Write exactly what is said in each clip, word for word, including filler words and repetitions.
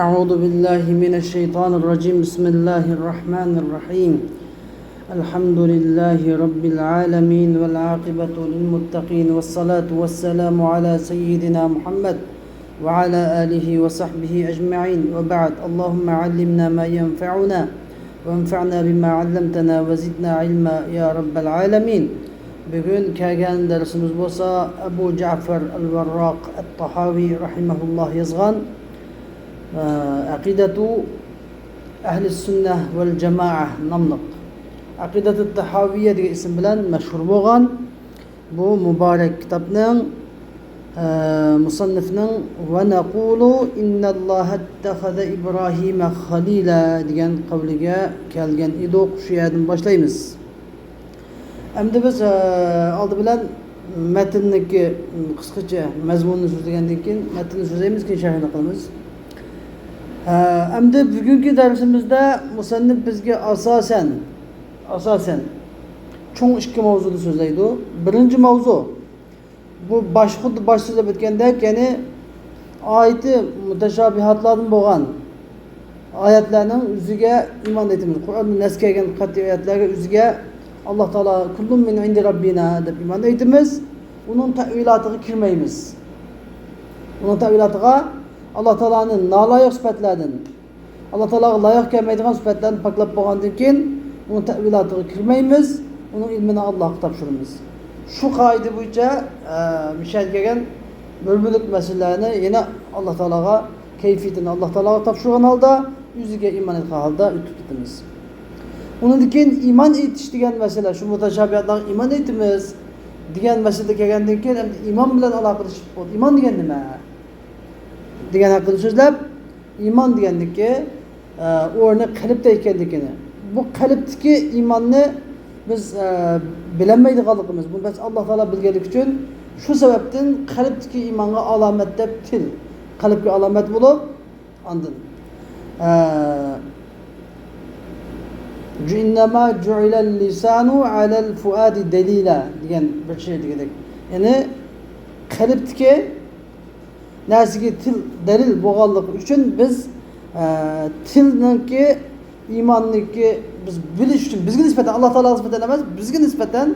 أعوذ بالله من الشيطان الرجيم. بسم الله الرحمن الرحيم. الحمد لله رب العالمين، والعاقبة للمتقين، والصلاة والسلام على سيدنا محمد وعلى آله وصحبه أجمعين. وبعد، اللهم علمنا ما ينفعنا، وانفعنا بما علمتنا، وزدنا علما يا رب العالمين. بۈگۈن كەلگەن دەرسىمىز بولسا ئەبۇ جەئفەر ئەل-ۋەرراق ئەت-تاھاۋى رەھىمەھۇللاھ يازغان، ئە، ئەقىدەتۇ ئەھلى سۈننە ۋەل جامائە ناملىق، ئەقىدەتۇت تاھاۋىيە دېگەن ئىسىم بىلەن مەشھۇر بولغان بۇ مۇبارەك كىتابنىڭ، ئە، مۇسەننىفنىڭ «ۋە نەقۇلۇ ئىننەللاھەتتەخەزە ئىبراھىمە خەلىلە» دېگەن قەۋلىگە كەلگەن ئىدۇق. شۇ يەردىن باشلايمىز. ئەمدى بىز، ئە، ئالدى بىلەن مەتننىڭكى قىسقىچە مەزمۇنىنى سۆزلىگەندىن كېيىن، مەتننى سۆزلەيمىز، كېيىن شەرھىنى قىلىمىز. ئە، ئەمدى بۈگۈنكى دەرسىمىزدە مۇسەننىپ بىزگە ئاساسەن، ئاساسەن چوڭ ئىككى ماۋزۇدا سۆزلەيدۇ. بىرىنچى ماۋزۇ، بۇ باش، خۇددى باش سۆزلەپ ئۆتكەندەك، يەنى ئايىتى مۇتەشابىھاتلاردىن بولغان ئايەتلەرنىڭ ئۆزىگە ئىمان ئېيتىمىز. قۇرئاندا نەس كەلگەن قەتئىي ئايەتلەرگە، ئۆزىگە ئاللا تائالا «كۇللۇن مىن ئىندى رەببىنا» دەپ ئىمان ئېيتىمىز. ئۇنىڭ تەئۋىلاتىغا كىرمەيمىز. ئۇنىڭ تەئۋىلاتىغا، ئاللا تائالانى نالايىق سۈپەتلەردىن، ئاللا تائالاغا لايىق كەلمەيدىغان سۈپەتلەرنى پاكلاپ بولغاندىن كېيىن، ئۇنىڭ تەئۋىلاتىغا كىرمەيمىز، ئۇنىڭ ئىلمىنى ئاللاغا تاپشۇرىمىز. شۇ قائىدە بويىچە، ئە، مۇشۇ يەرگە كەلگەن مۆلمۆلۈك مەسىلىلەرنى يەنە ئاللا تائالاغا، كەيپىيىتىنى ئاللا تائالاغا تاپشۇرغان ھالدا، ئۆزىگە ئىمان ئېيتقان ھالدا ئۆتۈپ كېتىمىز. ئۇنىڭدىن كېيىن ئىمان ئېيتىش دېگەن مەسىلە، شۇ مۇتەشابىھاتلارغا ئىمان ئېيتىمىز دېگەن مەسىلىگە كەلگەندىن كېيىن، ئەمدى ئىمان بىلەن ئالاقىلىشىپ، ئىمان دېگەن نېمە؟ دېگەن ھەققىدە سۆزلەپ، ئىمان دېگەننىكى، ئە، ئورنى قەلبتە ئىكەنلىكىنى، بۇ قەلبتىكى ئىماننى بىز، ئە، بىلەلمەيدىغانلىقىمىز، بۇنى بەس ئاللا تائالا بىلگەنلىكى ئۈچۈن، شۇ سەۋەبتىن قەلبتىكى ئىمانغا ئالامەت دەپ تىل، قەلبكە ئالامەت بولۇپ، ئاندىن، ئە، «جۇئىننەما جۇئىلەل لىسانۇ ئەلەل فۇئادى دەلىلە» دېگەن بىر شېئىر دېگۈدەك. يەنى قەلبتىكى نەرسىگە تىل دەلىل بولغانلىقى ئۈچۈن بىز، ئە، تىلنىڭكى، ئىماننىڭكى بىز بىلىش ئۈچۈن، بىزگە نىسبەتەن، ئاللا تائالاغا نىسبەتەن ئەمەس، بىزگە نىسبەتەن،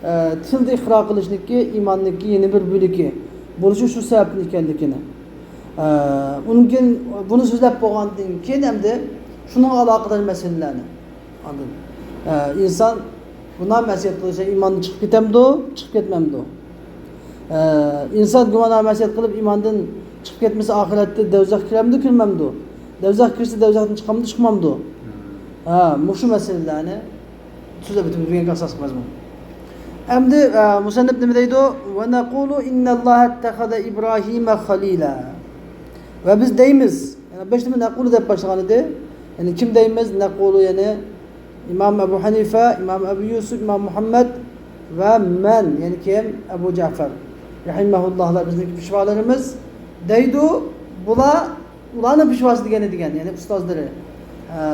ئە، تىلدا ئىقرار قىلىشنىڭكى ئىماننىڭكى يەنە بىر بۆلىكى بولۇشى شۇ سەۋەبتىن ئىكەنلىكىنى. ئە، ئۇنىڭ كېيىن بۇنى سۆزلەپ بولغاندىن كېيىن ئەمدى شۇنىڭغا ئالاقىدار مەسىلىلەرنى ئاندىن، ئە، ئىنسان گۇناھ مەسىيەت قىلسا ئىماندىن چىقىپ كېتەمدۇ؟ چىقىپ كەتمەمدۇ؟ ئە، ئىنسان گۇناھ مەسىيەت قىلىپ ئىماندىن چىقىپ كەتمىسە ئاخىرەتتە دوزاخقا كىرەمدۇ؟ كىرمەمدۇ؟ دوزاخقا كىرسە دوزاختىن چىقامدۇ؟ چىقمامدۇ؟ ھە، مۇشۇ مەسىلىلەرنى سۆزلەپ ئۆتىمىز بۈگۈنكى ئاساسلىق مەزمۇن. ئەمدى، ئە، مۇسەننىپ نېمە دەيدۇ؟ «ۋە نەقۇلۇ ئىننەللاھەتتەخەزە ئىبراھىمە خەلىلە.» ۋە بىز دەيمىز، يەنى باشتا نەقۇلۇ دەپ باشلىغان ئىدى. يەنى كىم دەيمىز؟ نەقۇلۇ، يەنى ئىمام ئەبۇ ھەنىفە، ئىمام ئەبۇ يۈسۈپ، ئىمام مۇھەممەد ۋە مەن، يەنى كىم؟ ئەبۇ جەفەر رەھىمەھۇللاھلار بىزنىڭ پېشۋالىرىمىز دەيدۇ. بۇلار، ئۇلارنىڭ پېشۋاسى دېگەننى دېگەن، يەنى ئۇستازلىرى، ئە،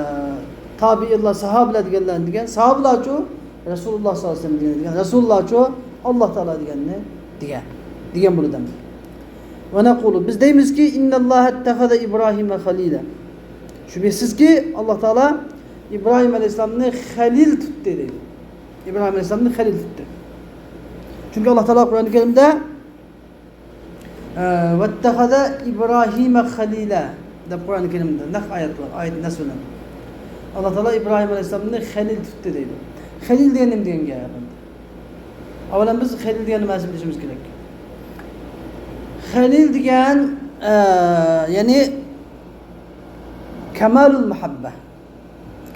تابىئىنلار، ساھابىلەر دېگەنلەرنى دېگەن. ساھابىلارچۇ؟ رەسۇلۇللا ساللاللاھۇ ئەلەيھى ۋەسەللەم دېگەننى دېگەن. رەسۇلۇللاچۇ؟ ئاللا تائالا دېگەننى دېگەن، دېگەن بولىدۇ ئەمدى. ۋە نەقۇلۇ، بىز دەيمىزكى، «ئىننەللاھەتتەخەزە ئىبراھىمە خەلىلە.» شۈبھىسىزكى، ئاللا تائالا ئىبراھىم ئەلەيھىسسالامنى خەلىل تۇتتى دەيدۇ. ئىبراھىم ئەلەيھىسسالامنى خەلىل تۇتتى. چۈنكى ئاللا تائالا قۇرئان كەرىمدە، ئە، «ۋەتتەخەزە ئىبراھىمە خەلىلە» دەپ قۇرئان كەرىمدە نەق ئايەت بار، ئايەت نەس بىلەن. ئاللا تائالا ئىبراھىم ئەلەيھىسسالامنى خەلىل تۇتتى دەيدۇ. خەلىل دېگەن نېمە دېگەن گەپ؟ ئاۋۋال بىز خەلىل دېگەن مەنىسىنى بىلىشىمىز كېرەك. خەلىل دېگەن، ئە، يەنى كەمالۇل مۇھەببە.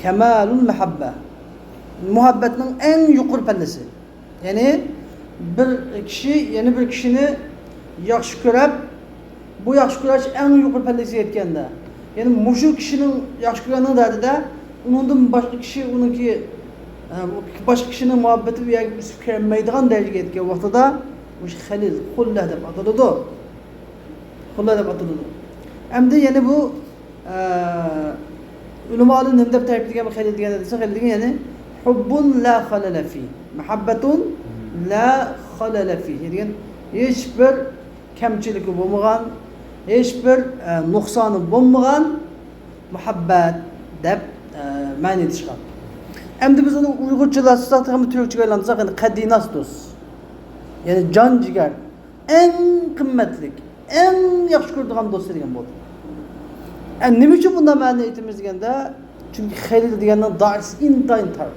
كەمالۇل مۇھەببە. مۇھەببەتنىڭ ئەڭ يۇقىرى پەللىسى. يەنى بىر كىشى يەنە بىر كىشىنى ياخشى كۆرۈپ، بۇ ياخشى كۆرۈش ئەڭ يۇقىرى پەللىسىگە يەتكەندە، يەنى مۇشۇ كىشىنىڭ ياخشى كۆرگەننىڭ دەردىدە ئۇنىڭدىن باشقا كىشى ئۇنىڭكى، ئە، باشقا كىشىنىڭ مۇھەببىتى ئۇ يەرگە ئۆسۈپ كىرەلمەيدىغان دەرىجىگە يەتكەن ۋاقتىدا، مۇشۇ خەلىل، خۇللە دەپ ئاتىلىدۇ. خۇللە دەپ ئاتىلىدۇ. ئەمدى يەنە بۇ، ئە، ئۆلىمالار نېمە دەپ تەرىپلىگەن بۇ خەلىل دېگەندە دېسە، خەلىل دېگەن يەنى ھۇببۇن لا خەلەلە فى، مۇھەببەتۇن لا خەلەلە فى دېگەن، ھېچبىر كەمچىلىكى بولمىغان، ھېچبىر، ئە، نۇقسانى بولمىغان مۇھەببەت دەپ، ئە، مەنىدە چىققان. ئەمدى بىز ئۇنى ئۇيغۇرچىلاشتۇرساق، تېخىمۇ تۈركچىگە ئايلاندۇرساق، يەنى قەددىناس دوست. يەنى جان جىگەر، ئەڭ قىممەتلىك، ئەڭ ياخشى كۆرىدىغان دوست دېگەن بولدى. ئە، نېمە ئۈچۈن بۇنداق مەنىدە ئېيتىمىز دېگەندە، چۈنكى خەلىل دېگەننىڭ دائىرىسى ئىنتايىن تار.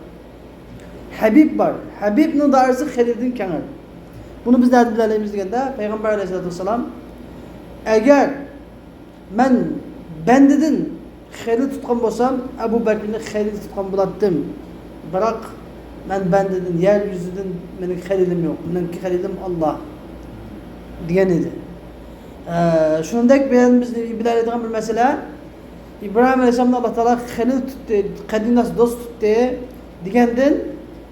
ھەبىب بار. ھەبىبنىڭ دائىرىسى خەلىلدىن كەڭرى. بۇنى بىز نەدىن بىلەلەيمىز دېگەندە، پەيغەمبەر ئەلەيھىسسالاتۇ ۋەسسالام، ئەگەر مەن بەندىدىن خەلىل تۇتقان بولسام، ئەبۇ بەكرىنى خەلىل تۇتقان بولاتتىم. بىراق، مەن بەندىدىن، يەر يۈزىدىن مېنىڭ خەلىلىم يوق. مېنىڭكى خەلىلىم ئاللا، دېگەن ئىدى. ئە، شۇنىڭدەك بىلەن بىز بىلەلەيدىغان بىر مەسىلە، ئىبراھىم ئەلەيھىسسالامنى ئاللا تائالا خەلىل تۇتتى، قەدىناس دوست تۇتتى دېگەندىن،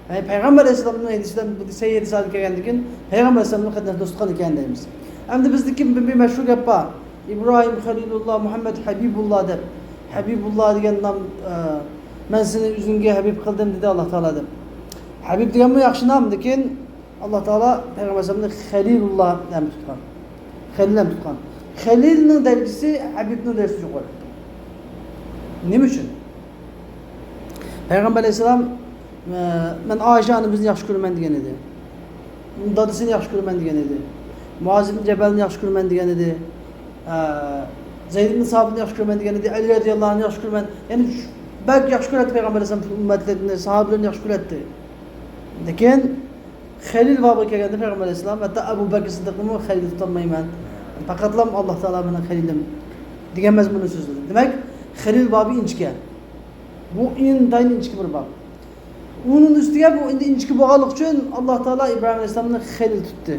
يەنى پەيغەمبەر ئەلەيھىسسالامنىڭ ھەدىسىدىن، بۇ سەھىھ ھەدىسلەردىن كەلگەندىن كېيىن، پەيغەمبەر ئەلەيھىسسالامنىڭ قەدىناس دوستى قىلغان ئىكەن دەيمىز. ئەمدى بىزدىكى بىر، بىر مەشھۇر گەپ بار. ئىبراھىم خەلىلۇللا، مۇھەممەد ھەبىبۇللا دەپ. ھەبىبۇللا دېگەن نام، ئە، مەن سېنى ئۆزۈمگە ھەبىب قىلدىم دېدى ئاللا تائالا دەپ. ھەبىب دېگەنمۇ ياخشى نام، لېكىن ئاللا تائالا پەيغەمبەر ئەلەيھىسسالامنى خەلىلۇللا دەپ تۇتقان. خەلىل دەپ تۇتقان. خەلىلنىڭ دەرىجىسى ھەبىبنىڭ دەرىجىسى يۇقىرى. نېمە ئۈچۈن؟ پەيغەمبەر ئەلەيھىسسالام، ئە، مەن ئائىشە ئانىمىزنى ياخشى كۆرىمەن دېگەن ئىدى. دادىسىنى ياخشى كۆرىمەن دېگەن ئىدى. مۇئاز ئىبن جەبەلنى ياخشى كۆرىمەن دېگەن ئىدى. ئە، زەيد ئىبن سابىتنى ياخشى كۆرىمەن دېگەن ئىدى. ئەلى رەزىياللاھۇ ئەنھۇنى ياخشى كۆرىمەن. يەنى شۇ، بەك ياخشى كۆرەتتى پەيغەمبەر ئەلەيھىسسالام ئۈممەتلىرىنى، ساھابىلىرىنى ياخشى كۆرەتتى. لېكىن خەلىل بابىغا كەلگەندە پەيغەمبەر ئەلەيھىسسالام، ھەتتا ئەبۇ بەكرى سىددىقنىمۇ خەلىل تۇتالمايمەن. پەقەتلا ئاللا تائالا مېنىڭ خەلىلىم دېگەن مەزمۇندا سۆزلىدى. دېمەك، خەلىل بابى ئىنچىكە. بۇ ئىنتايىن ئىنچىكە بىر باب. ئۇنىڭ ئۈستىگە بۇ ئىنچىكە بولغانلىقى ئۈچۈن ئاللا تائالا ئىبراھىم ئەلەيھىسسالامنى خەلىل تۇتتى.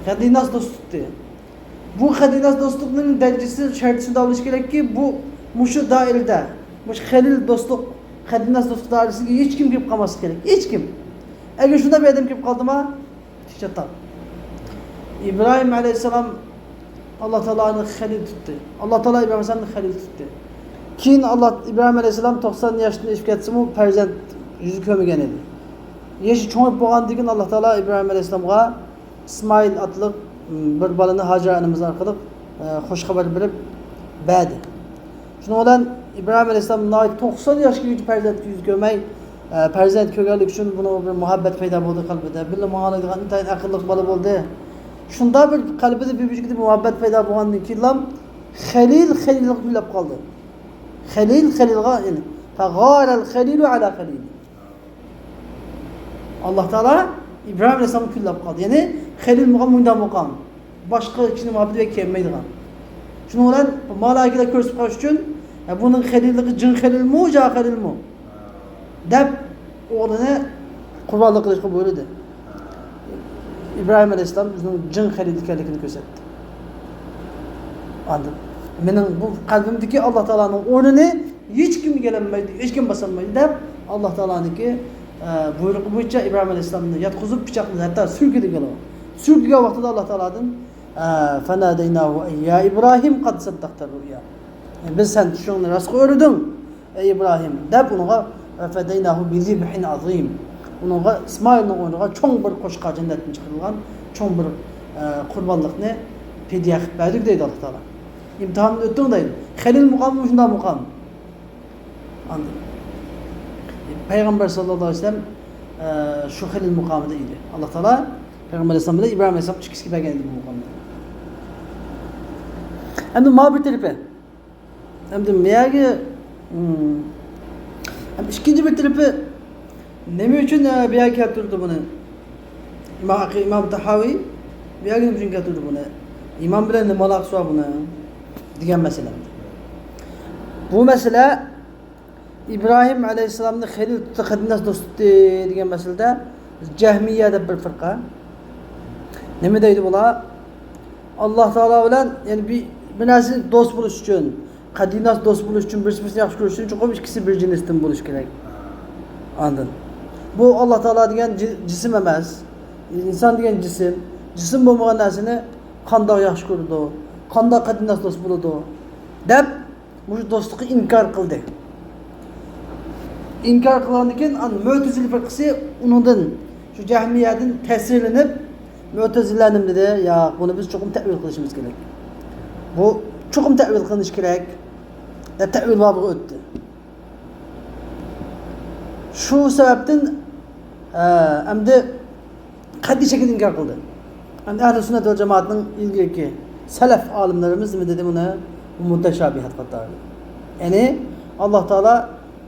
قەدىناس دوست تۇتتى. بۇ قەدىناس دوستلۇقنىڭ دەرىجىسى، شەرتى شۇنداق بولۇشى كېرەككى، بۇ، مۇشۇ دائىرىدە، مۇشۇ خەلىل دوستلۇق، قەدىناس دوستلۇق دائىرىسىگە ھېچكىم كىرىپ قالماسلىقى كېرەك. ھېچكىم. ئەگەر شۇنداق بىر ئادەم كىرىپ قالدىما، تىك چاتاق. ئىبراھىم ئەلەيھىسسالام ئاللا تائالانى خەلىل تۇتتى. ئاللا تائالا ئىبراھىم ئەلەيھىسسالامنى خەلىل تۇتتى. كېيىن ئاللا، ئىبراھىم ئەلەيھىسسالام توقسان ياشتىن ئېشىپ كەتسىمۇ، پەرزەنت يۈزى كۆرمىگەن ئىدى. يېشى چوڭىيىپ بولغاندىن كېيىن، ئاللا تائالا ئىبراھىم ئەلەيھىسسالامغا ئىسمائىل ئاتلىق، م، بىر بالىنى ھاجەر ئانىمىز ئارقىلىق، ئە، خوش خەۋەر بېرىپ بەردى. شۇنىڭ بىلەن ئىبراھىم ئەلەيھىسسالام ناھايىتى توقسان ياشقىچە پەرزەنتكە يۈز كۆرمەي، ئە، پەرزەنت كۆرگەنلىكى ئۈچۈن بۇنىڭغا بىر مۇھەببەت پەيدا بولدى قەلبىدە. بىللە ماڭالايدىغان ئىنتايىن ئەقىللىق بالا بولدى. شۇنداق بىر قەلبىدە بىر بىرىگە مۇھەببەت پەيدا بولغاندىن كېيىنلا خەلىل خەلىلغا گۈللەپ قالدى. خەلىل خەلىلغا، يەنى، فغار الخليل على خليل. ئاللا تائالا ئىبراھىم ئەلەيھىسسالامغا گۈللەپ قالدى. يەنى خەلىل مۇقام مۇنداق مۇقام. باشقا كىشىنىڭ مۇھەببىتى بەك كەلمەيدىغان. شۇنىڭ بىلەن مالائىكىلەر كۆرسىتىپ قويۇش ئۈچۈن، يا بۇنىڭ خەلىللىقى جىن خەلىلمۇ، جان خەلىلمۇ دەپ ئوغلىنى قۇربانلىق قىلىشقا بۇيرۇدى. ئىبراھىم ئەلەيھىسسالام ئۆزىنىڭ جىن خەلىل ئىكەنلىكىنى كۆرسەتتى. ئاندىن، مېنىڭ بۇ قەلبىمدىكى ئاللا تائالانىڭ ئورنىنى ھېچكىم ئىگىلەنمەيدۇ، ھېچكىم باسالمايدۇ دەپ، ئاللا تائالانىڭكى، ئە، بۇيرۇقى بويىچە ئىبراھىم ئەلەيھىسسالامنى ياتقۇزۇپ، پىچاقنى ھەتتا سۈرگۈدىن كېلىدۇ. سۈرگۈگەن ۋاقتىدا ئاللا تائالادىن، ئە، فناديناه أن يا إبراهيم قد صدقت الرؤيا. بىز سەن چۈشۈڭنى راستقا ئۆرۈدۈڭ، ئەي ئىبراھىم، دەپ ئۇنىڭغا، فديناه بذبح عظيم. ئۇنىڭغا ئىسمائىلنىڭ ئورنىغا چوڭ بىر قوچقار، جەننەتتىن چىقىرىلغان چوڭ بىر، ئە، قۇربانلىقنى پىدىيە قىلىپ بەردۇق دەيدۇ ئاللا تائالا. ئىمتىھاندىن ئۆتتۈڭ دەيدۇ. خەلىل مۇقامى مۇشۇنداق مۇقام. ئاندىن پەيغەمبەر ساللاللاھۇ ئەلەيھى ۋەسەللەم، ئە، شۇ خەلىل مۇقامىدا ئىدى. ئاللا تائالا پەيغەمبەر ئەلەيھىسسالام بىلەن ئىبراھىم ئەلەيھىسسالام ئىككىسىگە بەرگەن ئىدى بۇ مۇقامنى. ئەمدى ماۋۇ بىر تەرىپى. ئەمدى مۇ يەرگە، ھىم، ھەم ئىككىنچى بىر تەرىپى، نېمە ئۈچۈن، ئە، بۇ يەرگە كەلتۈردى بۇنى؟ ئىمام، ئىمام تاھاۋى بۇ يەرگە نېمە ئۈچۈن كەلتۈردى بۇنى؟ ئىمان بىلەن نېمە ئالاقىسى بار بۇنىڭ؟ دېگەن مەسىلە. بۇ مەسىلە ئىبراھىم ئەلەيھىسسالامنى خەلىل تۇتتى، قەدىناس دوست تۇتتى دېگەن مەسىلىدە جەھمىيە دەپ بىر فىرقە. نېمە دەيدۇ بۇلار؟ ئاللا تائالا بىلەن، يەنى بىر، بىر نەرسە دوست بولۇش ئۈچۈن، قەدىناس دوست بولۇش ئۈچۈن، بىرسى بىرسىنى ياخشى كۆرۈش ئۈچۈن چوقۇم ئىككىسى بىر جىنستىن بولۇش كېرەك. ئاندىن بۇ ئاللا تائالا دېگەن جى-، جىسىم ئەمەس. ئىنسان دېگەن جىسىم. جىسىم بولمىغان نەرسىنى قانداق ياخشى كۆرىدۇ؟ قانداق قەدىناس دوست بولىدۇ؟ دەپ مۇشۇ دوستلۇققا ئىنكار قىلدى. ئىنكار قىلغاندىن كېيىن، ئان-، مۆتىزىلە فىرقىسى ئۇنىڭدىن، شۇ جەھمىيەدىن تەسىرلىنىپ، مۆتىزىلە نېمە دېدى؟ ياق، بۇنى بىز چوقۇم تەئۋىل قىلىشىمىز كېرەك. بۇ چوقۇم تەئۋىل قىلىنىشى كېرەك دەپ تەئۋىل بابىغا ئۆتتى. شۇ سەۋەبتىن، ئە، ئەمدى قەتئىي شەكىلدە ئىنكار قىلدى. ئەمدى ئەھلى سۈننەت ۋەل جامائەتنىڭ ئىلگىرىكى سەلەف ئالىملىرىمىز نېمە دېدى بۇنى؟ مۇتەشابىھات قاتارىدا. يەنى ئاللا تائالا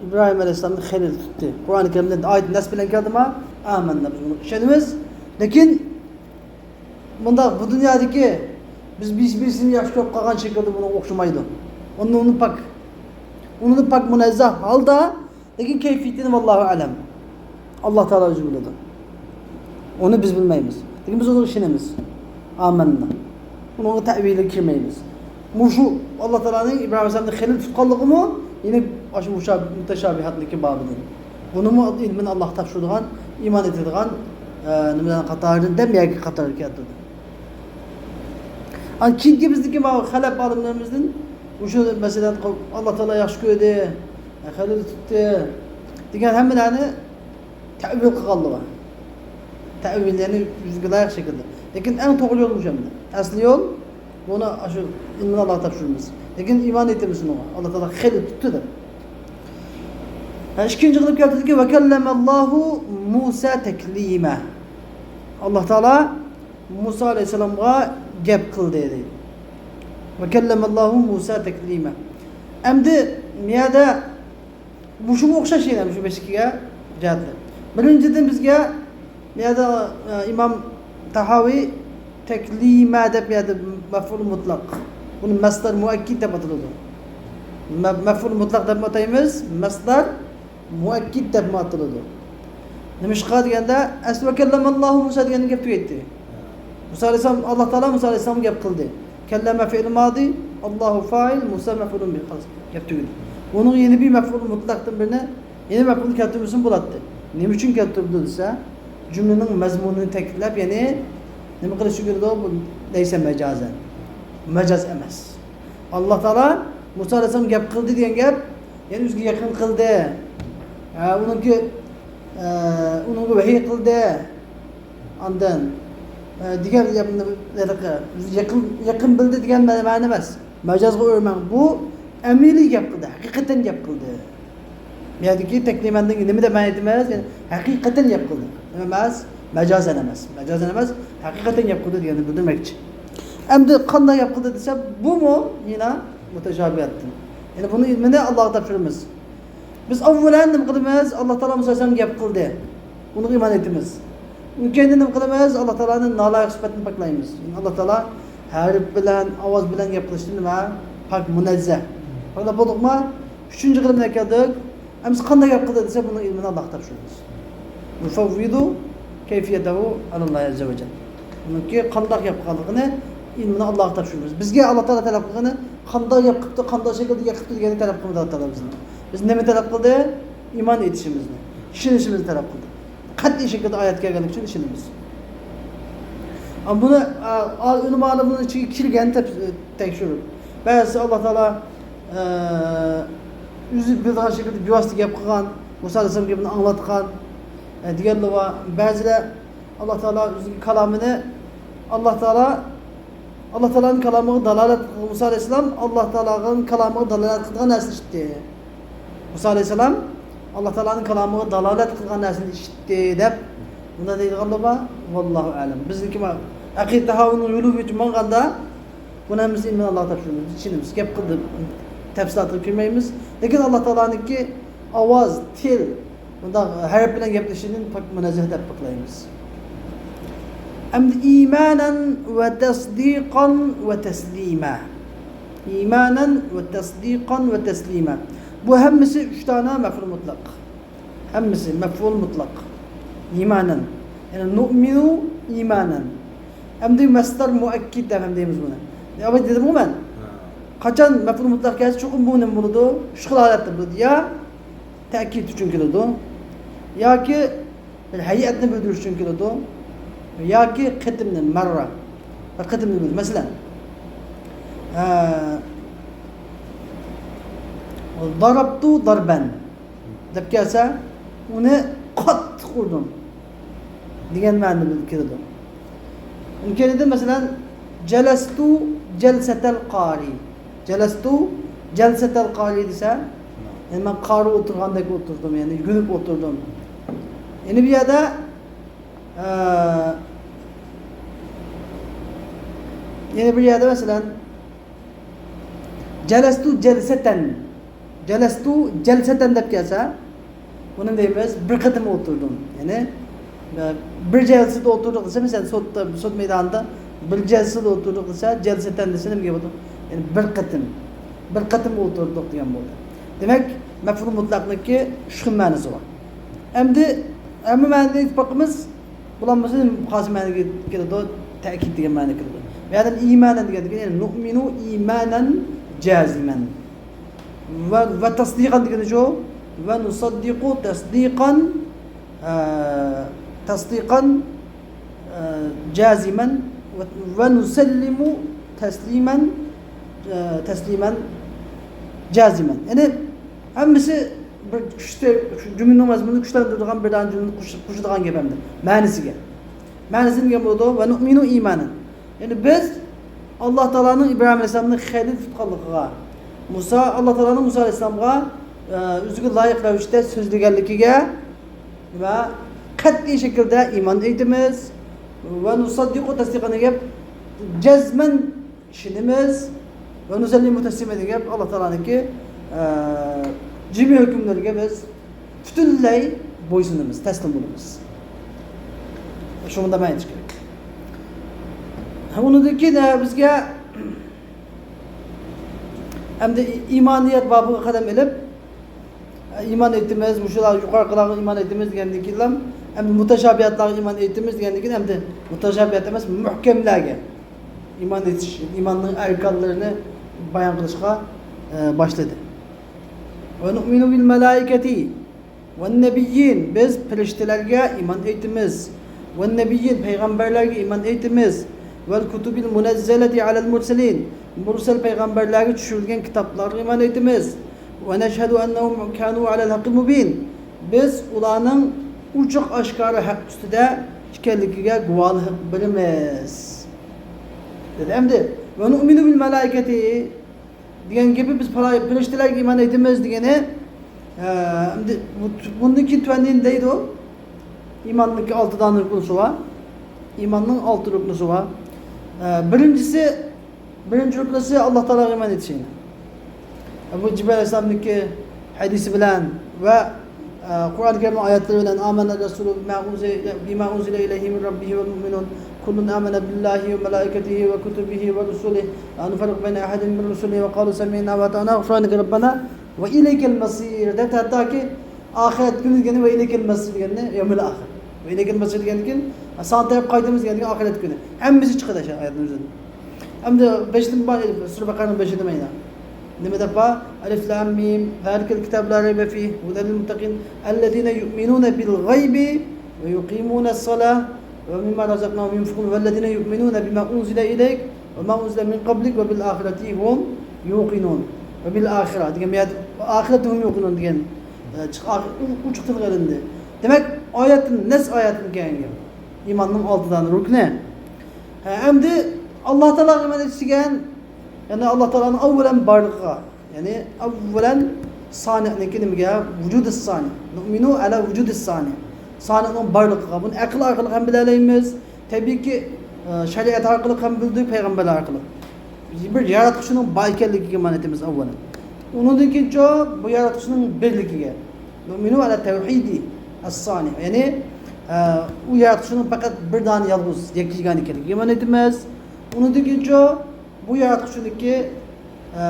ئىبراھىم ئەلەيھىسسالامنى خېلىل تۇتتى. قۇرئانى كەرىمدە ئايەت نەس بىلەن كەلدىما؟ ئامەننا، بىز بۇنىڭغا ئىشىنىمىز. لېكىن مۇنداق، بۇ دۇنيادىكى بىز بىر-، بىرسىنى ياخشى كۆرۈپ قالغان شەكىلدە بۇنىڭغا ئوخشىمايدۇ. ئۇنىڭ پاك، ئۇنىڭ پاك مۇنەززە ھالدا، لېكىن كەيپىيىتىنى ۋاللاھۇ ئەلەم، ئاللا تائالا ئۆزى بىلىدۇ. ئۇنى بىز بىلمەيمىز. لېكىن بىز ئۇنىڭغا ئىشىنىمىز. ئامەننا. ئۇنىڭغا تەئۋىلگە كىرمەيمىز. مۇشۇ ئاللا تائالانىڭ ئىبراھىم ئەلەيھىسسالامنى خېلىل تۇتقانلىقىمۇ يەنە ئاشۇ مۇشا-، مۇتەشابىھاتنىڭكى بابىدىن. بۇنىمۇ ئىلمىنى ئاللاغا تاپشۇرىدىغان، ئىمان ئېيتىدىغان، ئە، نېمىلەرنىڭ قاتارىدىن دەپ يەرگە قاتارىدىن كەلتۈردى. ئاندىن كېيىنكى بىزدىكى ماۋۇ خەلەپ ئالىملىرىمىزدىن مۇشۇ مەسىلىنى، ئاللا تائالا ياخشى كۆردى، خېلىل تۇتتى دېگەن ھەممىلەرنى تەئۋىل قىلغانلىقى. تەئۋىل، يەنى ئۆزىگە لايىق شەكىلدە. لېكىن ئەڭ توغرا يول مۇشۇ ئەمدى. ئەسلى يول، بۇنى ئاشۇ ئىلمىنى ئاللاغا تاپشۇرىمىز. لېكىن ئىمان ئېيتىمىز شۇنىڭغا. ئاللا تائالا خېلىل تۇتتى دەپ. ھە، ئىككىنچى قىلىپ كەلتۈردىكى، «ۋەكەللەمەللاھۇ مۇسا تەكلىمە». ئاللا تائالا مۇسا ئەلەيھىسسالامغا گەپ قىلدى دەيدۇ. «ۋەكەللەمەللاھۇ مۇسا تەكلىمە». ئەمدى بۇ يەردە مۇشۇغا ئوخشاش يەنە مۇشۇ بەشىكىگە جەھەتلەر. بىرىنچىدىن، بىزگە بۇ يەردە، ئە، ئىمام تاھاۋى تەكلىمە دەپ بۇ يەردە مەفئۇل مۇتلەق. بۇنى مەسدەر مۇئەككىد دەپ ئاتىلىدۇ. مە-، مەفئۇل مۇتلەق دەپ ئاتايمىز. مەسدەر مۇئەككىد دەپمۇ ئاتىلىدۇ. نېمىشقا دېگەندە، ئەسلى «ۋەكەللەمەللاھۇ مۇسا» دېگەندە گەپ تۈگەيتتى. مۇسا ئەلەيھىسسالام، ئاللا تائالا مۇسا ئەلەيھىسسالامغا گەپ قىلدى. كەللەمە فېئىل مادى، ئاللاھۇ فائىل، مۇسا مەفئۇلۇن بىھ. خالاس، گەپ تۈگىدى. ئۇنىڭ يەنە بىر مەفئۇل مۇتلەقتىن بىرنى، يەنە مەفئۇل كەلتۈرمىسىمۇ بولاتتى. نېمە ئۈچۈن كەلتۈردى دېسە، جۈملىنىڭ مەزمۇنىنى تەكىتلەپ، يەنى نېمە قىلىش ئۈچۈن كېلىدۇ؟ بۇ لەيسە مەجازەن. مەجاز ئەمەس. ئاللا تائالا مۇسا ئەلەيھىسسالام گەپ قىلدى دېگەن گەپ، يەنى ئۆزىگە يېقىن قىلدى. ھە، ئۇنىڭكى، ئە، ئۇنىڭغا ۋەھىي قىلدى. ئاندىن، ئە، دېگەن گەپنى، يېقىن، يېقىن بىلدى دېگەن مەنە ئەمەس. مەجازغا ئۆرمەڭ. بۇ ئەمەلىي گەپ قىلدى، ھەقىقەتەن گەپ قىلدى. بۇ يەردىكى تەكلىمەننىڭ نېمە دەپ مەنە ئېيتىمىز؟ يەنى ھەقىقەتەن گەپ قىلدى. نېمە ئەمەس؟ مەجازەن ئەمەس. مەجازەن ئەمەس، ھەقىقەتەن گەپ قىلدى دېگەننى بىلدۈرمەكچى. ئەمدى قانداق گەپ قىلدى دېسە، بۇمۇ يەنە مۇتەشابىھەتتىن. يەنى بۇنىڭ ئىلمىنى ئاللاغا تاپشۇرىمىز. بىز ئاۋۋالەن نېمە قىلىمىز؟ ئاللا تائالا مۇسا ئەلەيھىسسالام گەپ قىلدى. بۇنىڭغا ئىمان ئېيتىمىز. ئۇنىڭ كەينىدىن نېمە قىلىمىز؟ ئاللا تائالانى نالايىق سۈپەتتىن پاكلايمىز. يەنى ئاللا تائالا ھەرپ بىلەن، ئاۋاز بىلەن گەپ قىلىشتىن نېمە؟ پاك، مۇنەززە. پاكلاپ بولدۇقمۇ؟ ئۈچىنچى قىلىپ نېمە كەلدۇق؟ ئەمىسە قانداق گەپ قىلدى دېسە، بۇنىڭ ئىلمىنى ئاللاغا تاپشۇرىمىز. نۇفەۋۋىدۇ كەيفىيەتەھۇ ئەلەللاھى ئەززە ۋە جەل. ئۇنىڭكى قانداق گەپ قىلغانلىقىنى، ئىلمىنى ئاللاغا تاپشۇرىمىز. بىزگە ئاللا تائالا تەلەپ قىلغىنى، قانداق گەپ قىپتۇ، قانداق شەكىلدە گەپ قىپتۇ دېگەننى تەلەپ قىلمىدى ئاللا تائالا بىزدىن. بىز نېمە تەلەپ قىلدى؟ ئىمان ئېيتىشىمىزنى، ئىشىنىشىمىزنى تەلەپ قىلدى. قەتئىي شەكىلدە ئايەت كەلگەنلىكى ئۈچۈن ئىشىنىمىز. ئەمما بۇنى، ئە، ئا-، ئۆلىمالار بۇنىڭ ئىچىگە كىرگەن دەپ، ئە، تەكشۈرۈپ. بەزىسى ئاللا تائالا، ئە، ئۆزى بىلىدىغان شەكىلدە بىۋاسىتە گەپ قىلغان، مۇسا ئەلەيھىسسالام گېپىنى ئاڭلاتقان، ئە، دېگەنلەر بار. بەزىلەر ئاللا تائالا ئۆزىنىڭ كالامىنى، ئاللا تائالا، ئاللا تائالانىڭ كالامىغا دالالەت قىلغان، مۇسا ئەلەيھىسسالام ئاللا تائالانىڭ كالامىغا دالالەت قىلىدىغان نەرسىنى ئېيتتى. مۇسا ئەلەيھىسسالام ئاللا تائالانىڭ كالامىغا دالالەت قىلغان نەرسىنى ئېيتتى دەپ، بۇنداق دەيدىغانلار بار. ۋاللاھۇ ئەلەم. بىزنىڭكى ما-، ئەقىدە تەھاۋىنىڭ يولى بويىچە ماڭغاندا، بۇنى ھەممىسى ئىلمىنى ئاللاغا تاپشۇرىمىز، چۈشىنىمىز. گەپ قىلدى، تەپسىلاتىغا كىرمەيمىز. لېكىن ئاللا تائالانىڭكى ئاۋاز، تىل، بۇنداق ھەرپ بىلەن گەپلىشىشىدىن پاك، مۇنەززەھ دەپ پاكلايمىز. ئەمدى ئىمانەن ۋە تەسدىقان ۋە تەسلىما. ئىمانەن ۋە تەسدىقان ۋە تەسلىما. بۇ ھەممىسى ئۈچ دانە مەفئۇل مۇتلەق. ھەممىسى مەفئۇل مۇتلەق. ئىمانەن. يەنى نۇئمىنۇ ئىمانەن. ئەمدى مەسدەر مۇئەككىد دەپ ھەم دەيمىز بۇنى. ئەۋەل دېدىمغۇ مەن؟ ھە. قاچان مەفئۇل مۇتلەق كەلسە، چوقۇم بۇ نېمە بولىدۇ؟ ئۈچ خىل ھالەتتە بولىدۇ. يا تەكىد ئۈچۈن كېلىدۇ. ياكى بىر ھەيئەتنى بىلدۈرۈش ئۈچۈن كېلىدۇ. ياكى قېتىمنى، مەررە. بىر قېتىمنى بىلدۈرۈش. مەسىلەن، ئە، ضربت ضربا دەپ كەلسە، ئۇنى قاتتىق ئۇردۇم دېگەن مەنىدە كېلىدۇ. ئۇنىڭ كەينىدىن، مەسىلەن، جەلەستۇ جەلسەتەل قارى. جەلەستۇ جەلسەتەل قارى دېسە، يەنى مەن قارى ئولتۇرغاندەك ئولتۇردۇم، يەنى يۈگۈنۈپ ئولتۇردۇم. يەنى بۇ يەردە، ئە، يەنە بىر يەردە مەسىلەن، جەلەستۇ جەلسەتەن. جەلەستۇ جەلسەتەن دەپ كەلسە، بۇنى دەيمىز، بىر قېتىم ئولتۇردۇم. يەنى، بىر جەلسىدە ئولتۇردۇق دېسە، مەسىلەن، سوتتا، سوت مەيدانىدا بىر جەلسىدە ئولتۇردۇق دېسە، جەلسەتەن دېسە نېمە گەپ بولىدۇ؟ يەنى بىر قېتىم، بىر قېتىم ئولتۇردۇق دېگەن بولدى. دېمەك، مەپئۇل مۇتلەقنىڭكى ئۈچ خىل مەنىسى بار. ئەمدى ھەممە مەنىنى ئېيتىپ باقىمىز. بولمىسا خاس مەنىگە كېلىدۇ، تەكىد دېگەن مەنىگە كېلىدۇ. بۇ يەردە ئىمانەن دېگەن، دېگەن، يەنى نۇئمىنۇ ئىمانەن جازىمەن. ۋە، ۋە تەسدىقەن دېگىنى شۇ. ۋە نۇسەددىقۇ تەسدىقەن، ئە، تەسدىقەن، ئە، جازىمەن. ۋە، ۋە نۇسەللىمۇ تەسلىمەن، ئە، تەسلىمەن جازىمەن. يەنى ھەممىسى بىر كۈچتە، جۈملىنىڭ مەزمۇنىنى كۈچلەندۈرىدىغان بىر دانە جۈملىنى قوش-، قوشىدىغان گەپ ئەمدى. مەنىسىگە. مەنىسىنى دېگەن بولىدۇ. ۋە نۇئمىنۇ ئىمانەن. يەنى بىز ئاللا تائالانىڭ ئىبراھىم ئەلەيھىسسالامنى خەلىل تۇتقانلىقىغا، مۇسا، ئاللا تائالانىڭ مۇسا ئەلەيھىسسالامغا، ئە، ئۆزىگە لايىق رەۋىشتە سۆزلىگەنلىكىگە ۋە قەتئىي شەكىلدە ئىمان ئېيتىمىز. ۋە نۇسەددىقۇ تەسدىقەن دېگەن گەپ، جەزمەن ئىشىنىمىز. ۋە نۇسەللىمۇ تەسلىمەن دېگەن گەپ، ئاللا تائالانىڭكى، ئە، جىمى ھۆكۈملىرىگە بىز پۈتۈنلەي بويسۇنىمىز، تەسلىم بولىمىز. شۇنى مۇنداق ئېيتىش كېرەك. ئۇنىڭدىن كېيىن، ئە، بىزگە ئەمدى ئىمانىيەت بابىغا قەدەم ئېلىپ، ئىمان ئېيتىمىز، مۇشۇلار يۇقىرىقىلارغا ئىمان ئېيتىمىز دېگەندىن كېيىنلا، ئەمدى مۇتەشابىھاتلارغا ئىمان ئېيتىمىز دېگەندىن كېيىن، ئەمدى مۇتەشابىھات ئەمەس، مۇھكەملەرگە ئىمان ئېيتىش، ئىماننىڭ ئەركانلىرىنى بايان قىلىشقا، ئە، باشلىدى. ۋە نۇئمىنۇ بىل مەلائىكەتى ۋە نەبىييىن، بىز پەرىشتىلەرگە ئىمان ئېيتىمىز. ۋە نەبىييىن، پەيغەمبەرلەرگە ئىمان ئېيتىمىز. ۋەل كۇتۇبىل مۇنەززەلەتى ئەلەل مۇرسەلىن، مۇرسەل پەيغەمبەرلەرگە چۈشۈرۈلگەن كىتابلارغا ئىمان ئېيتىمىز. ۋە نەشھەدۇ ئەننەھۇم كانۇ ئەلەل ھەققىل مۇبىن، بىز ئۇلارنىڭ ئوچۇق ئاشكارا ھەق ئۈستىدە ئىكەنلىكىگە گۇۋاھلىق بېرىمىز. دېدى. ئەمدى، ۋە نۇئمىنۇ بىل مەلائىكەتى دېگەن گېپى، بىز پەرىشتىلەرگە ئىمان ئېيتىمىز دېگىنى، ئە، ئەمدى بۇ، بۇندىن كېيىن تۆۋەندىن دەيدۇ. ئىماننىڭكى ئالتە دانە رۇكنىسى بار. ئىماننىڭ ئالتە رۇكنىسى بار. ئە، بىرىنچىسى، بىرىنچى رۇكنىسى ئاللا تائالاغا ئىمان ئېيتىش. بۇ جىبرىئىل ئەلەيھىسسالامنىڭكى ھەدىسى بىلەن ۋە، ئە، قۇرئان كەرىمنىڭ ئايەتلىرى بىلەن، ئامەنەر رەسۇلۇ بىما ئۇنزىلە، بىما ئۇنزىلە ئىلەيھى مىن رەببىھى ۋەل مۇئمىنۇن، كۇللۇن ئامەنە بىللاھى ۋە مەلائىكەتىھى ۋە كۇتۇبىھى ۋە رۇسۇلىھى لا نۇفەررىقۇ بەينە ئەھەدىن مىن رۇسۇلىھى ۋە قالۇ سەمىئنا ۋە ئەتەئنا غۇفرانەكە رەببەنا ۋە ئىلەيكەل مەسىر دەپ، ھەتتاكى ئاخىرەت كۈنى دېگەننى ۋە ئىلەيكەل مەسىر دېگەننى، يەۋمىل ئاخىر. ۋە ئىلەيكەل مەسىر دېگەندىن كېيىن، ساڭا تەرەپ قايتىمىز دېگەندىن كېيىن ئاخىرەت كۈنى. ھەممىسى چىقىدۇ شۇ ئايەتنىڭ ئۆزىدىن. ئەمدى بەشتىن بار، سۈرە بەقەرەنىڭ بېشىدا مانا. نېمە دەپ بار؟ ئەلىف لام مىم، ذالىكەل كىتابۇ لا رەيبە فىھ، ھۇدەل لىل مۇتتەقىن، ئەللەزىنە يۇئمىنۇنە بىل غەيبى ۋە يۇقىمۇنەس سالاه ۋە مىمما رەزەقناھۇم يۇنفىقۇن، ۋەللەزىنە يۇئمىنۇنە بىما ئۇنزىلە ئىلەيكە ۋە ما ئۇنزىلە مىن قەبلىك ۋە بىل ئاخىرەتى ھۇم يۇقىنۇن. ۋە بىل ئاخىرە دېگەن بۇ يەردە ئاخىرەتى ھۇم يۇقىنۇن دېگەن، ئە، چىق-، ئاخىر-، ئۇ-، ئوچۇق تىلغا ئېلىندى. دېمەك، ئايەتتىن، نەس ئايەتتىن كەلگەن گەپ. ئىماننىڭ ئالتە دانە رۇكنى. ھە، ئەمدى ئاللا تائالاغا ئىمان ئېيتىش دېگەن، يەنى ئاللا تائالانىڭ ئەۋۋەلەن بارلىقىغا، يەنى ئەۋۋەلەن سانىنىڭكى نېمىگە؟ ۋۇجۇدىس سانى. نۇئمىنۇ ئەلا ۋۇجۇدىس سانى. سانىنىڭ بارلىقىغا. بۇنى ئەقىل ئارقىلىق ھەم بىلەلەيمىز. تەبىئىيكى، ئە، شەرىئەت ئارقىلىق ھەم بىلدۇق، پەيغەمبەرلەر ئارقىلىق. بىر ياراتقۇچىنىڭ بار ئىكەنلىكىگە ئىمان ئېيتىمىز ئەۋۋەلەن. ئۇنىڭدىن كېيىنچۇ بۇ ياراتقۇچىنىڭ بىرلىكىگە. نۇئمىنۇ ئەلا تەۋھىدى ئەس-سانى. يەنى، ئە، ئۇ ياراتقۇچىنىڭ پەقەت بىر دانە يالغۇز يەككە يېگانە ئىكەنلىكىگە ئىمان ئېيتىمىز. ئۇنىڭدىن كېيىنچۇ بۇ ياراتقۇچىنىڭكى، ئە،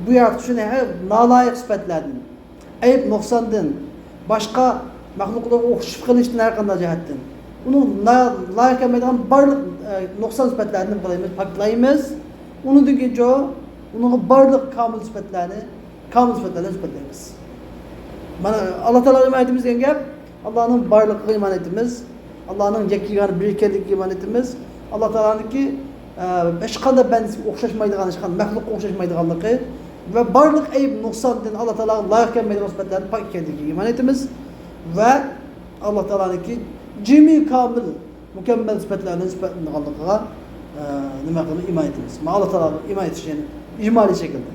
بۇ ياراتقۇچىنى ھە، نالايىق سۈپەتلەردىن، ئەيىب نۇقساندىن، باشقا مەخلۇقلارغا ئوخشىشىپ قېلىشتىن ھەر قانداق جەھەتتىن ئۇنىڭ نا-، لايىق كەلمەيدىغان بارلىق، ئە، نۇقسان سۈپەتلەرنى نېمە قىلايمىز؟ پاكلايمىز. ئۇنىڭدىن كېيىنچۇ ئۇنىڭغا بارلىق كامىل سۈپەتلەرنى، كامىل سۈپەتلەر بىلەن سۈپەتلەيمىز. مانا، ئاللا تائالاغا ئىمان ئېيتىمىز دېگەن گەپ، ئاللانىڭ بارلىقىغا ئىمان ئېيتىمىز. ئاللانىڭ يەككە يېگانە بىر ئىكەنلىكىگە ئىمان ئېيتىمىز. ئاللا تائالانىڭكى، ئە، ھېچقانداق بەندىسىگە ئوخشاشمايدىغان، ھېچقانداق مەخلۇققا ئوخشاشمايدىغانلىقى ۋە بارلىق ئەيىب نۇقساندىن ئاللا تائالاغا لايىق كەلمەيدىغان سۈپەتلەردىن پاك ئىكەنلىكىگە ئىمان ئېيتىمىز. ۋە ئاللا تائالانىڭكى جىمى كامىل مۇكەممەل سۈپەتلەرنى سۈپەتلىنىدىغانلىقىغا ئە، نېمە قىلىمىز؟ ئىمان ئېيتىمىز. مانا ئاللا تائالاغا ئىمان ئېيتىش، يەنى ئىجمالىي شەكىلدە.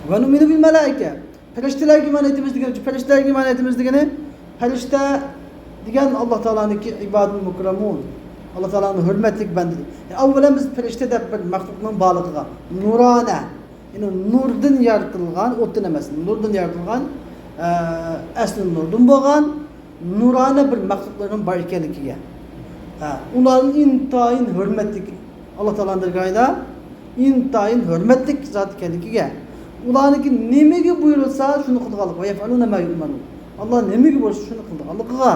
ۋە نۇئمىنۇ بىل مەلائىكە. پەرىشتىلەرگە ئىمان ئېيتىمىز دېگەن، پەرىشتىلەرگە ئىمان ئېيتىمىز دېگىنى، پەرىشتە دېگەن ئاللا تائالانىڭكى ئىبادۇل مۇكرەمۇن. ئاللا تائالانىڭ ھۆرمەتلىك بەندىلىرى. يەنى ئاۋۋالەن بىز پەرىشتە دەپ بىر مەخلۇقنىڭ بارلىقىغا، نۇرانە، يەنى نۇردىن يارىتىلغان، ئوتتىن ئەمەس، نۇردىن يارىتىلغان، ئە، ئەسلى نۇردىن بولغان، نۇرانە بىر مەخلۇقلارنىڭ بار ئىكەنلىكىگە، ھە، ئۇلارنىڭ ئىنتايىن ھۆرمەتلىك، ئاللا تائالانىڭ دەرگاھىدا ئىنتايىن ھۆرمەتلىك زات ئىكەنلىكىگە، ئۇلارنىڭكى نېمىگە بۇيرۇلسا، شۇنى قىلىدىغانلىقى، ۋە يەفئەلۇنە ما يۇئمەرۇن. ئاللا نېمىگە بۇيرۇسا، شۇنى قىلىدىغانلىقىغا،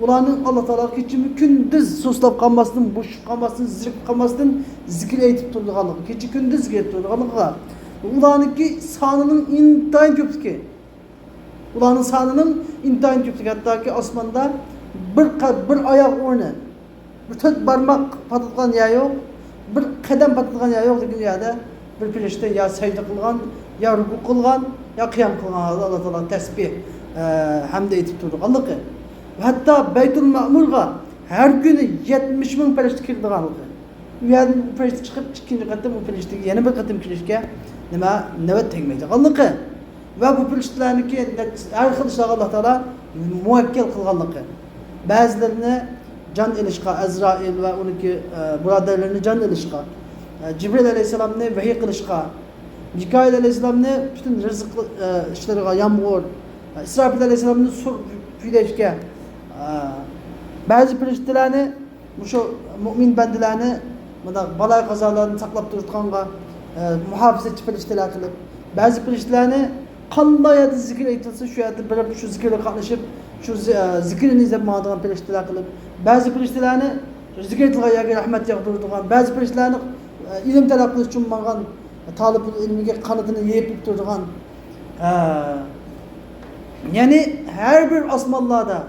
ئۇلارنىڭ ئاللا تائالاغا كېچىمۇ كۈندۈز سۇسلاپ قالماستىن، بوشىشىپ قالماستىن، زېرىكىپ قالماستىن زىكىر ئېيتىپ تۇرىدىغانلىقى، كېچە كۈندۈز زىكىر ئېيتىپ تۇرىدىغانلىقىغا، ئۇلارنىڭكى سانىنىڭ ئىنتايىن كۆپلۈكى، ئۇلارنىڭ سانىنىڭ ئىنتايىن كۆپلۈكى، ھەتتاكى ئاسماندا بىر قە-، بىر ئاياغ ئورنى، بىر تۆت بارماق پاتىدىغان يەر يوق، بىر قەدەم پاتىدىغان يەر يوق، لېكىن ئۇ يەردە بىر پەرىشتە يا سەجدە قىلغان، يا رۇكۇ قىلغان، يا قىيام قىلغان ھالدا ئاللا تائالا تەسبىھ، ئە، ھەمدە ئېيتىپ تۇرىدىغانلىقى. ھەتتا بەيتۇل مەئمۇرغا ھەر كۈنى يەتمىش مىڭ پەرىشتە كىرىدىغانلىقى. ئۇ يەردىن ئۇ پەرىشتە چىقىپ، ئىككىنچى قېتىم ئۇ پەرىشتىگە يەنە بىر قېتىم كىرىشكە نېمە، نۆۋەت تەگمەيدىغانلىقى ۋە بۇ پەرىشتىلەرنىڭكى ھەر خىل ئىشلارغا ئاللا تائالا مۇۋەككىل قىلغانلىقى. بەزىلىرىنى جان ئېلىشقا، ئەزرائىل ۋە ئۇنىڭكى، ئە، بۇرادەرلىرىنى جان ئېلىشقا، ئە، جىبرىل ئەلەيھىسسالامنى ۋەھىي قىلىشقا، مىكائىل ئەلەيھىسسالامنى پۈتۈن رىزىق، ئە، ئىشلىرىغا، يامغۇر، ئە، ئىسراپىل ئەلەيھىسسالامنى سۇ پۈيلەشكە، ئە، بەزى پەرىشتىلەرنى مۇشۇ مۆمىن بەندىلەرنى مۇنداق بالا قازالاردىن ساقلاپ تۇرىدىغانغا، ئە، مۇھاپىزەتچى پەرىشتىلەر قىلىپ، بەزى پەرىشتىلەرنى قانداق يەردە زىكىر ئېيتىلسا، شۇ يەردە بېرىپ، شۇ زىكىرگە قاتنىشىپ، شۇ زى-، ئە، زىكىرنى ئىزدەپ ماڭىدىغان پەرىشتىلەر قىلىپ، بەزى پەرىشتىلەرنى زىكىر ئېيتىلغان يەرگە رەھمەت ياغدۇرىدىغان، بەزى پەرىشتىلەرنى، ئە، ئىلىم تەلەپ قىلىش ئۈچۈن ماڭغان تالىبۇل ئىلمىگە قانىتىنى يېيىپ تۇرىدىغان، ئە، يەنى ھەر بىر ئاسمانلاردا،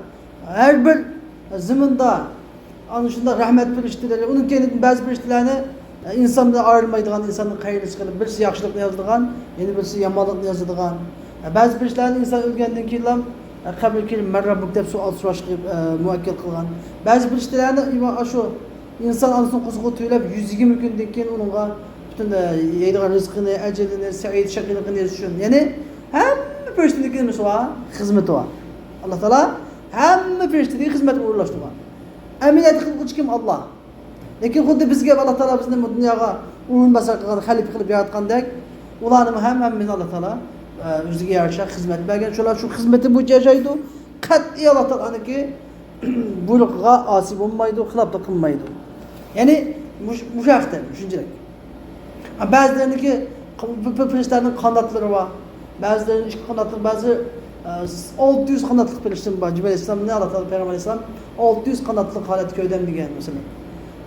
ھەر بىر زېمىندا، ئەنە شۇنداق رەھمەت پەرىشتىلىرى، ئۇنىڭ كەينىدىن بەزى پەرىشتىلەرنى، ئە، ئىنسان بىلەن ئايرىلمايدىغان، ئىنساننىڭ خەيرىنى چىقىرىپ، بىرسى ياخشىلىقنى يازىدىغان، يەنە بىرسى يامانلىقنى يازىدىغان. ئە، بەزى پەرىشتىلەرنى ئىنسان ئۆلگەندىن كېيىنلا، ئە، قەبرىگە كىرىپ، مەن رەببۇك دەپ سوئال سوراشقا، ئە، مۇۋەككىل قىلغان. بەزى پەرىشتىلەرنى ئاشۇ ئىنسان ئانىسىنىڭ قورسىقىغا تۈۋىلەپ، يۈز يىگىرمە كۈندىن كېيىن ئۇنىڭغا پۈتۈن، ئە، يەيدىغان رىزقىنى، ئەجىلىنى، سەئىد شەقىيلىقىنى يېزىش ئۈچۈن. يەنى ھەممە پەرىشتىنىڭكى نېمىسى بار؟ خىزمىتى بار. ئاللا تائالا ھەممە پەرىشتىنى خىزمەتكە ئورۇنلاشتۇرغان. ئەمەلىيەتتە قىلغۇچى كىم؟ ئاللا. لېكىن خۇددى بىزگە ئاللا تائالا بىزنى بۇ دۇنياغا ئورۇنباسار قىلغان، خەلىپە قىلىپ ياراتقاندەك، ئۇلارنىمۇ ھەم-، ھەممىمىزنى ئاللا تائالا، ئە، ئۆزىگە يارىشا خىزمەت بەرگەن. شۇلار شۇ خىزمىتى بويىچە ياشايدۇ. قەتئىي ئاللا تائالانىڭكى بۇيرۇقىغا ئاسىي بولمايدۇ، خىلاپلىق قىلمايدۇ. يەنى مۇش-، مۇشۇ ھەقتە، شۇنچىلىك. ھە، بەزىلىرىنىڭكى، بۇ، بۇ پەرىشتىلەرنىڭ قاناتلىرى بار. بەزىلىرىنىڭ ئىككى قاناتلىق، بەزى، ئە، ئالتە يۈز قاناتلىق پەرىشتىمۇ بار. جىبرىل ئەلەيھىسسالامنى ئاللا تائالا پەيغەمبەر ئەلەيھىسسالام ئالتە يۈز قاناتلىق ھالەتتە كۆردۈم دېگەن، مەسىلەن.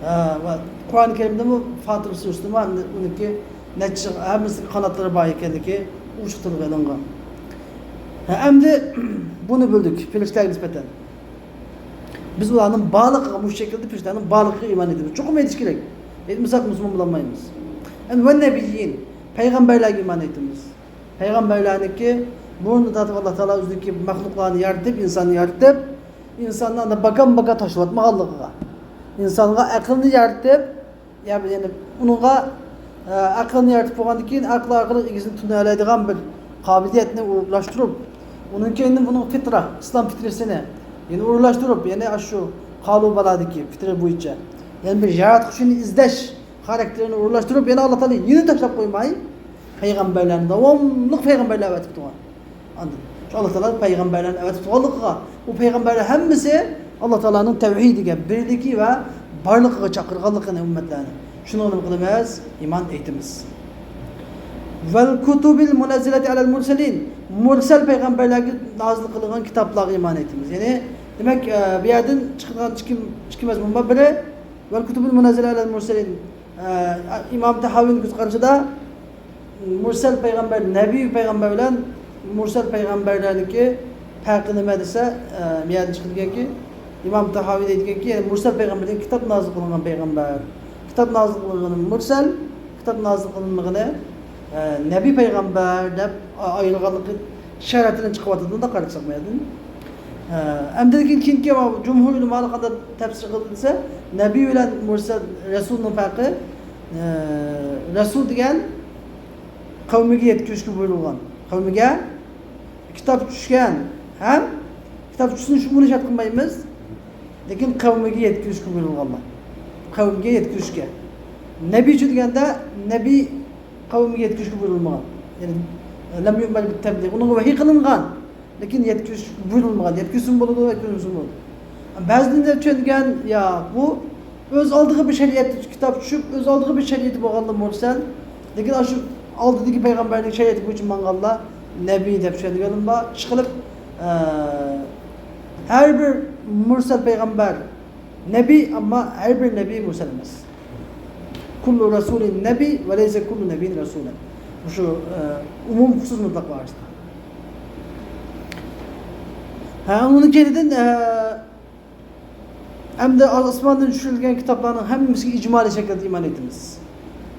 ھە، ۋە قۇرئان كەرىمدىمۇ فاتىر سۈرىسىدىمۇ ئۇنىڭكى نەچچە، ھەممىسىنىڭ قاناتلىرى بار ئىكەنلىكى ئۇچۇق تىلغا ئېلىنغان. ھە، ئەمدى بۇنى بىلدۇق پەرىشتىلەرگە نىسبەتەن. بىز ئۇلارنىڭ بارلىقىغا، مۇشۇ شەكىلدە پەرىشتىلەرنىڭ بارلىقىغا ئىمان ئېيتىمىز. چوقۇم ئېيتىش كېرەك. ئېيتمىساق مۇسۇلمان بولالمايمىز. ئەمدى ۋەننەبىييىن، پەيغەمبەرلەرگە ئىمان ئېيتىمىز. پەيغەمبەرلەرنىڭكى بۇرۇندىن تارتىپ ئاللا تائالا ئۆزىنىڭكى مەخلۇقلارنى يارىتىپ، ئىنساننى يارىتىپ، ئىنساننى ئانداق باكام-باكا تاشلىۋەتمىغانلىقىغا، ئىنسانغا ئەقىلنى يارىتىپ، يەنى ئۇنىڭغا، ئە، ئەقىلنى يارىتىپ بولغاندىن كېيىن، ئەقىل ئارقىلىق ئىگىسىنى تونۇيالايدىغان بىر قابىلىيەتنى ئورۇنلاشتۇرۇپ، ئۇنىڭ كەينىدىن بۇنىڭ فىترا، ئىسلام فىترىسىنى يەنە ئورۇنلاشتۇرۇپ، يەنە ئاشۇ قالۇبالادىكى فىترا بويىچە يەنە بىر ياراتقۇچىنى ئىزدەش خاراكتېرىنى ئورۇنلاشتۇرۇپ، يەنە ئاللا تائالا يەنە تاشلاپ قويماي، پەيغەمبەرلەرنى داۋاملىق پەيغەمبەرلەر ئەۋەتىپ تۇرغان. ئاندىن شۇ ئاللا تائالا پەيغەمبەرلەرنى ئەۋەتىپ تۇرغانلىقىغا، ئۇ پەيغەمبەرلەر ھەممىسى ئاللا تائالانىڭ تەۋھىدىگە، بىرلىكى ۋە بارلىقىغا چاقىرغانلىقىنى ئۈممەتلەرنى. شۇنىڭغا نېمە قىلىمىز؟ ئىمان ئېيتىمىز. ۋەل كۇتۇبىل مۇنەززىلەتى ئەلەل مۇرسەلىن. مۇرسەل پەيغەمبەرلەرگە نازىل قىلىنغان كىتابلارغا ئىمان ئېيتىمىز. يەنى، دېمەك، ئە، بۇ يەردىن چىقىدىغان ئىككى، ئىككى مەزمۇن بار. بىرى، ۋەل كۇتۇبىل مۇنەززىلە ئەلەل مۇرسەلىن. ئە، ئىمام تەھاۋىنىڭ كۆز قارىشىدا، مۇرسەل پەيغەمبەر، نەبىي پەيغەمبەر بىلەن مۇرسەل پەيغەمبەرلەرنىڭكى پەرقى نېمە دېسە، ئە، بۇ يەردىن چىقىدىكەنكى، ئىمام تەھاۋى دەيدىكەنكى، يەنى مۇرسەل پەيغەمبەردىن كىتاب نازىل قىلىنغان پەيغەمبەر. كىتاب نازىل قىلىنغىنى مۇرسەل، كىتاب نازىل قىلىنمىغىنى، ئە، نەبىي پەيغەمبەر دەپ ئا-، ئايرىغانلىقى شەرەتىدىن چىقىۋاتىدۇ، مۇنداق قارىساق بۇ يەردىن. ئەمدى لېكىن كېيىنكى جۇمھۇر ئۆلىمالار قانداق تەپسىر قىلدى دېسە، نەبىي بىلەن مۇرسەل، رەسۇلنىڭ پەرقى، ئە، رەسۇل دېگەن قەۋمىگە يەتكۈزۈشكە بۇيرۇلغان. قەۋمىگە كىتاب چۈشكەن ھەم كىتاب چۈشسىمۇ شۇنى شەرت قىلمايمىز. لېكىن قەۋمىگە يەتكۈزۈشكە بۇيرۇلغانلار. قەۋمىگە يەتكۈزۈشكە. نەبىيچۇ دېگەندە نەبىي قەۋمىگە يەتكۈزۈشكە بۇيرۇلمىغان. يەنى لەم يۇئمەر بىت تەبلىغ. ئۇنىڭغا ۋەھىي قىلىنغان. لېكىن يەتكۈزۈش بۇيرۇلمىغان. يەتكۈزسىمۇ بولىدۇ، يەتكۈزمىسىمۇ بولىدۇ. بەزىدە چۈشەنگەن، يا بۇ ئۆز ئالدىغا بىر شەرىئەت، كىتاب چۈشۈپ، ئۆز ئالدىغا بىر شەرىئىتى بولغانلا مۇرسەل. لېكىن ئاشۇ ئالدىدىكى پەيغەمبەرنىڭ شەرىئىتى بويىچە ماڭغانلار نەبىي دەپ چۈشەنگەنلىرىمۇ بار. ئىشقىلىپ، ئە، ھەر بىر مۇرسەل پەيغەمبەر نەبىي، ئەمما ھەر بىر نەبىي مۇرسەل ئەمەس. كۇللۇ رەسۇلىن نەبىي ۋە لەيسە كۇللۇ نەبىيىن رەسۇلەن. مۇشۇ، ئە، ئومۇم خۇسۇس مۇتلەق ئارىسىدا. ھە، ئۇنىڭ كەينىدىن، ئە، ئەمدى ئاسماندىن چۈشۈرۈلگەن كىتابلارنىڭ ھەممىسىگە ئىجمالىي شەكىلدە ئىمان ئېيتىمىز.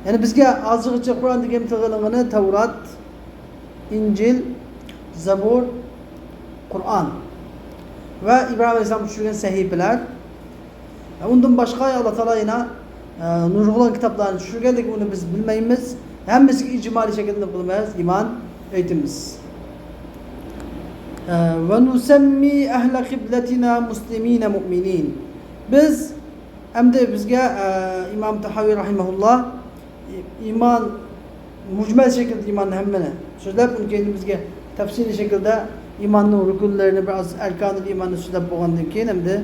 يەنى بىزگە ھازىرغىچە قۇرئاندىكى تىلغا ئېلىنغىنى تەۋرات، ئىنجىل، زەبۇر، قۇرئان ۋە ئىبراھىم ئەلەيھىسسالام چۈشۈرگەن سەھىپىلەر. ئۇندىن باشقا ئاللا تائالا يەنە، ئە، نۇرغۇنلىغان كىتابلارنى چۈشۈرگەن، لېكىن ئۇنى بىز بىلمەيمىز. ھەممىسىگە ئىجمالىي شەكىلدە نېمە قىلىمىز؟ ئىمان ئېيتىمىز. ئە، ۋە نۇسەممى ئەھلە قىبلەتىنا مۇسلىمىنە مۇئمىنىن. بىز، ئەمدى بىزگە، ئە، ئىمام تەھاۋى رەھىمەھۇللا ئىمان، مۇجمەل شەكىلدە ئىماننى ھەممىنى سۆزلەپ، ئۇنىڭ كېيىن بىزگە تەپسىلىي شەكىلدە ئىماننىڭ رۇكۇنلىرىنى، بىر ئاز ئەركانىل ئىماننى سۆزلەپ بولغاندىن كېيىن، ئەمدى،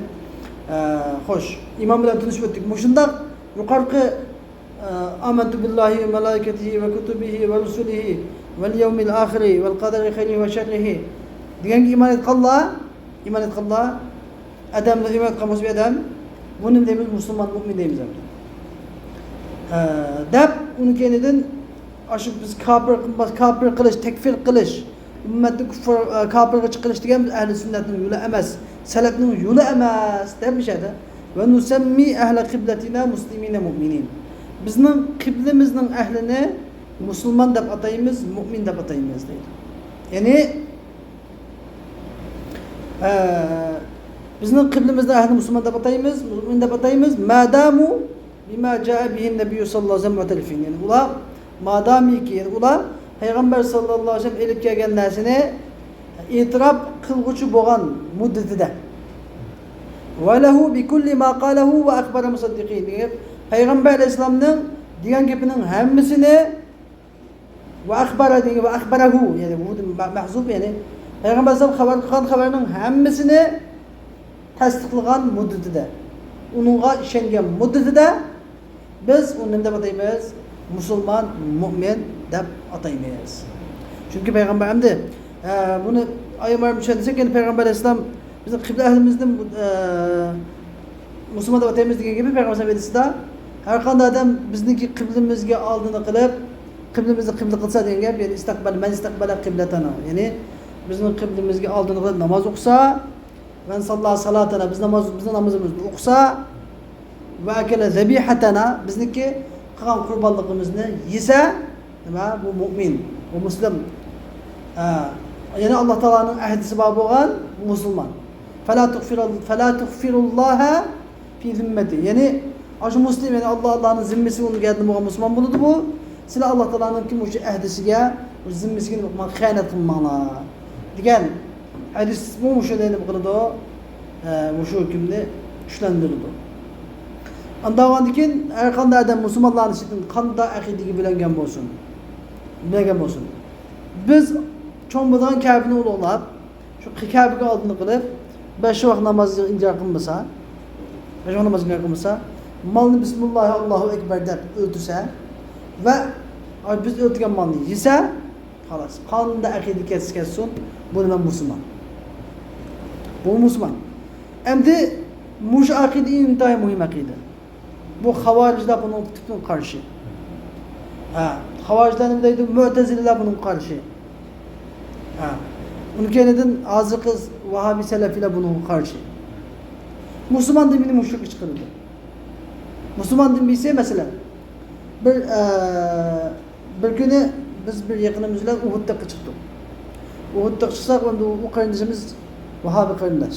ئە، خوش، ئىمان بىلەن تونۇشۇپ ئۆتتۇق. مۇشۇنداق يۇقىرىقى، ئە، ئامەنتۇ بىللاھى ۋە مەلائىكەتىھى ۋە كۇتۇبىھى ۋە رۇسۇلىھى ۋەل يەۋمىل ئاخىرى ۋەل قەدەرى خەيرىھى ۋە شەررىھى دېگەنگە ئىمان ئېيتقانلار، ئىمان ئېيتقانلار، ئادەملەر ئىمان ئېيتقان بولسا بىر ئادەم، بۇنى نېمە دەيمىز؟ مۇسۇلمان، مۇئمىن دەيمىز ئەمدى. ھە، دەپ، ئۇنىڭ كەينىدىن، ئاشۇ بىز كاپىر قىلماس، كاپىر قىلىش، تەكفىر قىلىش، ئۈممەتنى كۇففار، ئە، كاپىرغا چىقىرىش دېگەن بىز ئەھلى سۈننەتنىڭ يولى ئەمەس، سەلەفنىڭ يولى ئەمەس، دەپ مۇشۇ يەردە. ۋە نۇسەممى ئەھلە قىبلەتىنا مۇسلىمىنە مۇئمىنىن. بىزنىڭ قىبلىمىزنىڭ ئەھلىنى مۇسۇلمان دەپ ئاتايمىز، مۇئمىن دەپ ئاتايمىز، دەيدۇ. يەنى، ئە، بىزنىڭ قىبلىمىزنى ئەھلى مۇسۇلمان دەپ ئاتايمىز، مۇئمىن دەپ ئاتايمىز. مادامۇ بىما جاء بىھىن نەبىييۇ ساللاللاھۇ ئەلەيھى ۋەسەللەم مۇئتەرىفىن. يەنى ئۇلار، مادامىكى، يەنى ئۇلار پەيغەمبەر ساللاللاھۇ ئەلەيھى ۋەسەللەم ئېلىپ كەلگەن نەرسىنى ئېتىراپ قىلغۇچى بولغان مۇددىتىدە. ۋە لەھۇ بىكۇللى ما قالەھۇ ۋە ئەخبەرە مۇسەددىقىن. دېگەن پەيغەمبەر ئەلەيھىسسالامنىڭ دېگەن گېپىنىڭ ھەممىسىنى ۋە ئەخبەرە دېگەن، ۋە ئەخبەرەھۇ، يەنى ۋۇدىن مە-، مەھزۇپ، يەنى پەيغەمبەر ئەلەيھىسسالام خەۋەر قىلغان خەۋەرنىڭ ھەممىسىنى تەستىقلىغان مۇددىتىدە، ئۇنىڭغا ئىشەنگەن مۇددىتىدە بىز ئۇنى نېمە دەپ ئاتايمىز؟ مۇسۇلمان، مۇئمىن دەپ ئاتايمىز. چۈنكى پەيغەمبەر ئەمدى، ئە، بۇنى ئايرىم-ئايرىم چۈشەنسەك، يەنى پەيغەمبەر ئەلەيھىسسالام بىزنىڭ قىبلە ئەھلىمىزنى، ئە، مۇسۇلمان دەپ ئاتايمىز دېگەن گېپى پەيغەمبەر ئەلەيھىسسالام ھەدىسىدە، ھەر قانداق ئادەم بىزنىڭكى قىبلىمىزگە ئالدىنى قىلىپ، قىبلىمىزنى قىبلە قىلسا دېگەن گەپ، يەنى ئىستەقبەل، مەن ئىستەقبەلە قىبلەتەنا، يەنى بىزنىڭ قىبلىمىزگە ئالدىنى قىلىپ ناماز ئوقۇسا، مەن ساللا سالاتەنا، بىز ناماز، بىزنىڭ نامىزىمىزنى ئوقۇسا، ۋە ئەكەلە زەبىھەتەنا، بىزنىڭكى قىلغان قۇربانلىقىمىزنى يېسە، نېمە؟ بۇ مۇئمىن، بۇ مۇسلىم. ھە، يەنى ئاللا تائالانىڭ ئەھدىسى بار بولغان مۇسۇلمان. فەلا تۇغفىرۇل-، فەلا تۇغفىرۇللاھە فى زىممەتى. يەنى، ئاشۇ مۇسلىم، يەنى ئاللا، ئاللانىڭ زىممىسى ئۇنىڭ يەردىن بولغان مۇسۇلمان بولىدۇ بۇ. سىلەر ئاللا تائالانىڭكى مۇشۇ ئەھدىسىگە، مۇشۇ زىممىسىگە نېمە قىلماڭ، خىيانەت قىلماڭلار. دېگەن ھەدىسمۇ مۇشۇنى نېمە قىلىدۇ؟ ئە، مۇشۇ ھۆكۈمنى كۈچلەندۈرىدۇ. ئاندىن كېيىن ھەر قانداق ئادەم مۇسۇلمانلارنىڭ ئىچىدىن قانداق ئەقىدىگە بۆلۈنگەن بولسۇن، بۆلۈنگەن بولسۇن. بىز چوڭ بولىدىغان كەبىنى ئۇلۇغلاپ، شۇ كەبىگە ئالدىنى قىلىپ، بەش ۋاق نامازنى ئىنكار قىلمىسا، بەش ۋاق نامازنى ئىنكار قىلمىسا، مالنى بىسمىللاھى ئاللاھۇ ئەكبەر دەپ ئۆلتۈرسە ۋە بىز ئۆلتۈرگەن مالنى يېسە، خالاس، قانداق ئەقىدە كەتسە كەتسۇن، بۇ نېمە؟ مۇسۇلمان. بۇ مۇسۇلمان. ئەمدى مۇشۇ ئەقىدە ئىنتايىن مۇھىم ئەقىدە. بۇ خاۋارىجلار بۇنىڭغا پۈتۈن قارشى. ھە، خاۋارىجلار نېمە دەيدۇ؟ مۇئتەزىلىلەر بۇنىڭغا قارشى. ھە. ئۇنىڭ كەينىدىن ھازىرقى ۋاھابىي سەلەفىيلەر بۇنىڭغا قارشى. مۇسۇلمان دىنىنى مۇشۇ چىقىرىدۇ. مۇسۇلمان دىن دېسە، مەسىلەن، بىر، ئە، بىر كۈنى بىز بىر يېقىنىمىز بىلەن ئۇھۇد تېغىغا چىقتۇق. ئۇھۇد تېغىغا چىقساق، ئەمدى ئۇ قېرىندىشىمىز ۋاھابىي قېرىنداش.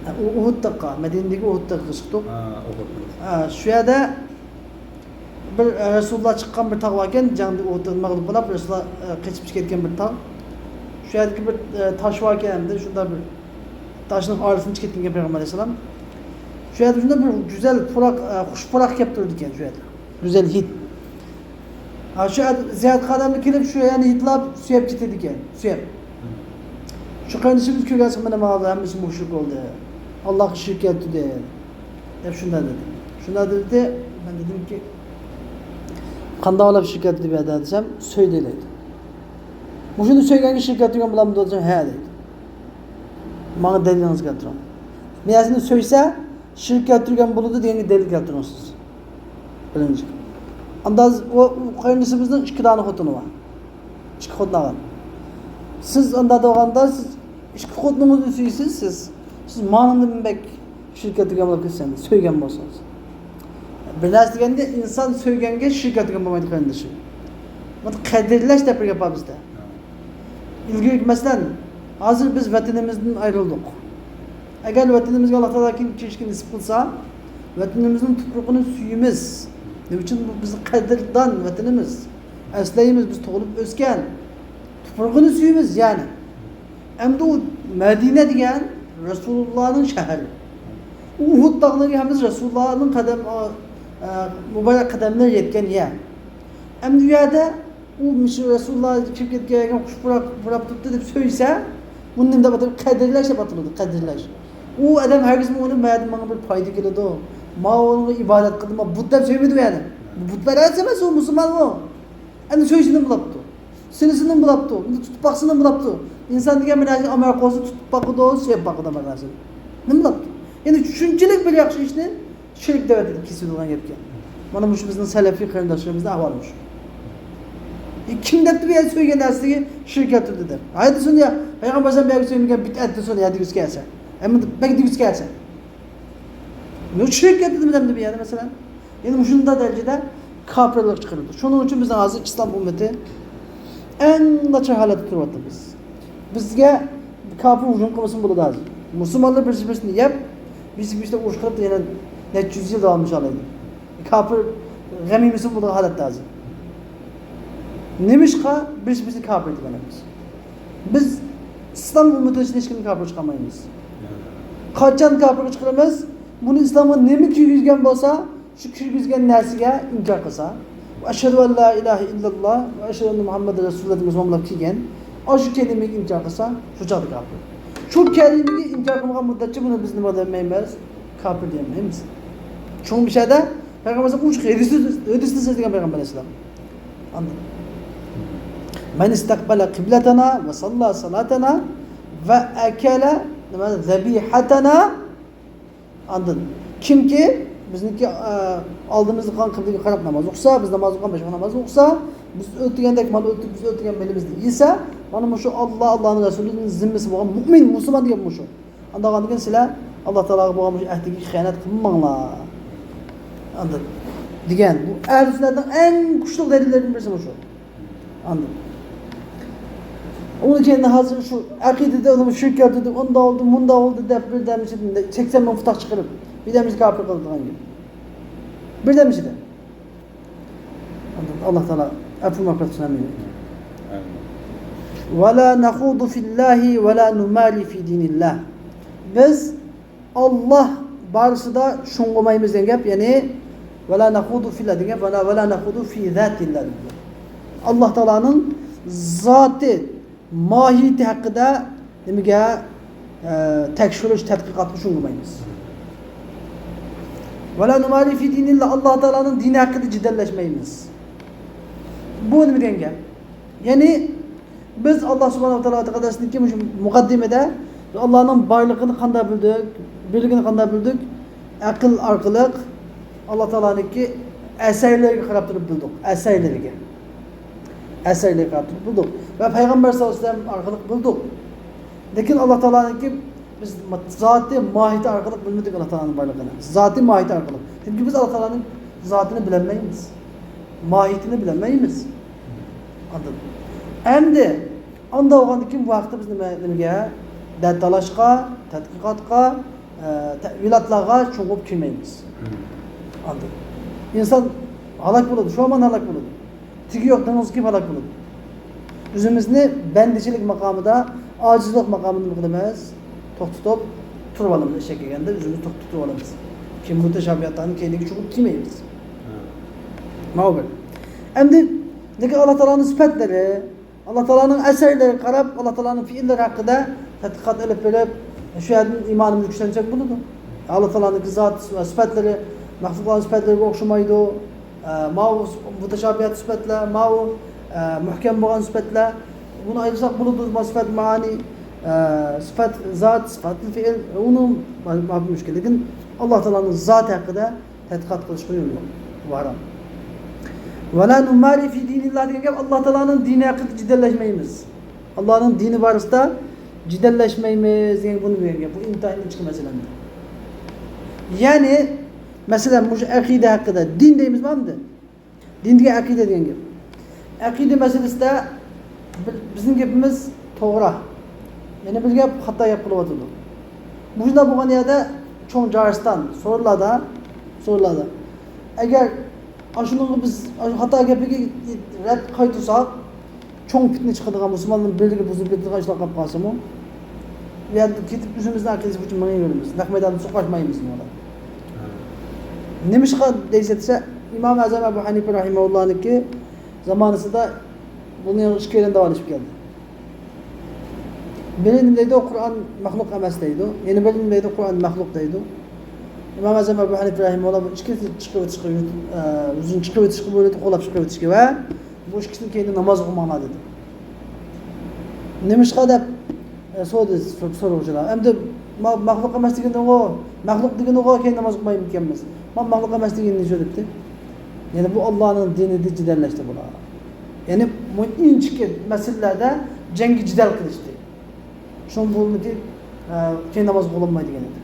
ھە، ئۇ ئۇھۇد تاغقا، مەدىنىدىكى ئۇھۇد تاغقا چىقتۇق. ھە، ئۇھۇد. ھە، شۇ يەردە بىر، ئە، رەسۇلۇللا چىققان بىر تاغ باركەن، جەڭدە ئۇھۇدتا مەغلۇپ بولاپ، رەسۇلۇللا، ئە، قېچىپ چىقىپ كەتكەن بىر تاغ. شۇ يەردىكى بىر، ئە، تاش باركەن، ئەمدى شۇنداق بىر تاشنىڭ ئارىسىدىن چىقىپ كەتكەن پەيغەمبەر ئەلەيھىسسالام. شۇ يەردە شۇنداق بىر گۈزەل پۇراق، ئە، خۇش پۇراق كەپ تۇرىدىكەن شۇ يەردە. گۈزەل ھىد. ھە، شۇ زىيارەتكە ئادەملەر كېلىپ، شۇ يەرنى ھىدلاپ، سۆيۈپ كېتىدىكەن، سۆيۈپ. شۇ قېرىندىشىمىز كۆرگەنسېرى، مانا، مانا ھەممىسى مۇشرىك بولدى. ئاللاغا شىرك كەلتۈردى، دەپ شۇنداق دېدى. شۇنداق دېدى، مەن دېدىمكى، قانداق ئويلاپ شىرك كەلتۈردى بۇ يەردە دېسەم، سۆيدى دەيدۇ. مۇشۇنى سۆيگەنگە شىرك كەلتۈرگەن بولامدۇ دېسەم، ھە دەيدۇ. ماڭا دەلىلىڭىزنى كەلتۈرۈڭ. نىيەتىنى سۆيسە، شىرك كەلتۈرگەن بولىدۇ دېگەنگە دەلىل كەلتۈرۈڭ سىز. بىرىنچى. ئاندا ئۇ، ئۇ قېرىندىشىمىزنىڭ ئىككى دانە خوتۇنى بار. ئىككى خوتۇن ئالغان. سىز ئاندا دېگەندە، سىز ئىككى خوتۇنىڭىزنى سۆيىسىز سىز. سىز ماڭىدىن بەك شىرك كەلتۈرگەن بولۇپ كېتىسىز، سۆيگەن بولسىڭىز. بىر نەرسە دېگەندە، ئىنسان سۆيگەنگە شىرك كەلتۈرگەن بولمايدۇ، قېرىندىشىم. بۇنى قەدىرلەش دەپ بىر گەپ بار بىزدە. ئىلگىرى، مەسىلەن، ھازىر بىز ۋەتىنىمىزدىن ئايرىلدۇق. ئەگەر ۋەتىنىمىزگە ئاللا تائالا كېيىن كىرىشكە نېسىپ قىلسا، ۋەتىنىمىزنىڭ تۇپرىقىنى سۆيىمىز. نېمە ئۈچۈن؟ بۇ بىزنىڭ قەدىردان ۋەتىنىمىز. ئەسلەيمىز، بىز تۇغۇلۇپ ئۆسكەن. تۇپرىقىنى سۆيىمىز، يەنى. ئەمدى ئۇ مەدىنە دېگەن رەسۇلۇللانىڭ شەھىرى. ئۇ ئۇھۇد تاغلىرى ھەممىسى رەسۇلۇللانىڭ قەدەم، ئە، مۇبارەك قەدەملىرى يەتكەن يەر. ئەمدى ئۇ يەردە ئۇ مۇشۇ رەسۇلۇللا كىرىپ كەتكەن يەرگە خۇش پۇراق پۇراپ تۇرۇپتۇ دەپ سۆيسە، بۇنى نېمە دەپ ئاتايدۇ؟ قەدىرلەش دەپ ئاتىلىدۇ، قەدىرلەش. ئۇ ئادەم ھەرگىزمۇ ئۇنى، مەدىن ماڭا بىر پايدا كېلىدۇ، ماۋۇنىڭغا ئىبادەت قىلدىم، بۇت دەپ سۆيمىدى ئۇ يەردە. بۇ بۇتپەرەس ئەمەس، ئۇ مۇسۇلمان ئۇ. ئەمدى سۆيسە نېمە بولاپتۇ؟ سېنىسى نېمە بولاپتۇ؟ ئۇنى تۇتۇپ باقسا نېمە بولاپتۇ؟ ئىنسان دېگەن بىر نەرسىگە ئامراق بولسا، تۇتۇپ باقىدۇ، سۆيۈپ باقىدۇ بىر نەرسىنى. نېمە بولاپتۇ؟ يەنى شۇنچىلىك بىر ياخشى ئىشنى شىرك دەۋەتىدۇ، كېسىۋېتىدىغان گەپكەن. مانا مۇشۇ بىزنىڭ سەلەفىي قېرىنداشلىرىمىزنىڭ ئەھۋالى مۇشۇ. ئى، كىم دەپتۇ بۇ يەردە سۆيگەن نەرسىگە شىرك كەلتۈردى دەپ؟ ھايدىسۇن يا، پەيغەمبەر ئەلەيھىسسالام بۇ يەرگە سۆيمىگەن بىدئەت دېسۇن يا، دېگۈسى كەلسە. ئەمما بەك دېگۈسى كەلسە. نېمە شىرك كەلتۈردى دەمدى بۇ يەردە، مەسىلەن؟ يەنى مۇشۇنداق دەرىجىدە كاپىرلىققا چىقىرىدۇ. شۇنىڭ ئۈچۈن بىزنىڭ ھازىر ئىسلام ئۈممىتى ئەڭ ناچار ھالەتتە تۇرۇۋاتىمىز. بىزگە كاپىر ھۇجۇم قىلمىسىمۇ بولىدۇ ھازىر. مۇسۇلمانلار بىرسى بىرسىنى يەپ، بىرسى بىرسىدە ئۇرۇش قىلىپ، يەنە نەچچە يۈز يىل داۋاملىشالايدۇ. كاپىر غەمىيمىسىمۇ بولىدىغان ھالەتتە ھازىر. نېمىشقا بىرسى بىرسىنى كاپىر دېگەن ئەمەس؟ بىز ئىسلام ئۈممىتى ئىچىدە ھېچكىمنى كاپىر چىقارمايمىز. قاچان كاپىرغا چىقىرىمىز؟ بۇنى ئىسلامغا نېمە كىرگۈزگەن بولسا، شۇ كىرگۈزگەن نەرسىگە ئىنكار قىلسا، ۋە ئەشھەدۇ ئەن لا ئىلاھە ئىللاللا ۋە ئەشھەدۇ ئەننە مۇھەممەدەن رەسۇلۇللا دېگەن مۇسۇلمانلار كىرگەن، ئاشۇ كەلىمىگە ئىنكار قىلسا، شۇ چاغدا كاپىر. شۇ كەلىمىگە ئىنكار قىلمىغان مۇددەتچە بۇنى بىز نېمە دېيەلمەيمىز؟ كاپىر دېيەلمەيمىز. چوڭ بىر شەدە پەيغەمبەر ئوچۇق ھەدىسنى، ھەدىسنى سۆزلىگەن پەيغەمبەر ئەلەيھىسسالام. ئاندىن، مەن ئىستەقبەلە قىبلەتەنا ۋە ساللا سالاتەنا ۋە ئەكەلە، نېمە، زەبىھەتەنا. ئاندىن، كىمكى بىزنىڭكى، ئە، ئالدىمىزدا قىلغان قىبلىگە قاراپ ناماز ئوقۇسا، بىز ناماز ئوقۇغان باشقا ناماز ئوقۇسا، بىز ئۆتۈگەندەك مانا ئۆتۈپ، بىز ئۆتۈگەن مېلىمىزنى يېسە، مانا مۇشۇ ئاللا، ئاللانىڭ رەسۇلىنىڭ زىممىسى بولغان مۇئمىن، مۇسۇلمان دېگەن مۇشۇ. ئاندىن كېيىن سىلەر ئاللا تائالاغا بولغان مۇشۇ ئەھدىگە خىيانەت قىلماڭلار. ئاندىن دېگەن، بۇ ئەھلى سۈننەتنىڭ ئەڭ كۈچلۈك دەلىللىرىدىن بىرسى مۇشۇ. ئاندىن ئۇنىڭ كېيىن ھازىر شۇ ئەقىدىدە ئۇنىمۇ شىرك كەلتۈردى، ئۇنداق بولدى، مۇنداق بولدى دەپ بىردەمچە سەكسەن مىڭ پۇتاق چىقىرىپ، بىردەمچە كاپىر قىلىدىغان گەپ. بىردەمچىدە. ئاندىن ئاللا تائالا ئەپۇ مەغپىرەت قىلسۇن، ئامىن. ئامىن. ۋەلا نەخۇدۇ فىللاھى ۋەلا نۇمارى فى دىنىللاھ. بىز ئاللا بارىسىدا شۇڭغۇمايمىز دېگەن گەپ، يەنى ۋەلا نەخۇدۇ فىللا دېگەن گەپ، ۋەلا، ۋەلا نەخۇدۇ فى زاتىللا دېگەن گەپ. ئاللا تائالانىڭ زاتى، ماھىيىتى ھەققىدە نېمىگە، ئە، تەكشۈرۈش، تەتقىقاتقا شۇڭغۇمايمىز. ۋەلا نۇمارى فى دىنىللا، ئاللا تائالانىڭ دىنى ھەققىدە جېدەللەشمەيمىز. بۇ نېمە دېگەن گەپ؟ يەنى، بىز ئاللا سۇبھانەھۇ ۋە تائالا تەقەددەسنىڭكى مۇشۇ مۇقەددىمىدە ئاللانىڭ بارلىقىنى قانداق بىلدۇق، بىرلىكىنى قانداق بىلدۇق؟ ئەقىل ئارقىلىق ئاللا تائالانىڭكى ئەسەرلىرىگە قاراپ تۇرۇپ بىلدۇق. ئەسەرلىرىگە. ئەسەرلىرىگە قاراپ تۇرۇپ بىلدۇق. ۋە پەيغەمبەر سەللەللاھۇ ئەلەيھى ۋەسەللەم ئارقىلىق بىلدۇق. لېكىن ئاللا تائالانىڭكى بىز زاتى ماھىيىتى ئارقىلىق بىلمىدۇق ئاللا تائالانىڭ بارلىقىنى. زاتى ماھىيىتى ئارقىلىق. چۈنكى بىز ئاللا تائالانىڭ زاتىنى بىلەلمەيمىز. ماھىيىتىنى بىلەلمەيمىز. ئاندىن، ئەمدى ئاندا بولغاندىن كېيىن بۇ ھەقتە بىز نېمە، نېمىگە، دەتالاشقا، تەتقىقاتقا، ئە، تەئۋىلاتلارغا چوڭقۇر كىرمەيمىز. ئاندىن ئىنسان ھالاك بولىدۇ، شۇ ھامان ھالاك بولىدۇ. تېگى يوق دېڭىزغا كىرىپ ھالاك بولىدۇ. ئۆزىمىزنى بەندىچىلىك ماقامىدا، ئاجىزلىق ماقامىدا نېمە قىلىمىز؟ توختىتىپ تۇرۇۋالىمىز، ئېشەك كەلگەندە ئۆزىمىزنى توختىتىپ تۇرۇۋالىمىز. كېيىن مۇتەشابىھاتلارنى كەينىگە چوقۇم كىيمەيمىز. ماۋۇ بىر. ئەمدى لېكىن ئاللا تائالانىڭ سۈپەتلىرى، ئاللا تائالانىڭ ئەسەرلىرىگە قاراپ، ئاللا تائالانىڭ پېئىللىرى ھەققىدە تەتقىقات ئېلىپ بېرىپ، شۇ يەردىن ئىمانىمىزنى كۈچلەندۈرسەك بولىدۇ. ئاللا تائالانىڭكى زات سۈپەتلىرى مەخلۇقلارنىڭ سۈپەتلىرىگە ئوخشىمايدۇ. ئە، ماۋۇ مۇتەشابىھات سۈپەتلەر، ماۋۇ، ئە، مۇھكەم بولغان سۈپەتلەر. بۇنى ئايرىساق بولىدۇ، ماۋۇ سۈپەت مەئانى، ئە، سۈپەت زات، سۈپەت فېئىل، ئۇنىڭ مۇشكىل. لېكىن ئاللا تائالانىڭ زاتى ھەققىدە تەتقىقات قىلىشقا يول يوق. بۇ ھارام. ۋەلا نۇمارى فى دىنىللا دېگەن گەپ، ئاللا تائالانىڭ دىنى ھەققىدە جېدەللەشمەيمىز. ئاللانىڭ دىنى بارىسىدا جېدەللەشمەيمىز دېگەن، بۇنى دېگەن گەپ. بۇ ئىنتايىن ئىنچىكە مەسىلە. يەنى، مەسىلەن، مۇشۇ ئەقىدە ھەققىدە، دىن دەيمىزمۇ ئەمدى؟ دىن دېگەن ئەقىدە دېگەن گەپ. ئەقىدە مەسىلىسىدە بىر، بىزنىڭ گېپىمىز توغرا. يەنە بىر گەپ خاتا گەپ قىلىۋاتىدۇ. مۇشۇنداق بولغان يەردە چوڭ جارىستان، سورۇنلاردا، سورۇنلاردا. ئەگەر ئاشۇنىڭغا بىز، ئاشۇ خاتا گەپكە رەت قايتۇرساق، چوڭ پىتنە چىقىدىغان، مۇسۇلمانلارنىڭ بىرلىكى بۇزۇلۇپ كېتىدىغان ئىشلار قاپ قالسىمۇ، بۇ يەردىن كېتىپ ئۆزىمىزنىڭ ئەقىدىسى بويىچە مېڭىۋېرىمىز. نەق مەيداندا سوقۇشمايمىز بۇنىڭغا. نېمىشقا دەيسە دېسە، ئىمام ئەزەم ئەبۇ ھەنىپە رەھىمەھۇللانىڭكى زامانىسىدا بۇنى ئىككىيلەن داۋالىشىپ كەلدى. بىرى نېمە دەيدۇ؟ قۇرئان مەخلۇق ئەمەس دەيدۇ. يەنە بىرى نېمە دەيدۇ؟ قۇرئان مەخلۇق دەيدۇ. ئىمام ئەزەم ئەبۇ ھەنىپە رەھىمەھۇللا بۇ ئىككىسىنى چىقىۋېتىشقا، ئە، ئۆزىنى چىقىۋېتىشقا بۇيرۇدى، قوغلاپ چىقىۋېتىشكە ۋە بۇ ئىككىسىنىڭ كەينىدە نامازغا ماڭا دېدى. نېمىشقا دەپ، ئە، سورىدى سو-، سورىغۇچىلار. ئەمدى ما-، مەخلۇق ئەمەس دېگىنىغۇ، مەخلۇق دېگىنىغۇ كەينىدە ناماز ئوقۇمايمىكەنمىز؟ ما-، مەخلۇق ئەمەس دېگىنى نېمە دەپتۇ؟ يەنى بۇ ئاللانىڭ دىنىدا جېدەللەشتى بۇلار. يەنى بۇ ئىنچىكە مەسىلىلەردە جەڭگە جېدەل قىلىشتى. شۇڭا بۇ مۇددەت، ئە، كەينىدە ناماز ئوقۇلمايدۇ دېگەن ئىدى.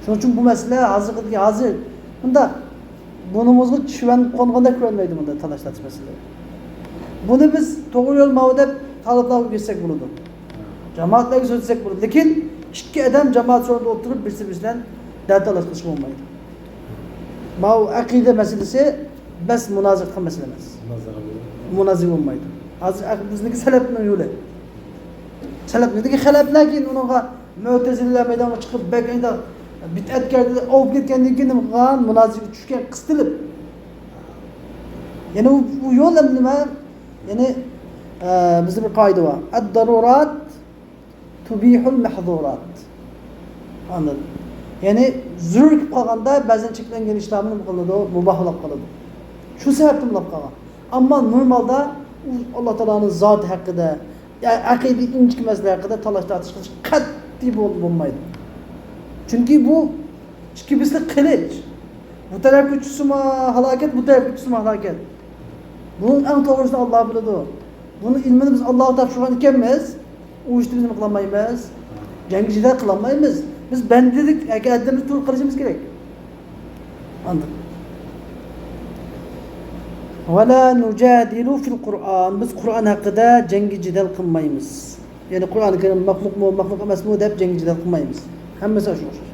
شۇنىڭ ئۈچۈن بۇ مەسىلە ھازىرقى، ھازىر مۇنداق بۇرنىمىزغا چىۋەن قونغاندەك كۆرۈنمەيدۇ بۇنداق تالاش تارتىش مەسىلىلىرى. بۇنى بىز توغرا يول ماۋۇ دەپ تالىپلارغا كۆرسەتسەك بولىدۇ. جامائەتلەرگە سۆزلىسەك بولىدۇ. لېكىن ئىككى ئادەم جامائەت سورۇندا ئولتۇرۇپ بىرسى بىرسى بىلەن دەتالاش قىلىشقا بولمايدۇ. ماۋۇ ئەقىدە مەسىلىسى بەس مۇنازىرە قىلغان مەسىلە ئەمەس. مۇنازىرە بولمايدۇ. ھازىر ئەق-، بىزنىڭكى سەلەپنىڭ يولى. سەلەپنىڭكى خەلەپلەر كېيىن ئۇنىڭغا مۆتەزىلىلەر مەيدانغا چىقىپ، بەك ئەينە بىدئەتكارلار ئاۋۇپ كەتكەندىن كېيىن نېمە قىلغان؟ مۇنازىرىگە چۈشكەن، قىستىلىپ. يەنى ئۇ، ئۇ يول ئەمدى نېمە؟ يەنى، ئە، بىزدە بىر قائىدە بار. ئەد-دارۇرات تۇبىھۇل مەھزۇرات. ئاندىن، يەنى زۆرۈر كېلىپ قالغاندا بەزەن چەكلەنگەن ئىشلارمۇ نېمە قىلىدۇ؟ مۇباھلاپ قالىدۇ. شۇ سەۋەبتىن بولۇپ قالغان. ئەمما نورمالدا ئۇ ئاللا تائالانىڭ زاتى ھەققىدە، يا ئەقىدە ئىنچىكە مەسىلە ھەققىدە تالاش تارتىش قىلىش قەتئىي بول-، بولمايدۇ. چۈنكى بۇ ئىككى بىسلىك قىلىچ. بۇ تەرەپكە چۈشسىمۇ ھالاكەت، بۇ تەرەپكە چۈشسىمۇ ھالاكەت. بۇنىڭ ئەڭ توغرىسىنى ئاللا بىلىدۇ. بۇنىڭ ئىلمىنى بىز ئاللاغا تاپشۇرغان ئىكەنمىز، ئۇ ئىشتا بىز نېمە قىلالمايمىز؟ جەڭگى جېدەل قىلالمايمىز. بىز بەندىلىك ياكى ھەددىمىزنى تولۇق قىلىشىمىز كېرەك. ئاندىن. ۋەلا نۇجادىلۇ فىل قۇرئان. بىز قۇرئان ھەققىدە جەڭگى جېدەل قىلمايمىز. يەنى قۇرئان كەرىم مەخلۇقمۇ، مەخلۇق ئەمەسمۇ دەپ جەڭگى جېدەل قىلمايمىز. ھەممىسى ئاشۇ ئوخشاش.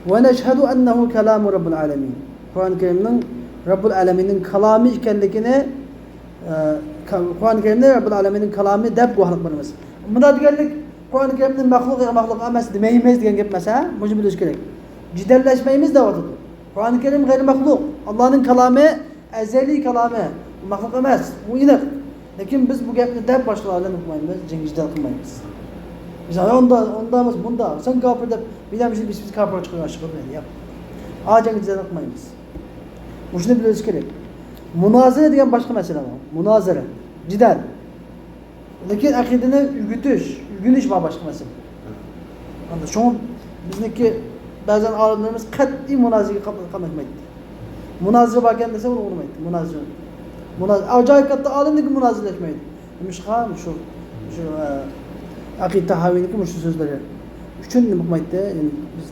ۋە نەشھەدۇ ئەننەھۇ كەلامۇ رەببىل ئالەمىن. قۇرئان كەرىمنىڭ رەببۇل ئالەمىننىڭ كالامى ئىكەنلىكىنى، ئە، ك-، قۇرئان كەرىمنى رەببۇل ئالەمىننىڭ كالامى دەپ گۇۋاھلىق بېرىمىز. بۇنداق دېگەنلىك، قۇرئان كەرىمنى مەخلۇق يا مەخلۇق ئەمەس دېمەيمىز دېگەن گەپ ئەمەس، ھە؟ مۇشۇنى بىلىش كېرەك. جېدەللەشمەيمىز دەۋاتىدۇ. قۇرئان كەرىم غەيرىي مەخلۇق. ئاللانىڭ كالامى، ئەزەلىي كالامى. مەخلۇق ئەمەس. بۇ ئېنىق. لېكىن بىز بۇ گەپنى دەپ باشقىلار بىلەن ئوقۇمايمىز، جەڭگى جېدەل قىلمايمىز. بىز، «ھە، ئۇنداق، ئۇنداق ئەمەس، مۇنداق، سەن كاپىر» دەپ، بىلەن بىز، بىز، بىز كاپىرغا چىقىرىۋەتسەك بولمايدۇ، ياق. ئا جەڭگى جېدەل قىلمايمىز. مۇشۇنى بىلىۋېلىش كېرەك. مۇنازىرە دېگەن باشقا مەسىلە بار. مۇنازىرە، جېدەل. لېكىن ئەقىدىنى ئۆگىتىش، ئۆگىنىش بار باشقا مەسىلە. ئاندىن شۇڭا بىزنىڭكى بەزەن ئالىملىرىمىز قەتئىي مۇنازىرىگە قاتناشمايتتى. مۇنازىرە باركەن دېسە، ئۇنى ئۇرمايتتى. مۇنازىرە. مۇنازىرە. ئاجايىپ كاتتا ئالىم، لېكىن مۇنازىرىلەشمەيدۇ. نېمىشقا؟ مۇشۇ، مۇشۇ، ئە، ئەقىدە تاھاۋىنىڭكى مۇشۇ سۆزلىرى ئۈچۈن نېمە قىلمايتتى؟ يەنى بىز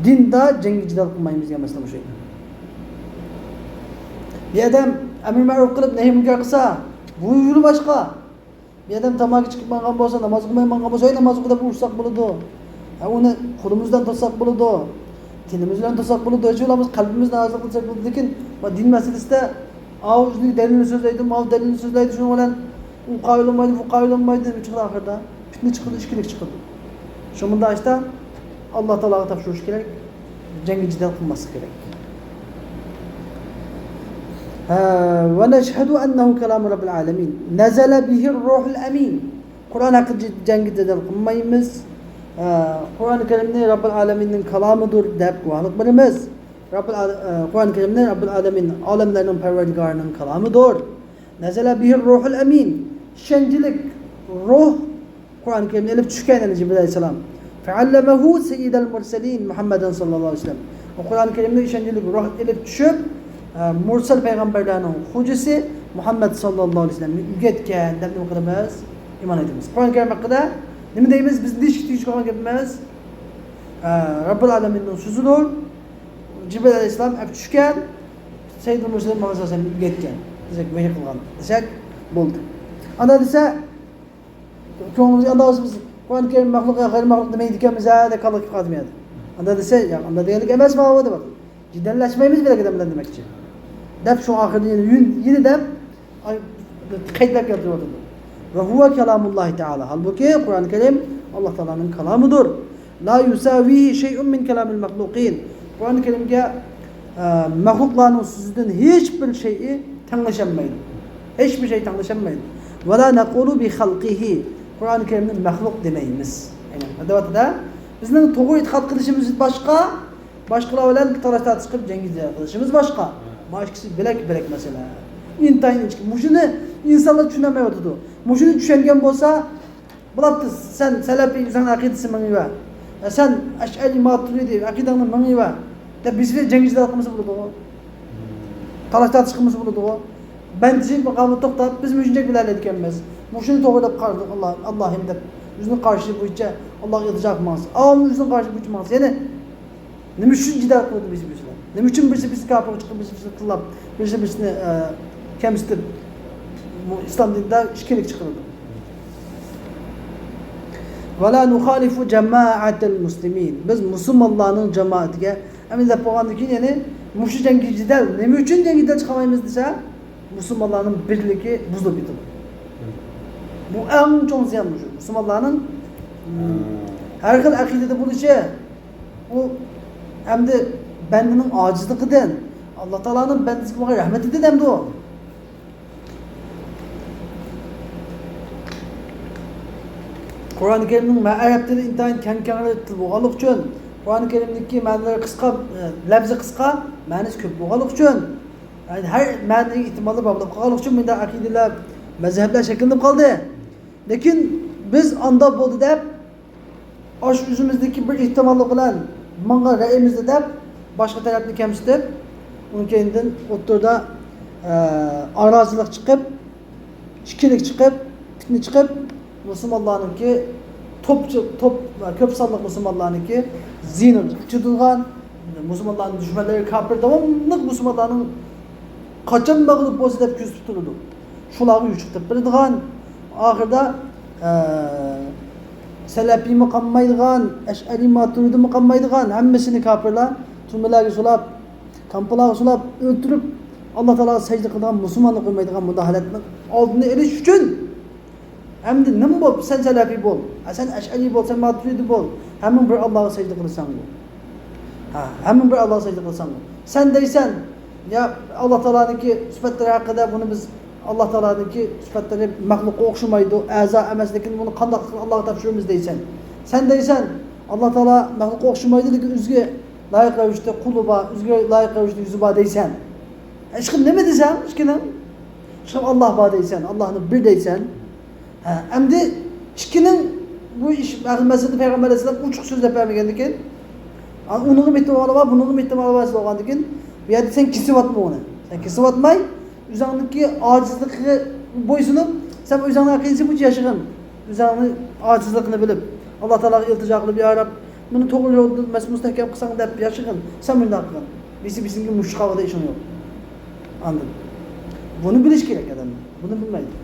دىندا جەڭگى جېدەل قىلمايمىز دېگەن مەسىلە مۇشۇ. بىر ئادەم ئەمر مەرۇپ قىلىپ نەھي مۇنكەر قىلسا، بۇ يولى باشقا. بىر ئادەم تاماكا چېكىپ ماڭغان بولسا، ناماز ئوقۇماي ماڭغان بولسا، ھەي، ناماز ئوقۇ دەپ ئۇرساق بولىدۇ. ھە، ئۇنى قولىمىز بىلەن توسساق بولىدۇ. تىلىمىز بىلەن توسساق بولىدۇ. ھېچ بولمىسا قەلبىمىز نارازىلىق قىلساق بولىدۇ. لېكىن بۇ دىن مەسىلىسىدە ئاۋۇ ئۆزىنىڭ دەلىلىنى سۆزلەيدۇ، ماۋۇ دەلىلىنى سۆزلەيدۇ. شۇنىڭ بىلەن ئۇ قايىل بولمايدۇ، بۇ قايىل بولمايدۇ. نېمە چىقىدۇ ئاخىرىدا؟ پىتنە چىقىدۇ، ئىككىلىك چىقىدۇ. شۇ مۇنداق ئىشتا ئاللا تائالاغا تاپشۇرۇش كېرەك. جەڭگە جېدەل قىلماسلىق كېرەك. ھە، ونشهد أنه كلام رب العالمين نزل به الروح الأمين. قۇرئان ھەققىدە جەڭگە جېدەل قىلمايمىز. ھە، قۇرئان كەرىمنى رەببىل ئالەمىننىڭ كالامىدۇر دەپ گۇۋاھلىق بېرىمىز. رەببىل ئال-، ئە، قۇرئان كەرىمنى رەببىل ئالەمىن، ئالەملەرنىڭ پەرۋەردىگارىنىڭ كالامىدۇر. نزل به الروح الأمين. ئىشەنچلىك روھ قۇرئان كەرىمنى ئېلىپ چۈشكەن، يەنى جىبرىل ئەلەيھىسسالام. فعلمه سيد المرسلين محمدا صلى الله عليه وسلم. ئۇ قۇرئان كەرىمنى ئىشەنچلىك روھ ئېلىپ چۈشۈپ، ئە، مۇرسەل پەيغەمبەرلەرنىڭ خوجىسى مۇھەممەد ساللاللاھۇ ئەلەيھى ۋەسەللەمگە ئۆگەتكەن دەپ نېمە قىلىمىز؟ ئىمان ئېيتىمىز. قۇرئان كەرىم ھەققىدە نېمە دەيمىز؟ بىز نېمە دېيىشكە تېگىشلىك بولغان گەپمىز؟ ئە، رەببىل ئالەمىننىڭ سۆزىدۇر. جىبرىل ئەلەيھىسسالام ئەپ چۈشكەن، سەييىدۇل مۇرسەلىن مۇھەممەد ساللاللاھۇ ئەلەيھى ۋەسەللەمگە ئۆگەتكەن دېسەك، ۋەھىي قىلغان دېسەك بولدى. ئاندا دېسە، كۆڭلىمىزگە ئاندا بولسا بىز قۇرئان كەرىم مەخلۇق يا غەيرىي مەخلۇق دېمەيدىكەنمىز ھە دەپ كاللا كېلىپ قالدىمۇ يەنە. ئاندا دېسە، ياق، ئاندا دېگەنلىك ئەمەس ماۋۇ دەپ. جېدەللەشمەيمىز بىر ئادەم بىلەن دېمەكچى. دەپ شۇ ئاخىرىدا يەنە يۈن-، يەنە دەپ، ئاي، قەيتلەپ كەلتۈرۈۋاتىدۇ. وهو كلام الله تعالى. ھالبۇكى، قۇرئان كەرىم ئاللا تائالانىڭ كالامىدۇر. لا يساويه شيء من كلام المخلوقين. قۇرئان كەرىمگە، ئە، مەخلۇقلارنىڭ سۆزىدىن ھېچبىر شەيئى تەڭلىشەلمەيدۇ. ھېچبىر شەي تەڭلىشەلمەيدۇ. ولا نقول بخلقه. قۇرئان كەرىمنى مەخلۇق دېمەيمىز. يەنى، دەۋاتىدۇ-دە، بىزنىڭ توغرا ئېتىقاد قىلىشىمىز باشقا، باشقىلار بىلەن تالاش تارتىش قىلىپ جەڭگى جىدەل قىلىشىمىز باشقا. مانا ئىككىسى بۆلەك-بۆلەك مەسىلە. ئىنتايىن ئىنچىكە. مۇشۇنى ئىنسانلار چۈشىنەلمەيۋاتىدۇ. مۇشۇنى چۈشەنگەن بولسا، بولاتتى، سەن سەلەپىي ئۆزۈڭنىڭ ئەقىدىسىنى مېڭىۋەر. يا سەن ئەشئەرىي ماتۇرىدى ئەقىدەڭنى مېڭىۋەر دەپ بىز بىلەن جەڭگى جىدەل قىلمىسا بولىدىغۇ. تالاش تارتىش قىلمىسا بولىدىغۇ. بەندىچى مۇقامىدا توختاپ، بىز مۇشۇنچە بىلەلەيدىكەنمىز. مۇشۇنى توغرا دەپ قارىدۇق، ئاللا، ئاللاھىم دەپ. ئۆزىنىڭ قارىشى بويىچە ئاللاغا ئىلتىجا قىلماڭسىز. ئاۋۇ ئۆزىنىڭ قارىشى بويىچە ماڭسىز. يەنى نېمە ئۈچۈن جېدەل قىلىدۇ بىرسى بىرسى بىلەن؟ نېمە ئۈچۈن بىرسى بىرسىنى كاپىرغا چىقىرىپ، بىرسى بىرسىنى تىللاپ، بىرسى بىرسىنى، ئە، كەمسىتىپ، بۇ ئىسلام دىنىدا ئىككىلىك چىقىرىدۇ؟ ولا نخالف جماعة المسلمين. بىز مۇسۇلمانلارنىڭ جامائىتىگە، ئەمدى دەپ بولغاندىن كېيىن، يەنى مۇشۇ جەڭگى جېدەل، نېمە ئۈچۈن جەڭگى جېدەل چىقارمايمىز دېسە، مۇسۇلمانلارنىڭ بىرلىكى بۇزۇلۇپ كېتىدۇ. بۇ ئەڭ چوڭ زىيان مۇشۇ. مۇسۇلمانلارنىڭ، ھەر خىل ئەقىدىدە بولۇشى، ئۇ ئەمدى بەندىنىڭ ئاجىزلىقىدىن، ئاللا تائالانىڭ بەندىسىگە بولغان رەھمىتىدىن ئەمدى ئۇ. قۇرئان كەرىمنىڭ مە-، ئەرەب تىلى ئىنتايىن كەڭ، كەڭرى تىل بولغانلىقى ئۈچۈن، قۇرئان كەرىمدىكى مەنىلىرى قىسقا، ئە، لەپزى قىسقا، مەنىسى كۆپ بولغانلىقى ئۈچۈن، يەنى ھەر مەنىنىڭ ئېھتىمالى بارلىقى قالغانلىقى ئۈچۈن، مۇنداق ئەقىدىلەر، مەزھەپلەر شەكىللىنىپ قالدى. لېكىن بىز ئاندا بولدى دەپ، ئاشۇ ئۆزىمىزدىكى بىر ئېھتىماللىق بىلەن ماڭغان رەئيىمىزنى دەپ، باشقا تەرەپنى كەمسىتىپ، ئۇنىڭ كەينىدىن ئوتتۇرىدا، ئە، ئارازىلىق چىقىپ، ئىككىلىك چىقىپ، پىتنە چىقىپ، مۇسۇلمانلارنىڭكى توپ، توپ، كۆپ سانلىق مۇسۇلمانلارنىڭكى زىيىنىغا ئۇچرىتىدىغان، مۇسۇلمانلارنىڭ دۈشمەنلىرى كاپىر داۋاملىق مۇسۇلمانلارنىڭ قاچان مەغلۇپ بولسا دەپ كۆزىتىپ تۇرىدۇ. شۇلارغا يوشۇرتۇپ بېرىدىغان، ئاخىرىدا، ئە، سەلەپىيمۇ قالمايدىغان، ئەشئەرىي ماتۇرىدىمۇ قالمايدىغان، ھەممىسىنى كاپىرلار تۈرمىلەرگە سولاپ، كامپلارغا سولاپ، ئۆلتۈرۈپ، ئاللا تائالاغا سەجدە قىلىدىغان مۇسۇلمانلار قويمايدىغان مۇنداق ھالەتنىڭ ئالدىنى ئېلىش ئۈچۈن، ئەمدى نېمە بول، سەن سەلەفىي بول، ھە، سەن ئەشئەرىي بول، سەن ماتۇرىدى بول، ھەممىڭ بىر ئاللاغا سەجدە قىلىسەنغۇ. ھە، ھەممىڭ بىر ئاللاغا سەجدە قىلىسەنغۇ. سەن دەيسەن، يا ئاللا تائالانىڭكى سۈپەتلىرى ھەققىدە، بۇنى بىز ئاللا تائالانىڭكى سۈپەتلىرى مەخلۇققا ئوخشىمايدۇ، ئەزا ئەمەس، لېكىن بۇنى قانداق قىلىپ ئاللاغا تاپشۇرىمىز دەيسەن. سەن دەيسەن، ئاللا تائالا مەخلۇققا ئوخشىمايدۇ، لېكىن ئۆزىگە لايىق رەۋىشتە قولى بار، ئۆزىگە لايىق رەۋىشتە يۈزى بار دەيسەن. ئىشقىلىپ نېمە دېسەم، ئىشقىلىپ ئاللا بار دەيسەن، ئاللانى بىر دەيسەن. ھە، ئەمدى ئىككىنىڭ بۇ ئىش، مەسىلىدە پەيغەمبەر ئەلەيھىسسالام ئوچۇق سۆزلەپ بەرمىگەندىكىن، ئۇنىڭغا ئېھتىمالى بار، بۇنىڭغا ئېھتىمالى بار دېگەندىكىن، بۇ يەردە سەن كېسىۋاتما ئۇنى. سەن كېسىۋاتماي، ئۆزۈڭنىڭكى ئاجىزلىقىغا بويسۇنۇپ، سەن ئۆزۈڭنىڭ ئەقىدىسى بويىچە ياشىغىن. ئۆزۈڭنىڭ ئاجىزلىقىنى بىلىپ، ئاللا تائالاغا ئىلتىجا قىلىپ، يا رەب، مېنى توغرا يولدا مەس-، مۇستەھكەم قىلساڭ دەپ ياشىغىن. سەن مۇنداق قىلغىن. بىزى بىزنىڭكى مۇشۇ قاغىدا ئىشىڭ يوق. ئاندىن بۇنى بىلىش كېرەك ئادەم. بۇنى بىلمەيدۇ.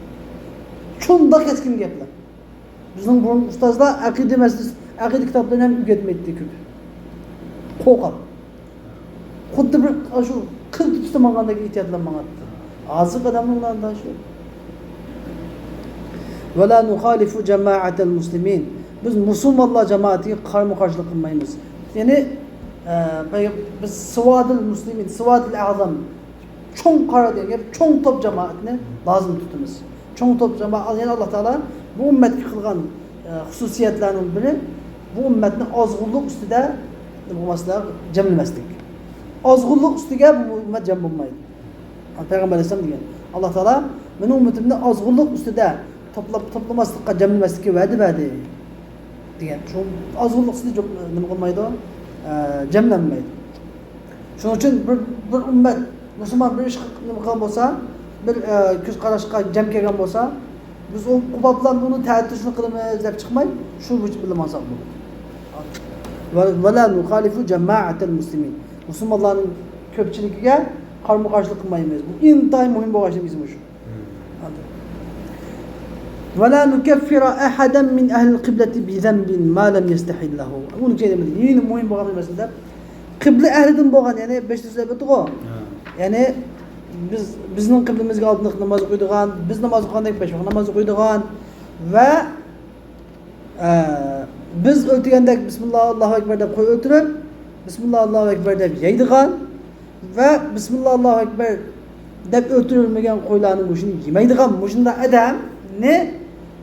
شۇنداق كەسكىن گەپلەر. بىزنىڭ بۇرۇن ئۇستازلار ئەقىدە مەسىلىسى، ئەقىدە كىتابلىرىنى ھەم ئۆگەتمەيتتى كۆپ. قورقۇپ. خۇددى بىر شۇ قىل تۇتۇشتا ماڭغاندەك ئېھتىيات بىلەن ماڭاتتى. ھازىرقى ئادەمنىڭ ئۇلاردا شۇ. ولا نخالف جماعة المسلمين. بىز مۇسۇلمانلار جامائىتىگە قارىمۇ قارشىلىق قىلمايمىز. يەنى، ئە، بىز سوادىل مۇسلىمىن، سوادىل ئەزەم، چوڭ قارا دېگەن گەپ، چوڭ توپ جامائەتنى لازىم تۇتىمىز. چوڭ توپ جامائەت، يەنى ئاللا تائالا بۇ ئۈممەتكە قىلغان، ئە، خۇسۇسىيەتلەرنىڭ بىرى، بۇ ئۈممەتنى ئازغۇنلۇق ئۈستىدە، نېمە قىلماسلىق، جەملىمەسلىك. ئازغۇنلۇق ئۈستىگە بۇ ئۈممەت جەم بولمايدۇ. پەيغەمبەر ئەلەيھىسسالام دېگەن، ئاللا تائالا مېنىڭ ئۈممىتىمنى ئازغۇنلۇق ئۈستىدە توپلاپ، توپلىماسلىققا، جەملىمەسلىككە ۋەدە بەردى، دېگەن. شۇ ئازغۇنلۇق ئۈستىدە جوق-، نېمە قىلمايدۇ؟ ئە، جەملەنمەيدۇ. شۇنىڭ ئۈچۈن بىر، بىر ئۈممەت، مۇسۇلمان بىر ئىشقا نېمە قىلغان بولسا، بىر، ئە، كۆز قاراشقا جەم كەلگەن بولسا، بىز ئۇ قوباب بىلەن بۇنى تەتۈرىسىنى قىلىمىز دەپ چىقماي، شۇ بويىچە بىللە ماڭساق بولىدۇ. ۋە، ۋەلا نۇخالىفۇ جەمائەتەل مۇسلىمىن. مۇسۇلمانلارنىڭ كۆپچىلىكىگە قارىمۇ قارشىلىق قىلمايمىز. بۇ ئىنتايىن مۇھىم بولغان ئىشىمىز مۇشۇ. ۋەلا نۇكەففىرە ئەھەدەن مىن ئەھلىل قىبلەتى بىزەنبىن ما لەم يەستەھىل لەھۇ. ئۇنى كەينىمىز، يەنە مۇھىم بولغان مەسىلە. قىبلە ئەھلىدىن بولغان، يەنى بەش تۈرلۈك ئەتىغۇ. ھە. يەنى بىز، بىزنىڭ قىبلىمىزگە ئالدىنقى ناماز ئوقۇيدىغان، بىز ناماز ئوقۇغاندەك بەش ۋاق ناماز ئوقۇيدىغان ۋە، ئە، بىز ئۆلتۈرگەندەك بىسمىللا، ئاللاھۇ ئەكبەر دەپ قوي ئۆلتۈرۈپ، بىسمىللا، ئاللاھۇ ئەكبەر دەپ يەيدىغان، ۋە بىسمىللا، ئاللاھۇ ئەكبەر دەپ ئۆلتۈرۈلمىگەن قويلارنىڭ گۆشىنى يېمەيدىغان مۇشۇنداق ئادەمنى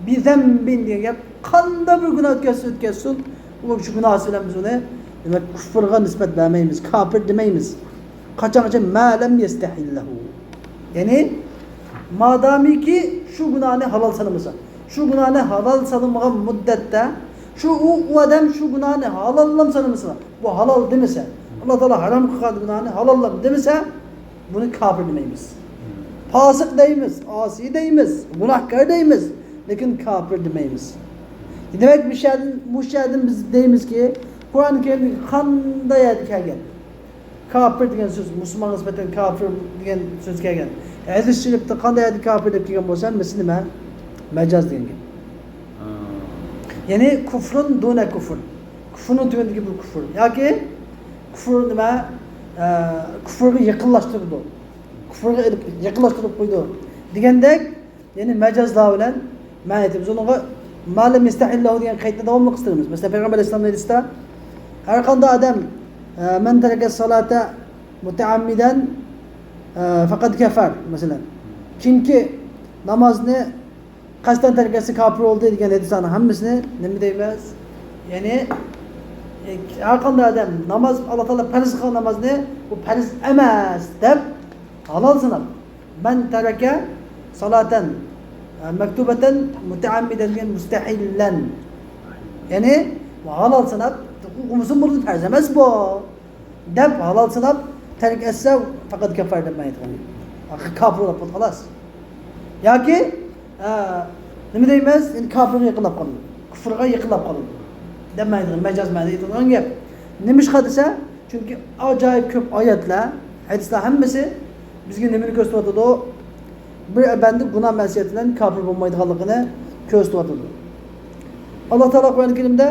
بىزەنبىن دېگەن گەپ، قانداق بىر گۇناھ ئۆتكەزسە ئۆتكەزسۇن، ئۇ شۇ گۇناھى بىلەن بىز ئۇنى، دېمەك، كۇفرغا نىسبەت بەرمەيمىز، كاپىر دېمەيمىز. قاچانغىچە؟ ما لەم يەستەھىل لەھۇ. يەنى، مادامىكى شۇ گۇناھنى ھالال سانىمىسا، شۇ گۇناھنى ھالال سانىمىغان مۇددەتتە، شۇ ئۇ، ئۇ ئادەم شۇ گۇناھنى ھالاللام سانىمىسا، بۇ ھالال دېمىسە، ئاللا تائالا ھارام قىلغان گۇناھنى ھالاللام دېمىسە، بۇنى كاپىر دېمەيمىز. پاسىق دەيمىز، ئاسىي دەيمىز، گۇناھكار دەيمىز، لېكىن كاپىر دېمەيمىز. دېمەك، بۇ شەردىن، بۇ شەردىن بىز دەيمىزكى، قۇرئان كەرىمدىكى قانداق يەردە كەلگەن؟ كاپىر دېگەن سۆز، مۇسۇلمانغا نىسبەتەن كاپىر دېگەن سۆز كەلگەن. ھەدىس شېرىپتە قانداق يەردە كاپىر دەپ كەلگەن بولسا، ھەممىسى نېمە؟ مەجاز دېگەن گەپ. ھا. يەنى كۇفرۇن دۇنە كۇفر. كۇفرنىڭ تۆۋىنىدىكى بىر كۇفر. ياكى كۇفر نېمە؟ ئە، كۇفرغا يېقىنلاشتۇرىدۇ. كۇفرغا ئېلىپ، يېقىنلاشتۇرۇپ قويىدۇ. دېگەندەك، يەنى مەجازلار بىلەن مەنە ئېيتىمىز. ئۇنىڭغا ما لەم يەستەھىل لەھۇ دېگەن قەيتنى داۋاملىق قىستۇرىمىز. مەسىلەن، پەيغەمبەر ئەلەيھىسسالام ھەدىستە، ھەر قانداق ئادەم، ئە، مەن تەرەكە سالاتا مۇتەئەممىدەن، ئە، فەقەد كەفەر، مەسىلەن. كىمكى نامازنى قەستەن تەرك ئەتسە كاپىر بولدى دېگەن ھەدىسلەرنىڭ ھەممىسىنى نېمە دەيمىز؟ يەنى، ئە، ھەر قانداق ئادەم ناماز، ئاللا تائالا پەرز قىلغان نامازنى، بۇ پەرز ئەمەس دەپ ھالال ساناپ، مەن تەرەكە سالاتەن، ئە، مەكتۇبەتەن مۇتەئەممىدەن دېگەن مۇستەھىللەن. يەنى، بۇ ھالال ساناپ، ئوقۇمىسۇن بولدى، پەرز ئەمەس بۇ. دەپ ھالال ساناپ، تەرك ئەتسە، پەقەت كەففارە دەپ مەن ئېيتقان. كاپىر بولۇپ قالدى، خالاس. ياكى، ئە، نېمە دەيمىز؟ يەنى كاپىرغا يېقىنلاپ قالىدۇ. كۇفرغا يېقىنلاپ قالىدۇ. دەپ مەن ئېيتقان، مەجاز مەنىدە ئېيتىلغان گەپ. نېمىشقا دېسە، چۈنكى ئاجايىپ كۆپ ئايەتلەر، ھەدىسلەر ھەممىسى بىزگە نېمىنى كۆرسىتىۋاتىدۇ؟ بىر بەندە گۇناھ مەسىيەت بىلەن كاپىر بولمايدىغانلىقىنى كۆرسىتىۋاتىدۇ. ئاللا تائالا قۇرئان كەرىمدە،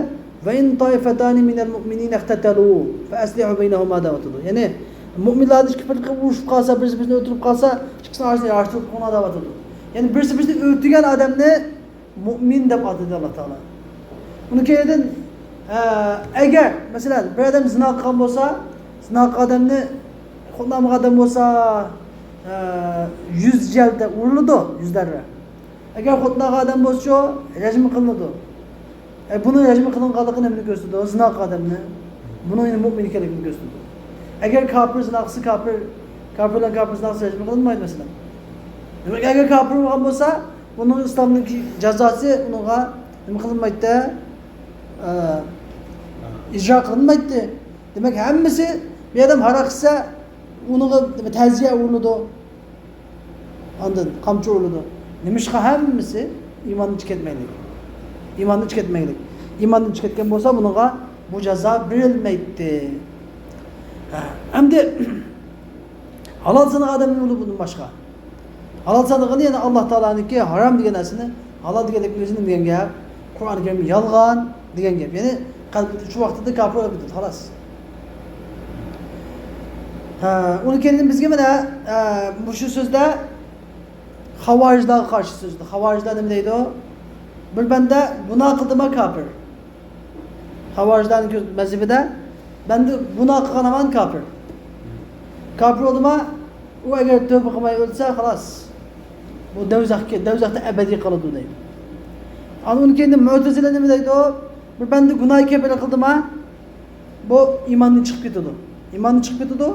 «ۋە ئىن تائىفەتانى مىنەل مۇئمىنىنە ئىقتەتەلۇ فەئەسلىھۇ بەينەھۇما» دەۋاتىدۇ. يەنى، مۇئمىنلاردىن ئىككى پىرقە ئۇرۇشۇپ قالسا، بىرسى بىرسىنى ئۆلتۈرۈپ قالسا، ئىككىسىنىڭ ئارىسىنى ياخشىلىق قىلىڭلار دەۋاتىدۇ. يەنى، بىرسى بىرسىنى ئۆلتۈرگەن ئادەمنى مۇئمىن دەپ ئاتىدى ئاللا تائالا. ئۇنىڭ كەينىدىن، ئە، ئەگەر، مەسىلەن، بىر ئادەم زىنا قىلغان بولسا، زىنا قىلغان ئادەمنى، خوتۇن ئالمىغان ئادەم بولسا، ئە، يۈز جەلدە ئۇرۇلىدۇ، يۈز دەررە. ئەگەر خوتۇن ئالغان ئادەم بولسىچۇ، رەجم قىلىنىدۇ. ئە، بۇنىڭ رەجم قىلىنغانلىقى نېمىنى كۆرسىتىدۇ؟ زىنا قىلغان ئادەمنى. بۇنىڭ يەنە مۇئمىن ئىكەنلىكىنى كۆرسىتىدۇ. ئەگەر كاپىر زىنا قىلسا، كاپىر، كاپىر بىلەن كاپىر زىنا قىلسا، رەجم قىلىنمايدۇ، مەسىلەن. دېمەك، ئەگەر كاپىر بولغان بولسا، بۇنىڭ ئىسلامدىكى جازاسى ئۇنىڭغا نېمە قىلىنمايتتى؟ ئە، ئىجرا قىلىنمايتتى. دېمەك، ھەممىسى بىر ئادەم ھاراق ئىچسە، ئۇنىڭغا تەزىيە ئۇرۇلىدۇ. ئاندىن قامچا ئۇرۇلىدۇ. نېمىشقا؟ ھەممىسى ئىماندىن چىقىپ كەتمەيلىك. ئىماندىن چىقىپ كەتمەيلىك. ئىماندىن چىقىپ كەتكەن بولسا، بۇنىڭغا بۇ جازا بېرىلمەيتتى. ھە، ئەمدى ھالال سانىغان ئادەم نېمە بولىدۇ بۇندىن باشقا؟ ھالال سانىغىنى، يەنى ئاللا تائالانىڭكى ھارام دېگەن نەرسىنى ھالال دېگەنلىكنىڭ ئۆزى نېمە دېگەن گەپ؟ قۇرئان كەرىم يالغان دېگەن گەپ. يەنى قەلبىدە شۇ ۋاقىتتا كاپىر بولۇپ كېتىدۇ، خالاس. ھە، ئۇنى كېيىن بىزگە مانا، ھە، مۇشۇ سۆزدە خاۋارىجلارغا قارشى سۆزدە. خاۋارىجلار نېمە دەيدۇ؟ بىر بەندە گۇناھ قىلدىما كاپىر. خاۋارىجلارنىڭ كۆز-، مەزھىپىدە بەندە گۇناھ قىلغان ھامان كاپىر. كاپىر بولدىما، ئۇ ئەگەر تۆبە قىلماي ئۆلسە، خالاس. بۇ دوزاخكە، دوزاختا ئەبەدىي قالىدۇ دەيدۇ. ئاندىن كېيىن مۇئتەزىلە نېمە دەيدۇ؟ بىر بەندە گۇناھ كەبىرە قىلدىما، بۇ ئىماندىن چىقىپ كېتىدۇ. ئىماندىن چىقىپ كېتىدۇ،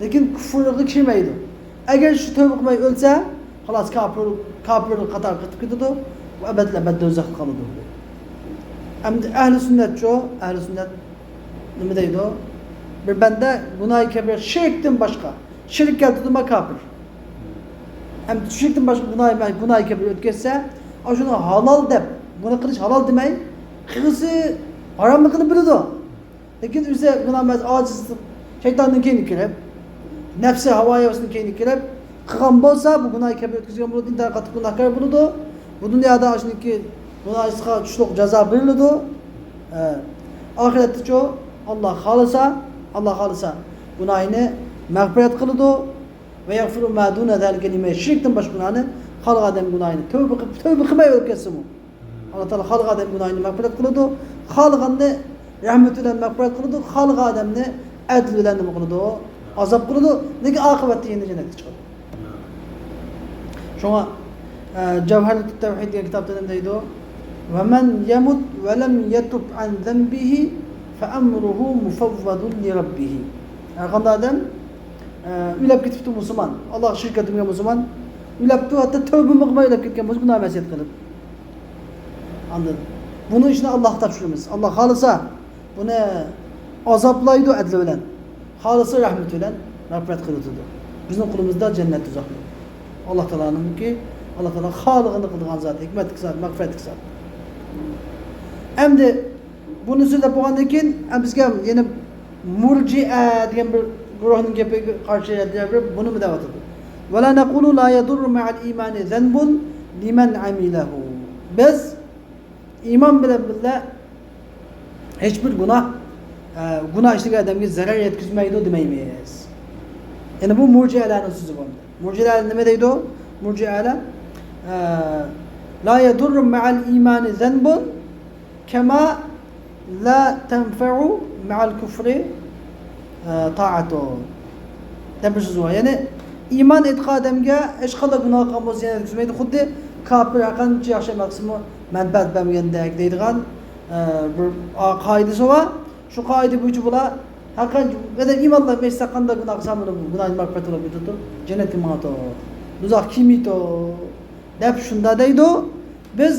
لېكىن كۇفرغا كىرمەيدۇ. ئەگەر شۇ تۆبە قىلماي ئۆلسە، خالاس، كاپىر، كاپىر قاتارىغا كىرىپ كېتىدۇ، ئۇ ئەبەدىل ئەبەد دوزاختا قالىدۇ. ئەمدى ئەھلى سۈننەتچۇ؟ ئەھلى سۈننەت نېمە دەيدۇ؟ بىر بەندە گۇناھى كەبىر، شىركتىن باشقا، شىرك كەلتۈردىما كاپىر. ئەمدى شىركتىن باشقا گۇناھى، گۇناھى كەبىر ئۆتكەزسە، ئاشۇنى ھالال دەپ، بۇنى قىلىش ھالال دېمەي، قىلغۇسى ھاراملىقىنى بىلىدۇ. لېكىن ئۆزى گۇناھ ئەمەس، ئاجىزلىق، شەيتاننىڭ كەينىگە كىرىپ، نەپسى، ھاۋا ھەۋىسىنىڭ كەينىگە كىرىپ قىلغان بولسا، بۇ گۇناھى كەبىر ئۆتكۈزگەن بولىدۇ، ئىنتايىن قاتتىق گۇناھكار بولىدۇ. بۇ دۇنيادا ئاشۇنىڭكى گۇناھىغا چۈشلۈك جازا بېرىلىدۇ. ئە، ئاخىرەتتىچۇ؟ ئاللا خالىسا، ئاللا خالىسا گۇناھىنى مەغپىرەت قىلىدۇ. ۋە يەغفىرۇ ما دۇنە زالىكە لىمەن يەشاء. شىركتىن باشقا گۇناھنى خالىغان ئادەم گۇناھىنى تەۋبە قىلىپ، تەۋبە قىلماي ئۆلۈپ كەتسىمۇ، ئاللا تائالا خالىغان ئادەم گۇناھىنى مەغپىرەت قىلىدۇ، خالىغاننى رەھمىتى بىلەن مەغپىرەت قىلىدۇ، خالىغان ئادەمنى ئەدلى بىلەن نېمە قىلىدۇ؟ ئازاب قىلىدۇ. لېكىن ئاقىۋەتتە يەنە جەننەتكە چىقىدۇ. شۇڭا، ئە، جەۋھەرۇت تەۋھىد دېگەن كىتابتا نېمە دەيدۇ؟ ۋە مەن يەمۇت ۋە لەم يەتۇب ئەن زەنبىھى فە ئەمرۇھۇ مۇفەۋۋەدۇن لىرەببىھى. ھەرقانداق ئادەم، ئە، ئۆلۈپ كېتىپتۇ مۇسۇلمان، ئاللاغا شىرك كەلتۈرمىگەن مۇسۇلمان، ئۆلۈپتۇ، ھەتتا تەۋبىمۇ قىلماي ئۆلۈپ كەتكەن بولسا، گۇناھ مەسىيەت قىلىپ. ئاندىن بۇنىڭ ئىشىنى ئاللاغا تاپشۇرىمىز. ئاللا خالىسا، بۇنى ئازابلايدۇ ئەدلى بىلەن، خالىسا رەھمىتى بىلەن مەغپىرەت قىلىۋېتىدۇ. بىزنىڭ قولىمىزدا جەننەت، دوزاخ يوق. ئاللا تائالانىڭكى، ئاللا تائالا خالىغىنى قىلىدىغان زات، ھېكمەتلىك زات، مەغپىرەتلىك زات. ئەمدى بۇنى سۆزلەپ بولغاندىن كېيىن، ئە، بىزگە يەنە مۇرجىئە دېگەن بىر گۇرۇھنىڭ گېپىگە قارشى بۇنىمۇ دەۋاتىدۇ. ۋە لا نەقۇلۇ لا يەدۇررۇ مەئەل ئىمانى زەنبۇن لىمەن ئەمىلەھۇ. بىز ئىمان بىلەن بىللە ھېچبىر گۇناھ، ئە، گۇناھ ئىشلىگەن ئادەمگە زەرەر يەتكۈزمەيدۇ دېمەيمىز. يەنى بۇ مۇرجىئەلەرنىڭ سۆزى بولدى. مۇرجىئەلەر نېمە دەيدۇ؟ مۇرجىئەلەر، ئە، لا يەدۇررۇ مەئەل ئىمانى زەنبۇن كەما لا تەنفەئۇ مەئەل كۇفرى، ئە، تائەتۇ دەپ بىر سۆز بار. يەنى ئىمان ئېيتقان ئادەمگە ھېچقانداق گۇناھ قىلغان بولسا يەنە يەتكۈزمەيدۇ. خۇددى كاپىر ھەرقانچە ياخشى ئەمەل قىلسىمۇ مەنپەئەت بەرمىگەندەك دەيدىغان، ئە، بىر، ئا، قائىدىسى بار. شۇ قائىدە بويىچە بۇلار ھەرقانچە ئادەم ئىمان بىلەن مەيسە قانداق گۇناھ قىلسا، بۇنى گۇناھى مەغپىرەت بولۇپ كېتىدۇ، جەننەتكە ماڭىدۇ، دوزاخقا كىرمەيدۇ دەپ شۇنداق دەيدۇ. بىز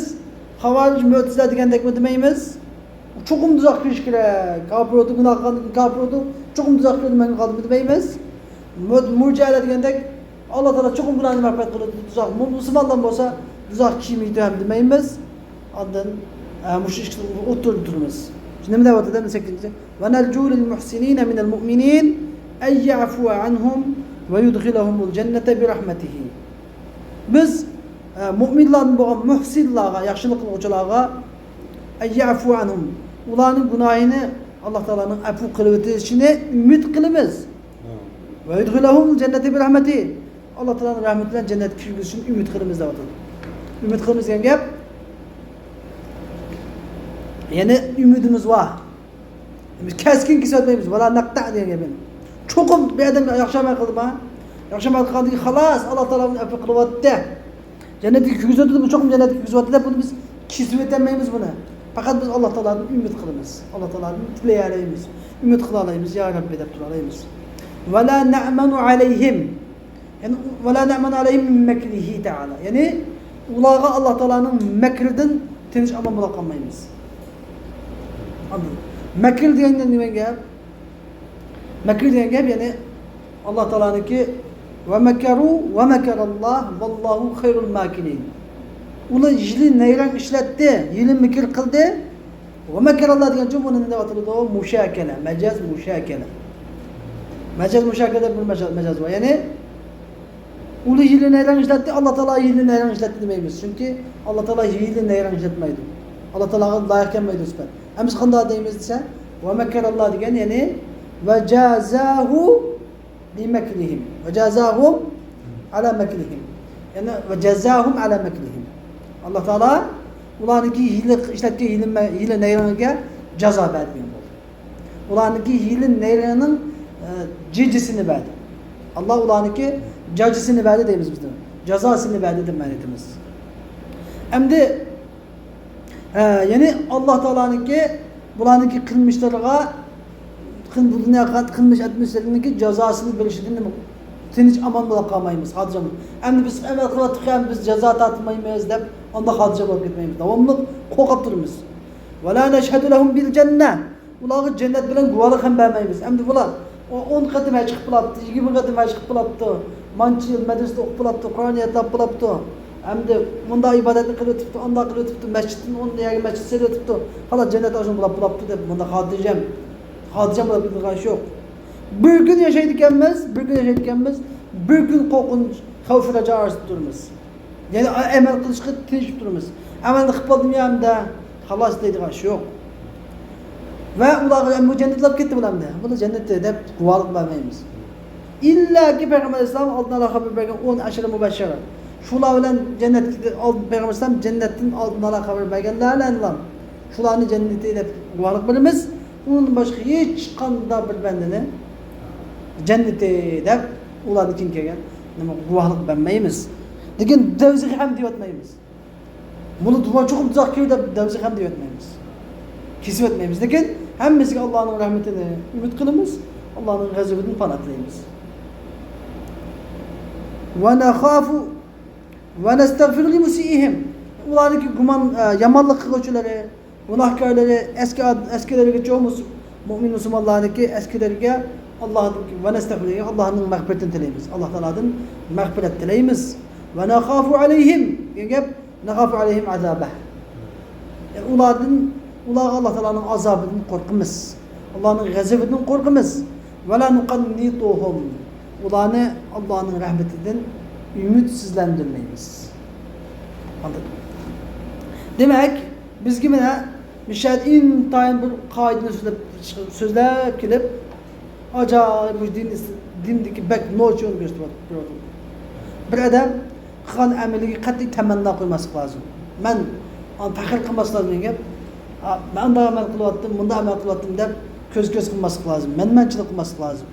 خاۋارىج، مۆتىزىلە دېگەندەكمۇ دېمەيمىز. چوقۇم دوزاخقا كىرىش كېرەك، كاپىر بولدى، گۇناھ قىلغاندىن كېيىن كاپىر بولدى، چوقۇم دوزاخقا كىرىدۇ، مەڭگۈ قالدىمۇ دېمەيمىز. مۇ-، مۇرجىئەلەر دېگەندەك، ئاللا تائالا چوقۇم گۇناھنى مەغپىرەت قىلىدۇ، دوزاخ، مۇ-، مۇسۇلمانلار بولسا دوزاخقا كىرمەيدۇ ھەم دېمەيمىز. ئاندىن، ئە، مۇشۇ ئىككىسىنى ئوتتۇرىدا تۇرىمىز. شۇ نېمە دەۋاتىدۇ ئەمدى سەككىزىنچى؟ ونرجو للمحسنين من المؤمنين أن يعفو عنهم ويدخلهم الجنة برحمته. بىز، ئە، مۇئمىنلاردىن بولغان مۇھسىنلارغا، ياخشىلىق قىلغۇچىلارغا، أن يعفو عنهم، ئۇلارنىڭ گۇناھىنى ئاللا تائالانىڭ ئەپۇ قىلىۋېتىشىنى ئۈمىد قىلىمىز. ۋە يۇدخىلەھۇمۇل جەننەتە بىرەھمەتىھى، ئاللا تائالانىڭ رەھمىتى بىلەن جەننەتكە كىرگۈزۈشىنى ئۈمىد قىلىمىز دەۋاتىدۇ. ئۈمىد قىلىمىز دېگەن گەپ، يەنى ئۈمىدىمىز بار. بىز كەسكىن كېسىۋەتمەيمىز. ۋەلا نەقتەئ دېگەن گەپ يەنە. چوقۇم بىر ئادەم ياخشى ئەمەل قىلدىما؟ ياخشى ئەمەل قىلغاندىن كېيىن خالاس، ئاللا تائالا ئۇنى ئەپۇ قىلىۋاتتى. جەننەتكە كىرگۈزۈۋاتىدۇ، بۇ چوقۇم جەننەتكە كىرگۈزۈۋاتىدۇ دەپ بۇنى بىز كېسىۋېتەلمەيمىز بۇنى. پەقەت بىز ئاللا تائالادىن ئۈمىد قىلىمىز. ئاللا تائالادىن تىلىيەلەيمىز. ئۈمىد قىلالايمىز، يا رەببى دەپ تۇرالايمىز. ۋەلا نەئمەنۇ ئەلەيھىم. يەنى، ۋەلا نەئمەنۇ ئەلەيھىم مىن مەكرىھى تەئالا. يەنى، ئۇلارغا ئاللا تائالانىڭ مەكرىدىن تىنچ ئامان بولا قالمايمىز. ئاندىن، مەكر دېگەن نېمە گەپ؟ مەكر دېگەن گەپ، يەنى، ئاللا تائالانىڭكى، ۋە مەكەرۇ ۋە مەكەراللاھ ۋەللاھۇ خەيرۇل ماكىرىين. ئۇلار ھىيلە نەيرەڭ ئىشلەتتى، ھىيلە مىكىر قىلدى. ۋە مەكەراللاھ دېگەن ئۈچۈن بۇنى نېمە دەۋاتىدۇ؟ مۇشاكەلە، مەجاز مۇشاكەلە. مەجاز مۇشاكەلە دەپ بىر مەجاز، مەجاز بار. يەنى، ئۇلار ھىيلە نەيرەڭ ئىشلەتتى، ئاللا تائالا ھىيلە نەيرەڭ ئىشلەتتى دېمەيمىز. چۈنكى ئاللا تائالا ھىيلە نەيرەڭ ئىشلەتمەيدۇ. ئاللا تائالاغا لايىق كەلمەيدۇ سۈپەت. ئەمىسە قانداق دەيمىز دېسە، ۋە مەككەراللا دېگەن، يەنى ۋە جازاھۇ بىمەكرىھىم. ۋە جازاھۇم ئەلا مەكرىھىم. يەنى ۋە جازاھۇم ئەلا مەكرىھىم. ئاللا تائالا ئۇلارنىڭكى ھىيلە ئىشلەتكەن ھىيلە، ھىيلە نەيرەڭگە جازا بەردى دېگەن بولدى. ئۇلارنىڭكى ھىيلە نەيرەڭنىڭ، ئە، جىجىسىنى بەردى. ئاللا ئۇلارنىڭكى جاجىسىنى بەردى دەيمىز بىز. جازاسىنى بەردى دەپ مەنە ئېيتىمىز. ئەمدى، ئە، يەنى ئاللا تائالانىڭكى بۇلارنىڭكى قىلمىشلىرىغا، قىل-، بۇ دۇنيا قىلمىش ئەتمىشلىرىنىڭكى جازاسىنى بېرىشىدىن تىنچ ئامان بولا قالمايمىز، خاتىرجەم. ئەمدى بىز ئەمەل قىلىۋاتىمىز، ئەمدى بىز جازا تارتمايمىز دەپ ئانداق خاتىرجەم بولۇپ كەتمەيمىز. داۋاملىق قورقۇپ تۇرىمىز. ۋەلا نەشھەدۇ لەھۇم بىل جەننە. ئۇلارغا جەننەت بىلەن گۇۋاھلىق ھەم بەرمەيمىز. ئەمدى بۇلار ئو-، ئون قېتىم ھەج قىلىپ بولاپتۇ، يىگىرمە قېتىم ھەج قىلىپ بولاپتۇ، مانچە يىل مەدرىسىدە ئوقۇپ بولاپتۇ، قۇرئان يادلاپ بولاپتۇ، ئەمدى مۇنداق ئىبادەتنى قىلىۋېتىپتۇ، ئانداق قىلىۋېتىپتۇ، مەسچىتتىن ئون يەرگە مەسچىت سېلىۋېتىپتۇ، خالاس، جەننەت ئاشۇ بولاپ بولاپتۇ دەپ مۇنداق خاتىرجەم، خاتىرجەم بولۇپ كېتىدىغان ئىش يوق. بىر كۈن ياشايدىكەنمىز، بىر كۈن ياشايدىكەنمىز، بىر كۈن قورقۇنچ، خەۋپ، رەجا ئارىسىدا تۇرىمىز. يەنى ئەمەل قىلىشقا تىرىشىپ تۇرىمىز. ئەمەلنى قىلىپ بولدۇم يا ئەمدى، خالاس دەيدىغان ئىش يوق. ۋە ئۇلارغا ئەمدى جەننەتلەپ كەتتى بۇلار ئەمدى. بۇلار جەننەتتە دەپ گۇۋاھلىق بەرمەيمىز. ئىللاكى پەيغەمبەر ئەلەيھىسسالام ئالدىن ئالا خەۋەر بەرگەن ئون ئەشرە مۇبەششەرە. شۇلار بىلەن جەننەتكە ئالدىن پەيغەمبەر ئەلەيھىسسالام جەننەتتىن ئالدىن ئالا خەۋەر بەرگەنلەرلا شۇلارنى جەننىتى دەپ گۇۋاھلىق بېرىمىز. ئۇنىڭدىن باشقا ھېچقانداق بىر بەندىنى جەننىتى دەپ ئۇلاردىن كېيىن كەلگەن نېمە گۇۋاھلىق بەرمەيمىز. لېكىن دەۋزىخ ھەم دېيىۋەتمەيمىز. مۇنى دۇۋا چوقۇم تۇزاق كىر دەپ دەۋزىخ ھەم دېيىۋەتمەيمىز. كېسىۋەتمەيمىز. لېكىن ھەممىسىگە ئاللانىڭ رەھمىتىنى ئۈمىد قىلىمىز. ئاللانىڭ غەزىپىدىن پانا تىلەيمىز. ۋە نەخافۇ ۋە نەستەغفىرۇ لىمۇسىئىھىم. ئۇلارنىڭكى گۇمان، ئە، يامانلىق قىلغۇچىلىرى، گۇناھكارلىرى، ئەسكى ئاد-، ئەسكىلىرىگىچە مۇس-، مۆمىن مۇسۇلمانلارنىڭكى ئەسكىلىرىگە ئاللاھتىن، ۋە نەستەغفىرۇ، ئاللاھنىڭ مەغپىرىتىنى تىلەيمىز. ئاللا تائالادىن مەغپىرەت تىلەيمىز. ۋە نەخافۇ ئەلەيھىم دېگەن گەپ، نەخافۇ ئەلەيھىم ئەزابەھ. يەنى ئۇلاردىن، ئۇلارغا ئاللا تائالانىڭ ئازابىدىن قورقىمىز. ئاللانىڭ غەزىپىدىن قورقىمىز. ۋەلا نۇقەننىتۇھۇم. ئۇلارنى ئاللانىڭ رەھمىتىدىن ئۈمىدسىزلەندۈرمەيمىز. ئاندىن، دېمەك، بىزگە مانا مىشەل ئىنتايىن بىر قائىدىنى سۆزلەپ، سۆزلەپ كېلىپ، ئاجايىپ بۇ دىن، دىندىكى بەك نوچىنى كۆرسىتىپ بېرىۋاتىدۇ. بىر ئادەم قىلغان ئەمىلىگە قەتئىي تەمەننا قويماسلىق لازىم. مەن ئانا پەخىر قىلماسلىق لازىم دېگەن گەپ. ئا، مەن ئانداق ئەمەل قىلىۋاتتىم، مۇنداق ئەمەل قىلىۋاتتىم دەپ كۆز-كۆز قىلماسلىق لازىم. مەنمەنچىلىك قىلماسلىق لازىم.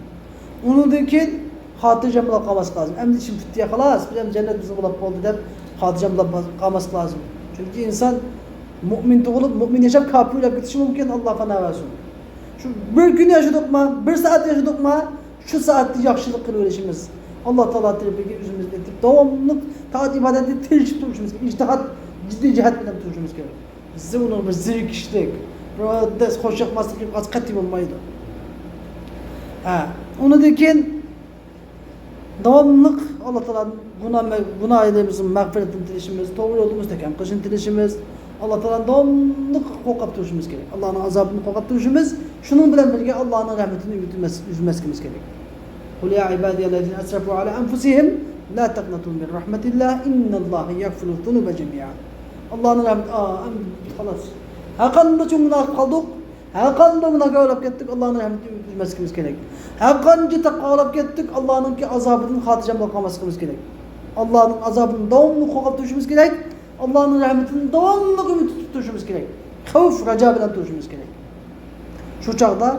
ئۇنىڭدىن كېيىن خاتىرجەم بولۇپ قالماسلىق لازىم. ئەمدى ئىشىم پۈتتى يا، خالاس، بىز ئەمدى جەننەت بىزنىڭ بولۇپ بولدى دەپ خاتىرجەم بولۇپ قالماسلىق لازىم. چۈنكى ئىنسان مۆمىن تۇغۇلۇپ، مۆمىن ياشاپ، كاپىر ئۆلۈپ كېتىشى مۇمكىن، ئاللا پانا بەرسۇن. شۇ بىر كۈن ياشىدۇقما، بىر سائەت ياشىدۇقما، شۇ سائەتتە ياخشىلىق قىلىۋېلىشىمىز، ئاللا تائالا تەرىپىگە ئۆزىمىزنى ئېتىپ، داۋاملىق تائەت ئىبادەتتە تىرىشىپ تۇرۇشىمىز كېرەك، ئىجتىھات، جىددىي جەھەت بىلەن تۇرۇشىمىز كېرەك. بىزدە ئۇنىڭ بىر زېرىكىشلىك، بىر دەس خوش ياقماسلىق قىلىپ قالسا قەتئىي بولمايدۇ. ھە، ئۇنىڭدىن كېيىن داۋاملىق ئاللا تائالادىن گۇناھ، گۇناھلىرىمىزنىڭ مەغپىرىتىنى تىلىشىمىز، توغرا يولدا مۇستەھكەم قىلىشىنى تىلىشىمىز، ئاللا تائالادىن داۋاملىق قورقۇپ تۇرۇشىمىز كېرەك. ئاللانىڭ ئازابىدىن قورقۇپ تۇرۇشىمىز، شۇنىڭ بىلەن بىرگە ئاللانىڭ رەھمىتىدىن ئۈمىدنى ئۈزمەسلىكىمىز كېرەك. قۇل يا ئىبادىيەللەزىنە ئەسرەفۇ ئەلا ئەنفۇسىھىم لا تەقنەتۇ مىن رەھمەتىللا ئىننەللاھە يەغفىرۇز زۇنۇبە جەمىئا. ئاللانىڭ رەھمىتى، ئا، ئەمدى خالاس. ھەرقانداق چوڭ گۇناھ قىلىپ قالدۇق، ھەرقانداق گۇناھكار بولۇپ كەتتۇق، ئاللانىڭ رەھمىتىدىن ئۈمىد ئۈزمەسلىكىمىز كېرەك. ھەرقانچە تاققا قاراپ كەتتۇق، ئاللانىڭكى ئازابىدىن خاتىرجەم بولۇپ قالماسلىقىمىز كېرەك. ئاللانىڭ ئازابىدىن داۋاملىق قورقۇپ تۇرۇشىمىز كېرەك. ئاللانىڭ رەھمىتىدىن داۋاملىق ئۈمىد تۇتۇپ تۇرۇشىمىز كېرەك. خەۋپ، رەجا بىلەن تۇرۇشىمىز كېرەك. شۇ چاغدا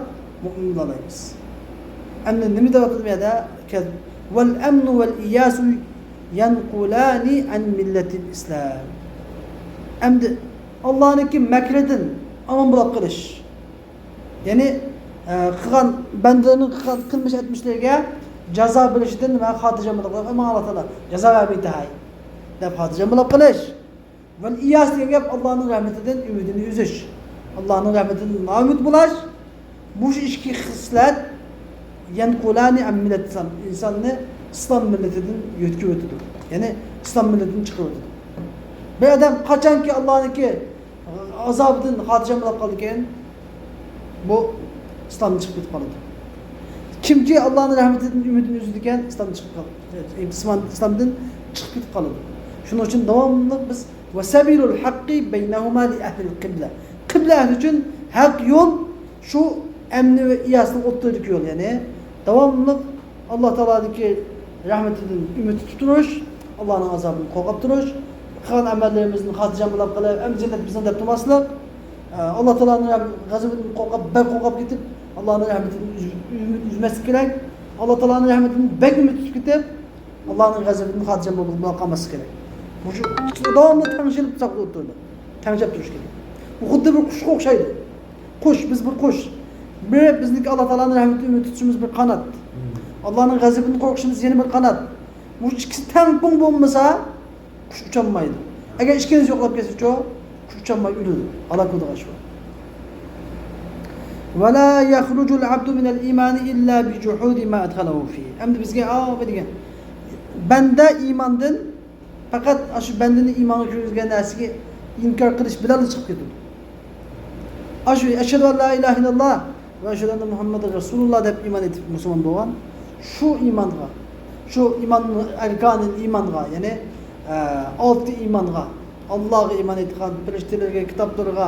مۆمىن بولالايمىز. ئەمدى نېمە دەۋاتىدۇ بۇ يەردە؟ ۋەل ئەمنۇ ۋەل ئىياسۇ يەنقۇلانى ئەن مىللەتىل ئىسلام. ئەمدى ئاللانىڭكى مەكرىدىن ئامان بولۇپ قېلىش. يەنى، ئە، قىلغان، بەندىلەرنىڭ قىلغان قىلمىش ئەتمىشلىرىگە جازا بېرىشىدىن ۋە خاتىرجەم بولۇپ قېلىش. ئەمما ئاللا تائالا جازا بەرمەيتەي دەپ خاتىرجەم بولۇپ قېلىش. ۋەل ئىياس دېگەن گەپ ئاللانىڭ رەھمىتىدىن ئۈمىدىنى ئۈزۈش. ئاللانىڭ رەھمىتىدىن نائۈمىد بولاش. مۇشۇ ئىككى خىسلەت يەنقۇلانى ئەن مىللەتىل ئىسلام، ئىنساننى ئىسلام مىللىتىدىن يۆتكىۋېتىدۇ. يەنى ئىسلام مىللىتىدىن چىقىرىۋېتىدۇ. بىر ئادەم قاچانكى ئاللانىڭكى ئازابىدىن خاتىرجەم بولۇپ قالىدىكەن، بۇ ئىسلامدىن چىقىپ كېتىپ قالىدۇ. كىمكى ئاللانىڭ رەھمىتىدىن ئۈمىدىنى ئۈزىدىكەن، ئىسلامدىن چىقىپ قال-، ئىسلام-، ئىسلامدىن چىقىپ كېتىپ قالىدۇ. شۇنىڭ ئۈچۈن داۋاملىق بىز، «وسبيل الحق بينهما لأهل القبلة». قىبلە ئەھلى ئۈچۈن ھەق يول شۇ ئەمنى ۋە ئىياسىنىڭ ئوتتۇرىدىكى يول، يەنى داۋاملىق ئاللا تائالادىكى رەھمىتىدىن ئۈمىد تۇتۇپ تۇرۇش، ئاللانىڭ ئازابىدىن قورقۇپ تۇرۇش، قىلغان ئەمەللىرىمىزنى خاتىرجەم بولاپ قېلىپ، ئەمدى جەننەت بىزنىڭ دەپ تۇرماسلىق، ئە، ئاللا تائالانىڭ رەھم-، غەزىپىدىن قورقۇپ، بەك قورقۇپ كېتىپ، ئاللانىڭ رەھمىتىدىن ئۈز-، ئۈمىد ئۈزمەسلىك كېرەك. ئاللا تائالانىڭ رەھمىتىدىن بەك ئۈمىد تۇتۇپ كېتىپ، ئاللانىڭ غەزىپىدىن خاتىرجەم بولۇپ قالماسلىق كېرەك. مۇشۇ ئىككىسى داۋاملىق تەڭشىلىپ ساقلاپ تۇرىدۇ. تەڭشەپ تۇرۇش كېرەك. بۇ خۇددى بىر قۇشقا ئوخشايدۇ. قۇش، بىز بىر قۇش. بىر بىزنىڭكى ئاللا تائالانىڭ رەھمىتىدىن ئۈمىد تۇتۇشىمىز بىر قانات. ئاللانىڭ غەزىپىدىن قورقۇشىمىز يەنە بىر قانات. بۇ ئىككىسى تەڭپۇڭ بولمىسا، قۇش ئۇچالمايدۇ. ئەگەر ئىككىلىسى يوقلاپ كەتسىچۇ، قۇش ئۇچالماي ئۆلىدۇ. ھالاك بولىدىغان ئىش بۇ. ولا يخرج العبد من الإيمان إلا بجحود ما أدخله فيه. ئەمدى بىزگە ئاۋۇ دېگەن، بەندە ئىماندىن پەقەت ئاشۇ بەندىنى ئىمانغا كىرگۈزگەن نەرسىگە ئىنكار قىلىش بىلەنلا چىقىپ كېتىدۇ. ئاشۇ «ئەشھەدۇ ئەن لا ئىلاھە ئىللاللا ۋە ئەشھەدۇ ئەننە مۇھەممەدەن رەسۇلۇللا» دەپ ئىمان ئېيتىپ مۇسۇلمان بولغان، شۇ ئىمانغا، شۇ ئىمان ئەركانىل ئىمانغا، يەنى، ئە، ئالتە ئىمانغا، ئاللاغا ئىمان ئېيتقان، پەرىشتىلەرگە، كىتابلىرىغا،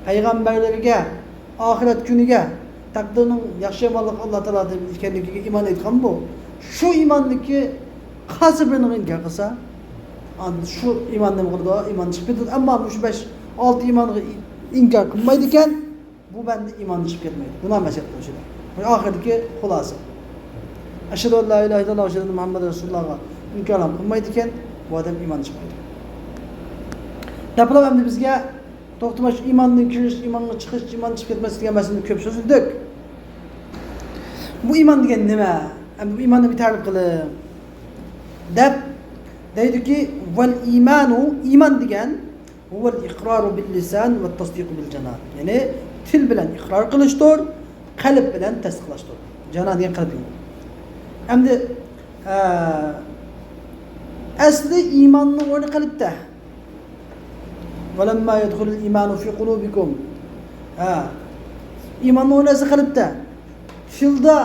پەيغەمبەرلىرىگە، ئاخىرەت كۈنىگە، تەقدىرنىڭ ياخشى يامانلىقى ئاللا تائالا ئىكەنلىكىگە ئىمان ئېيتقان بۇ. شۇ ئىماندىكى قايسى بىرىنى ئىنكار قىلسا، ئاندىن شۇ ئىمان نېمە قىلىدۇ؟ ئىمان چىقىپ كېتىدۇ. ئەمما مۇشۇ بەش، ئالتە ئىمانغا ئى-، ئىنكار قىلمايدىكەن، بۇ بەندە ئىماندىن چىقىپ كەتمەيدۇ. گۇناھ مەشەققەت ئىچىدە. ئاخىرىدىكى خۇلاسە. «ئەشھەدۇ ئەن لا ئىلاھە ئىللاللا ۋە ئەشھەدۇ ئەننە مۇھەممەدەن رەسۇلۇللاغا» ئىنكارلام قىلمايدىكەن، بۇ ئادەم ئىمان چىقمايدۇ. دەپلا ئەمدى بىزگە توختىماي ئىماندىن كىرىش، ئىمانغا چىقىش، ئىمان چىقىپ كەتمەسلىك دېگەن مەسىلىنى كۆپ سۆزلىدۇق. بۇ ئىمان دېگەن نېمە؟ ئەمدى بۇ ئىماننى بىر تەرىپ قىلىڭ دەپ دەيدۇكى، «ۋەل ئىمانۇ»، ئىمان دېگەن، «ھۇۋەل ئىقرارۇ بىل لىسان ۋە تەسدىقۇ بىل جانان»، يەنى تىل بىلەن ئىقرار قىلىشتۇر، قەلب بىلەن تەستىقلاشتۇر. جانان دېگەن قەلب دېگەن. ئەمدى، ئە، ئەسلى ئىماننىڭ ئورنى قەلبتە. «ۋەلەمما يەدخۇلىل ئىمانۇ فى قۇلۇبىكۇم». ھە. ئىماننىڭ ئورنى ئەسلى قەلبتە. تىلدا،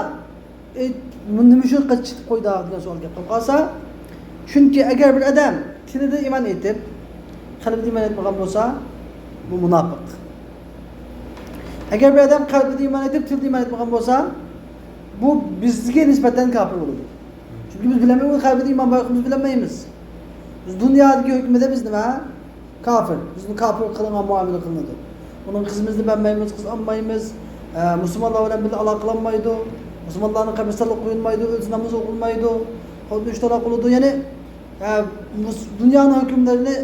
ئېيت، بۇ نېمە ئۈچۈن قېچىپ قويدى دېگەن سوئال كېلىپ قالسا، چۈنكى ئەگەر بىر ئادەم تىلىدا ئىمان ئېيتىپ، قەلبىدە ئىمان ئېيتمىغان بولسا، بۇ مۇناپىق. ئەگەر بىر ئادەم قەلبىدە ئىمان ئېيتىپ، تىلىدا ئىمان ئېيتمىغان بولسا، بۇ بىزگە نىسبەتەن كاپىر بولىدۇ. چۈنكى بىز بىلەلمەيمىز، قەلبىدە ئىمان بار يوقىنى بىز بىلەلمەيمىز. بىز دۇنيادىكى ھۆكمىدە بىز نېمە؟ كاپىر. بىزنى كاپىر قىلىنغان مۇئامىلە قىلىنىدۇ. ئۇنىڭ قىزىمىزنى بەرمەيمىز، قىز ئالمايمىز. ئە، مۇسۇلمانلار بىلەن بىللە ئالاقىلانمايدۇ. مۇسۇلمانلارنىڭ قەبرىستانلىقىغا قويۇلمايدۇ، ئۆلسە نامىزى ئوقۇلمايدۇ. خۇددى ئۈچ تالاق قىلىدۇ. يەنى، ئە، مۇس-، دۇنيانىڭ ھۆكۈملىرىنى،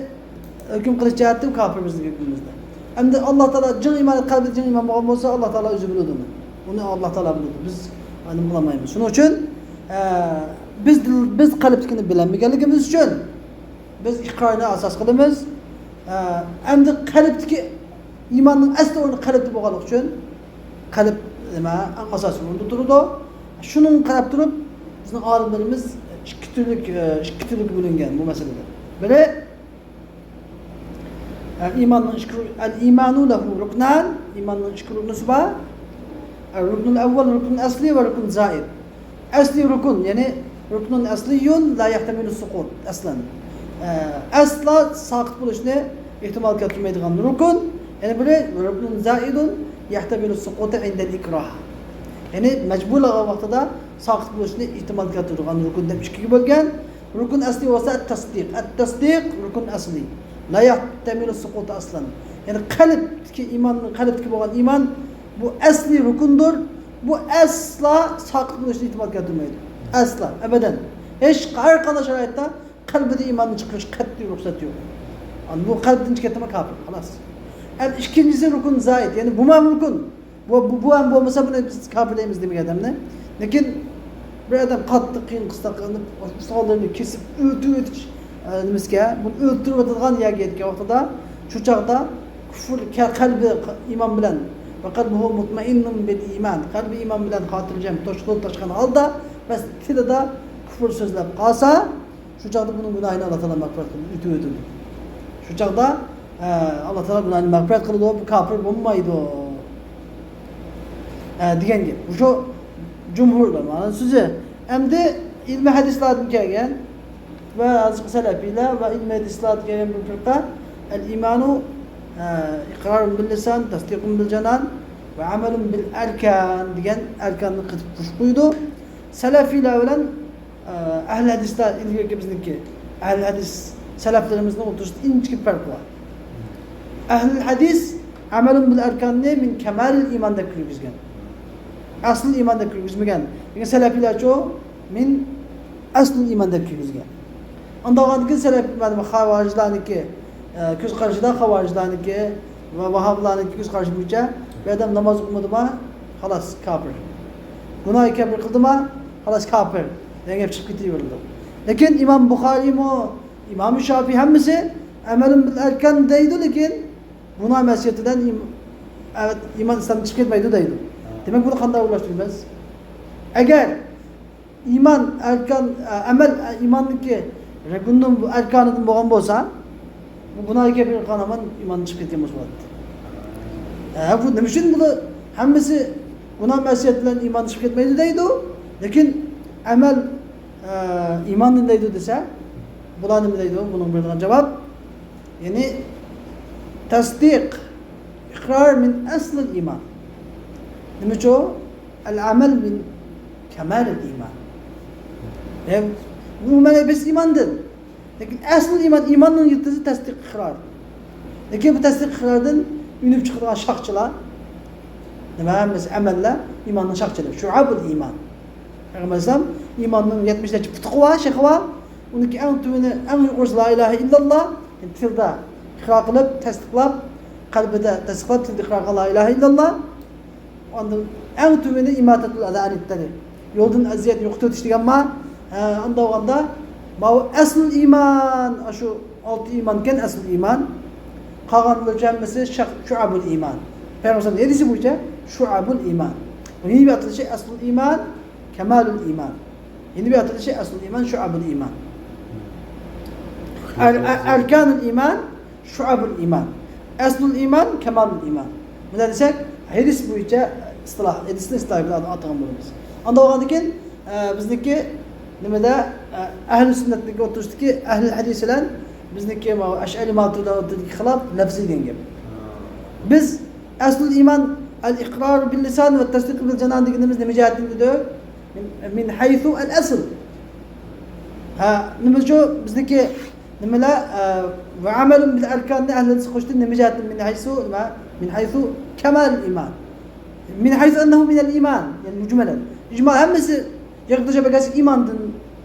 ھۆكۈم قىلىش جەھەتتىن كاپىر بىزنىڭ ھۆكمىمىزدە. ئەمدى ئاللا تائالا جىڭ ئىمان، قەلبىدە جىڭ ئىمان بولغان بولسا، ئاللا تائالا ئۆزى بىلىدۇ ئۇنى. ئۇنى ئاللا تائالا بىلىدۇ. بىز ئاينىم قىلالمايمىز. شۇنىڭ ئۈچۈن، ئە، بىز، بىز قەلبتىكىنى بىلەلمىگەنلىكىمىز ئۈچۈن، بىز ئىقرارنى ئاساس قىلىمىز. ئە، ئەمدى قەلبتىكى ئىماننىڭ ئەسلى ئورنى قەلبتە بولغانلىقى ئۈچۈن، قەلب نېمە؟ ئەڭ ئاساسىي ئورۇندا تۇرىدۇ. شۇنىڭغا قاراپ تۇرۇپ، بىزنىڭ ئالىملىرىمىز ئىككى تۈرلۈك، ئە، ئىككى تۈرلۈككە بۆلۈنگەن بۇ مەسىلىدە. بىرى، ئە، ئىماننىڭ ئىككى، «ئەل ئىمانۇ لەھۇ رۇكنان»، ئىماننىڭ ئىككى رۇكنىسى بار. «ئەل رۇكنۇل ئەۋۋەل»، رۇكنۇل ئەسلى ۋە رۇكنۇل زائىد. ئەسلىي رۇكۇن، يەنى «رۇكنۇن ئەسلىيۇن لا يەھتەمىلۇ سۇقۇت ئەسلەن». ئە، ئەسلا ساقىت بولۇشنى ئېھتىمال كەلتۈرمەيدىغان رۇكۇن. يەنە بىرى «رۇكنۇن زائىدۇن يەھتەمىلۇ سۇقۇتە ئىندەل ئىكراھ». يەنى مەجبۇرلىغان ۋاقتىدا ساقىت بولۇشنى ئېھتىمال كەلتۈرىدىغان رۇكۇن دەپ ئىككىگە بۆلگەن. رۇكۇن ئەسلىي بولسا ئەت-تەسدىق. ئەت-تەسدىق رۇكۇن ئەسلىي. لا يەھتەمىلۇ سۇقۇتە ئەسلەن. يەنى قەلبتىكى ئىمان، قەلبتىكى بولغان ئىمان بۇ ئەسلىي رۇكۇندۇر. بۇ ئەسلا ساقىت بولۇشنى ئېھتىمال كەلتۈرمەيدۇ. ئەسلا، ئەبەدەن. ھېچ، ھەر قانداق شارائىتتا قەلبىدە ئىماننى چىقىرىش قەتئىي رۇخسەت يوق. ئەمدى بۇ قەلبىدىن چىقىپ كەتتىمۇ كاپىر، خالاس. ئەمدى ئىككىنچىسى رۇكۇن زائىد، يەنى بۇمۇ ھەم رۇكۇن. بۇ، بۇ، بۇ ھەم بولمىسا بۇنى بىز كاپىر دەيمىز دېمىگەن ئادەمنى. لېكىن بىر ئادەم قاتتىق قىيىن قىستاق قىلىنىپ، ساقاللىرىنى كېسىپ ئۆلتۈرۈۋېتىش، ئە، نېمىسىگە، بۇنى ئۆلتۈرۈۋېتىدىغان يەرگە يەتكەن ۋاقتىدا، شۇ چاغدا كۇفر، كە-، قەلبى ئىمان بىلەن، ۋە قەلبۇھۇ مۇتمەئىننۇن بىل ئىمان، قەلبى ئىمان بىلەن خاتىرجەم، توشقۇن توشقان ھالدا، بەس تىلىدا كۇفر سۆزلەپ قالسا، شۇ چاغدا بۇنىڭ گۇناھىنى ئاللا تائالا مەغپىرەت قىلىدۇ، ئۆتۈۋېتىدۇ. شۇ چاغدا، ئە، ئاللا تائالا گۇناھىنى مەغپىرەت قىلىدۇ، بۇ كاپىر بولمايدۇ. ئە، دېگەن گەپ. مۇشۇ جۇمھۇر ئۆلىمانىڭ سۆزى. ئەمدى ئىلمىي ھەدىسلاردىن كەلگەن ۋە ھازىرقى سەلەفىيلەر ۋە ئىلمىي ھەدىسلاردىن كەلگەن بىر پىرقە، ئەل ئىمانۇ، ئە، ئىقرارۇن بىل لىسان، تەسدىقۇن بىل جانان ۋە ئەمەلۇن بىل ئەركان دېگەن ئەركاننى قېتىپ قوشۇپ قويىدۇ. سەلەفىيلەر بىلەن، ئە، ئەھلى ھەدىسلەر ئىلگىرىكى بىزنىڭكى، ئەھلى ھەدىس سەلەفلىرىمىزنىڭ ئوتتۇرىسىدا ئىنچىكە پەرق بار. ئەھلى ھەدىس ئەمەلۇن بىل ئەركاننى مىن كەمالىل ئىمان دەپ كىرگۈزگەن. ئەسلىل ئىمان دەپ كىرگۈزمىگەن. لېكىن سەلەفىيلەرچۇ مىن ئەسلىل ئىمان دەپ كىرگۈزگەن. ئانداق بولغاندىكىن سەلەف، مانا خاۋارىجلارنىڭكى، ئە، كۆز قارىشىدا خاۋارىجلارنىڭكى ۋە ۋاھابىلارنىڭكى كۆز قارىشى بويىچە بىر ئادەم ناماز ئوقۇمىدىما، خالاس، كاپىر. گۇناھى كەبىر قىلدىما، خالاس، كاپىر دېگەن گەپ چىقىپ كېتىۋېرىدۇ. لېكىن ئىمام بۇخارىيمۇ، ئىمام شافىي ھەممىسى ئەمەلۇن بىل ئەركان دەيدۇ، لېكىن گۇناھ مەسىيەتىدىن ئىم-، ئە، ئىمان ئىسلامدىن چىقىپ كەتمەيدۇ دەيدۇ. دېمەك، بۇنى قانداق ئورۇنلاشتۇرىمىز؟ ئەگەر ئىمان ئەركان، ئە، ئەمەل، ئە، ئىماننىڭكى رۇكنىدىن، ئەركانىدىن بولغان بولسا، بۇ گۇناھى كەبىر قىلغان ھامان ئىماندىن چىقىپ كەتكەن بولسا بولاتتى. ئە، بۇ نېمە ئۈچۈن بۇلار ھەممىسى گۇناھ مەسىيەت بىلەن ئىماندىن چىقىپ كەتمەيدۇ دەيدۇ، لېكىن ئەمەل، ئە، ئىماندىن دەيدۇ دېسە، بۇلار نېمە دەيدۇ؟ بۇنىڭغا بېرىدىغان جاۋاب، يەنى تەسدىق، ئىقرار مىن ئەسلىل ئىمان. نېمە ئۈچۈن؟ ئەل ئەمەل مىن كەمالىل ئىمان. ئە، ئۇ مەنە بىز ئىماندىن. لېكىن ئەسلىل ئىمان، ئىماننىڭ يىلتىزى تەسدىق، ئىقرار. لېكىن بۇ تەسدىق، ئىقراردىن ئۈنۈپ چىقىدىغان شاخچىلار، نېمە، ھەممىسى ئەمەللەر ئىماننىڭ شاخچىلىرى، شۇئەبۇل ئىمان. پەيغەمبەر ئەلەيھىسسالام ئىماننىڭ يەتمىش نەچچە پۇتىقى بار، شېخى بار. ئۇنىڭكى ئەڭ تۆۋىنى، ئەڭ يۇقىرىسى لا ئىلاھە ئىللاللا، يەنى تىلدا ئىقرار قىلىپ، تەستىقلاپ، قەلبىدە تەستىقلاپ، تىلدا ئىقرار قىلغان لا ئىلاھە ئىللاللا. ئاندىن ئەڭ تۆۋىنى ئىماتەتۇل ئەزا ئەنىت تەرىق. يولدىن ئەزىيەت يوقىتىۋېتىش دېگەن بار. ھە، ئانداق بولغاندا، ماۋۇ ئەسلىل ئىمان، ئاشۇ ئالتە ئىمانكەن ئەسلىل ئىمان. قالغان بولۇچە ھەممىسى شەخ-، شۇئەبۇل ئىمان. پەيغەمبەر ھەدىسى بويىچە شۇئەبۇل ئىمان. يەنە بىر ئاتىلىشى ئەسلىل ئىمان، كەمالۇل ئىمان. يەنە بىر ئاتىلىشى ئەسلىل ئىمان، شۇئەبۇل ئىمان. ئەر-، ئە-، ئەركانۇل ئىمان، شۇئەبۇل ئىمان. ئەسلۇل ئىمان، كەمالۇل ئىمان. بۇنداق دېسەك، ھەدىس بويىچە ئىستىلاھ، ھەدىسنى ئىستىلاھ بىلەن ئاتىغان بولىمىز. ئانداق بولغاندىن كېيىن، ئە، بىزنىڭكى نېمىدە، ئە، ئەھلى سۈننەتنىڭكى ئوتتۇرىسىدىكى ئەھلى ھەدىس بىلەن بىزنىڭكى ماۋۇ ئەشئەرىي ماتۇرىدىلەر ئوتتۇرىسىدىكى خىلاپ لەفزىي دېگەن گەپ. بىز ئەسلۇل ئىمان، ئەل ئىقرار بىل لىسان ۋە تەسدىق بىل جانان دېگىنىمىز نېمە جەھەتتىن دېدۇق؟ مىن، مىن ھەيسۇ ئەل ئەسل. ھە، نېمە ئۈچۈن بىزنىڭكى نېمىلەر، ئە، ۋە ئەمەلۇن بىل ئەركاننى ئەھلى ھەدىس قوشتى، نېمە جەھەتتىن مىن ھەيسۇ، نېمە؟ مىن ھەيسۇ كەمالىل ئىمان. مىن ھەيسۇ ئەننەھۇ مىنەل ئىمان. يەنى مۇجمەلەن. ئىجمال ھەممىسى يىغىپ تاشلاپ ئەكەلسە ئىماندىن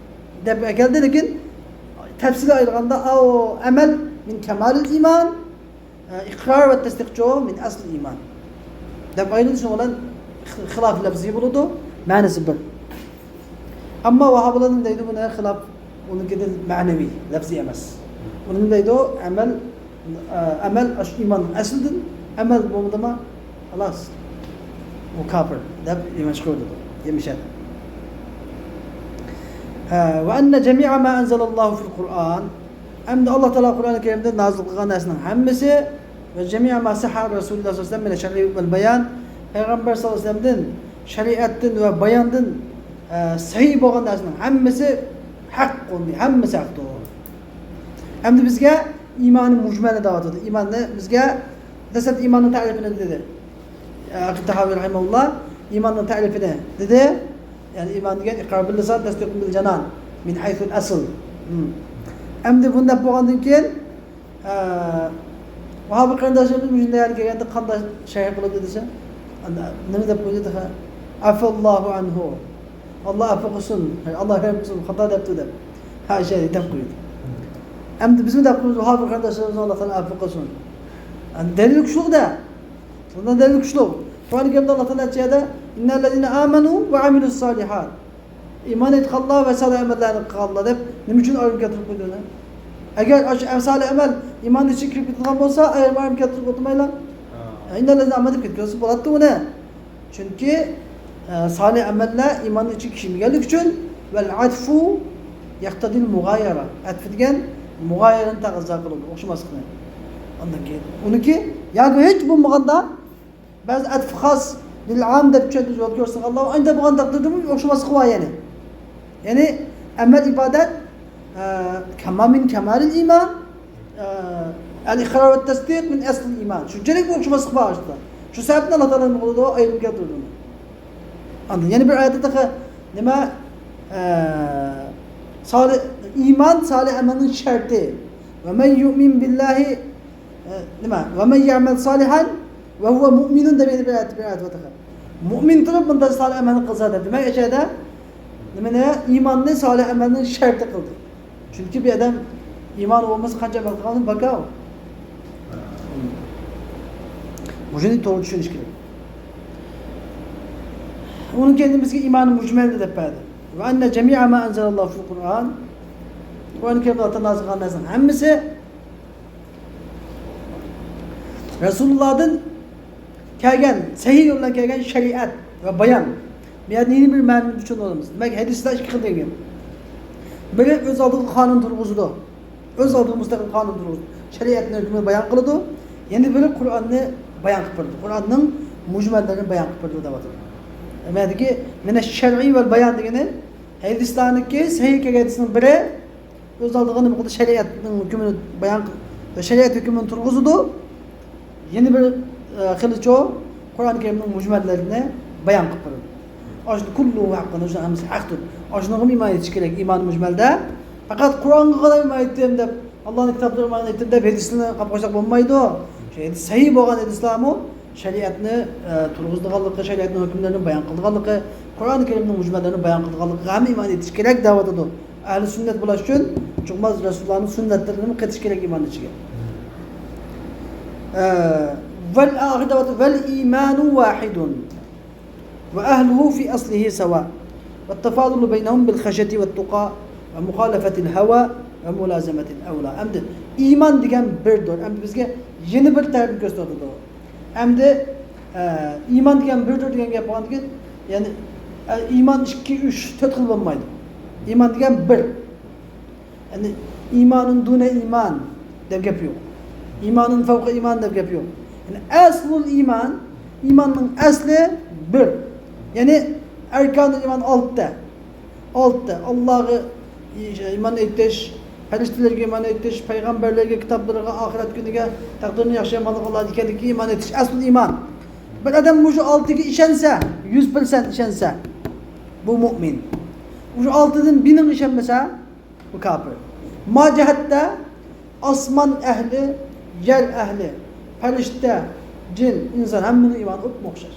دەپ ئەكەلدى، لېكىن تەپسىلىي ئايرىغاندا، ئاۋۇ ئەمەل مىن كەمالىل ئىمان. ئە، ئىقرار ۋە تەستىقچۇ مىن ئەسلىل ئىمان دەپ ئايرىلىشى بىلەن خىلاف لەفزىي بولىدۇ، مەنىسى بىر. ئەمما ۋاھابىلار نېمە دەيدۇ بۇنى خىلاپ، ئۇنىڭكىدىن مەنىۋى، لەفزىي ئەمەس. ئۇنى نېمە دەيدۇ؟ ئەمەل، ئە، ئەمەل ئاشۇ ئىماننىڭ ئەسلىدىن، ئەمەل بولمىدىما، خالاس، ئۇ كاپىر دەپ ئىمان چىقىرىۋېتىدۇ، يەنى شەرت. ھە، ۋە ئەننە جەمىئە ما ئەنزەلەللاھۇ فىل قۇرئان. ئەمدى ئاللا تائالا قۇرئانى كەرىمدە نازىل قىلغان نەرسىنىڭ ھەممىسى ۋە جەمىئە ما سەھھە رەسۇلۇللاھ سەللەللاھۇ ئەلەيھى ۋەسەللەم مىنە شەرئى ۋەل بايان، پەيغەمبەر سەللەللاھۇ ئەلەيھى ۋەسەللەمدىن شەرىئەتتىن ۋە باياندىن، ئە، سەھىھ بولغان نەرسىنىڭ ھەممىسى ھەق، ھەممىسى ھەقتۇر. ئەمدى بىزگە ئىمانى مۇجمەلنى دەۋاتىدۇ. ئىماننى بىزگە دەسلەپتە ئىماننىڭ تەرىپىنى دېدى. ئە، ئەبۇ تەھاۋى رەھىمەھۇللاھ ئىماننىڭ تەرىپىنى دېدى. يەنى ئىمان دېگەن ئىقرار بىل لىسان، تەسدىق بىل جانان. مىن ھەيسۇل ئەسل. ھىم. ئەمدى بۇنى دەپ بولغاندىن كېيىن، ئە، ۋاھابىي قېرىنداشلىرىمىز مۇشۇ يەرگە كەلگەندە قانداق شەرھ قىلىدۇ دېسە، نېمە دەپ قويدى تېخى؟ ئەفەللاھۇ ئەنھۇ. ئاللا ئەپۇ قىلسۇن، ئاللا رەھىم قىلسۇن، خاتا دەپتۇ دەپ. ھە، شەرھ دەپ قويدى. ئەمدى بىزمۇ دەپ قويىمىز، ۋاھابىي قېرىنداشلىرىمىزنى ئاللا تائالا ئەپۇ قىلسۇن. يەنى دەلىل كۈچلۈك-دە. بۇنىڭ دەلىل كۈچلۈك. قۇرئان كەرىمدە ئاللا تائالا ئېيتقان يەردە، ئىننەللەزىنە ئامەنۇ ۋە ئەمىلۇس سالىھات. ئىمان ئېيتقانلار ۋە سالىھ ئەمەللەرنى قىلغانلار دەپ نېمە ئۈچۈن ئايرىم كەلتۈرۈپ قويدۇڭلار؟ ئەگەر ئاشۇ سالىھ ئەمەل ئىماننىڭ ئىچىگە كىرىپ كېتىدىغان بولسا، ئايرىم-ئايرىم كەلتۈرۈپ ئولتۇرمايلا. ھا. ئىننەللەزىنە ئامەنۇ دەپ كەتكۈزسە بولاتتى ئۇنى. چۈنكى، ئە، سالىھ ئەمەللەر ئىماننىڭ ئىچىگە كىرمىگەنلىكى ئۈچۈن، ۋەل ئەتفۇ يەقتەزىل مۇغايەرە. ئەتف دېگەن مۇغايەرەنى تەقەززا قىلىدۇ، ئوخشىماسلىقنى. ئاندىن كېيىن ئۇنىڭكى ياكى ھېچ بولمىغاندا، بەزى ئەتف خاس، للعام دەپ چۈشەندۈرۈش يول كۆرسىتىلگەنلار ئانداق بولغان تەقدىردىمۇ ئوخشىماسلىقى بار يەنى. يەنى ئەمەل ئىبادەت، ئە، كەما من كەمالىل ئىمان، ئە، ئەل ئىقرار ۋە تەسدىق من ئەسلىل ئىمان. شۇنچىلىك بىر ئوخشىماسلىق بار ئارىسىدا. شۇ سەۋەبتىن ئاللا تائالا نېمە قىلىدۇ؟ ئايرىم كەلتۈرىدۇ. ئاندىن يەنە بىر ئايەتتە تېخى نېمە، ئە، سالىھ، ئىمان سالىھ ئەمەلنىڭ شەرتى. ۋە مەن يۇئمىن بىللاھى، ئە، نېمە؟ ۋە مەن يەئمەل سالىھەن ۋە ھۇۋە مۇئمىنۇن دەپ يەنە بىر ئايەت، بىر ئايەت بار تېخى. مۇئمىن تۇرۇپ بۇنداق سالىھ ئەمەلنى قىلسا دەپ. دېمەك، ئەشەدە نېمىنى؟ ئىماننى سالىھ ئەمەلنىڭ شەرتى قىلدى. چۈنكى بىر ئادەم ئىمانى بولمىسا قانچە ئەمەل قىلغانمۇ بىكار. مۇشۇنى توغرا چۈشىنىش كېرەك. ئۇنىڭ كەينىدىن بىزگە ئىمان مۇجمەلنى دەپ بەردى. ۋە ئەننە جەمىئە ما ئەنزەلەللاھۇ فىل قۇرئان. قۇرئان كەرىمدە ئاللا تائالا نازىل قىلغان نەرسىنىڭ ھەممىسى رەسۇلۇللاھدىن كەلگەن، سەھىھ يول بىلەن كەلگەن شەرىئەت ۋە بايان. بۇ يەردە يەنە بىر مەنىنى چۈشىنىۋالىمىز. دېمەك، ھەدىسلەر ئىككى خىل دېگەن. بىرى ئۆز ئالدىغا قانۇن تۇرغۇزىدۇ. ئۆز ئالدىغا مۇستەقىل قانۇن تۇرغۇزىدۇ. شەرىئەتنىڭ ھۆكمىنى بايان قىلىدۇ. يەنە بىرى قۇرئاننى بايان قىلىپ بېرىدۇ. قۇرئاننىڭ مۇجمەللىرىنى بايان قىلىپ بېرىدۇ دەۋاتىدۇ. نېمە دېگەن؟ مىنەش شەرئى ۋەل بايان دېگىنى ھەدىسلەرنىڭكى سەھىھ كەلگەن ھەدىسنىڭ بىرى، ئۆز ئالدىغا نېمە قىلدى؟ شەرىئەتنىڭ ھۆكمىنى بايان قىل-، شەرىئەت ھۆكمىنى تۇرغۇزىدۇ. يەنە بىر، ئە، خىلىچۇ، قۇرئان كەرىمنىڭ مۇجمەللىرىنى بايان قىلىپ بېرىدۇ. ئاشۇ كۇللۇھۇ ھەققۇن، شۇ ھەممىسى ھەقتۇر. ئاشۇنىڭغىمۇ ئىمان ئېيتىش كېرەك، ئىمان مۇجمەلدە. پەقەت قۇرئانغىلا ئىمان ئېيتتىم دەپ، ئاللانىڭ كىتابلىرىغا ئىمان ئېيتتىم دەپ، ھەدىسنى قاپقاچاق بولمايدۇ. شۇ ھەدىس سەھىھ بولغان ھەدىسلەرمۇ شەرىئەتنى، ئە، تۇرغۇزىدىغانلىقى، شەرىئەتنىڭ ھۆكۈملىرىنى بايان قىلىدىغانلىقى، قۇرئان كەرىمنىڭ مۇجمەللىرىنى بايان قىلىدىغانلىقىغا ھەممە ئىمان ئېيتىش كېرەك دەۋاتىدۇ. ئەھلى سۈننەت بولۇش ئۈچۈن چوقۇم رەسۇلۇللانىڭ سۈننەتلىرىنىمۇ قېتىش كېرەك ئىمان ئىچىگە. ئە، ۋەل ئاخىر دەۋاتىدۇ، ۋەل ئىمانۇ ۋاھىدۇن ۋە ئەھلۇھۇ فى ئەسلىھى سەۋا ۋە تەفادۇلۇ بەينەھۇم بىل خەشيەتى ۋەت تۇقا ۋە مۇخالەفەتىل ھەۋا ۋە مۇلازەمەتىل ئەۋلا. ئەمدى ئىمان دېگەن بىردۇر. ئەمدى بىزگە يەنە بىر تەرەپنى كۆرسىتىۋاتىدۇ. ئەمدى، ئە، ئىمان دېگەن بىردۇر دېگەن گەپ بولغاندىكىن، يەنى، ئە، ئىمان ئىككى، ئۈچ، تۆت خىل بولمايدۇ. ئىمان دېگەن بىر. يەنى، ئىمانۇن دۇنە ئىمان دەپ گەپ يوق. ئىمانۇن فەۋقە ئىمان دەپ گەپ يوق. يەنى، ئەسلۇل ئىمان، ئىماننىڭ ئەسلى بىر. يەنى، ئەركانۇل ئىمان ئالتە. ئالتە، ئاللاغا ئىمان ئېيتىش، پەرىشتىلەرگە ئىمان ئېيتىش، پەيغەمبەرلەرگە، كىتابلىرىغا، ئاخىرەت كۈنىگە، تەقدىرنى ياخشى يامانلىقى ئاللادا ئىكەنلىكى ئىمان ئېيتىش، ئەسلى ئىمان. بىر ئادەم مۇشۇ ئالتىگە ئىشەنسە، يۈز پىرسەنت ئىشەنسە، بۇ مۇئمىن. مۇشۇ ئالتىدىن بىرىنىڭ ئىشەنمىسە، بۇ كاپىر. ما جەھەتتە ئاسمان ئەھلى، يەر ئەھلى، پەرىشتە، جىن، ئىنسان ھەممىنىڭ ئىمانى ئوپمۇ ئوخشاش.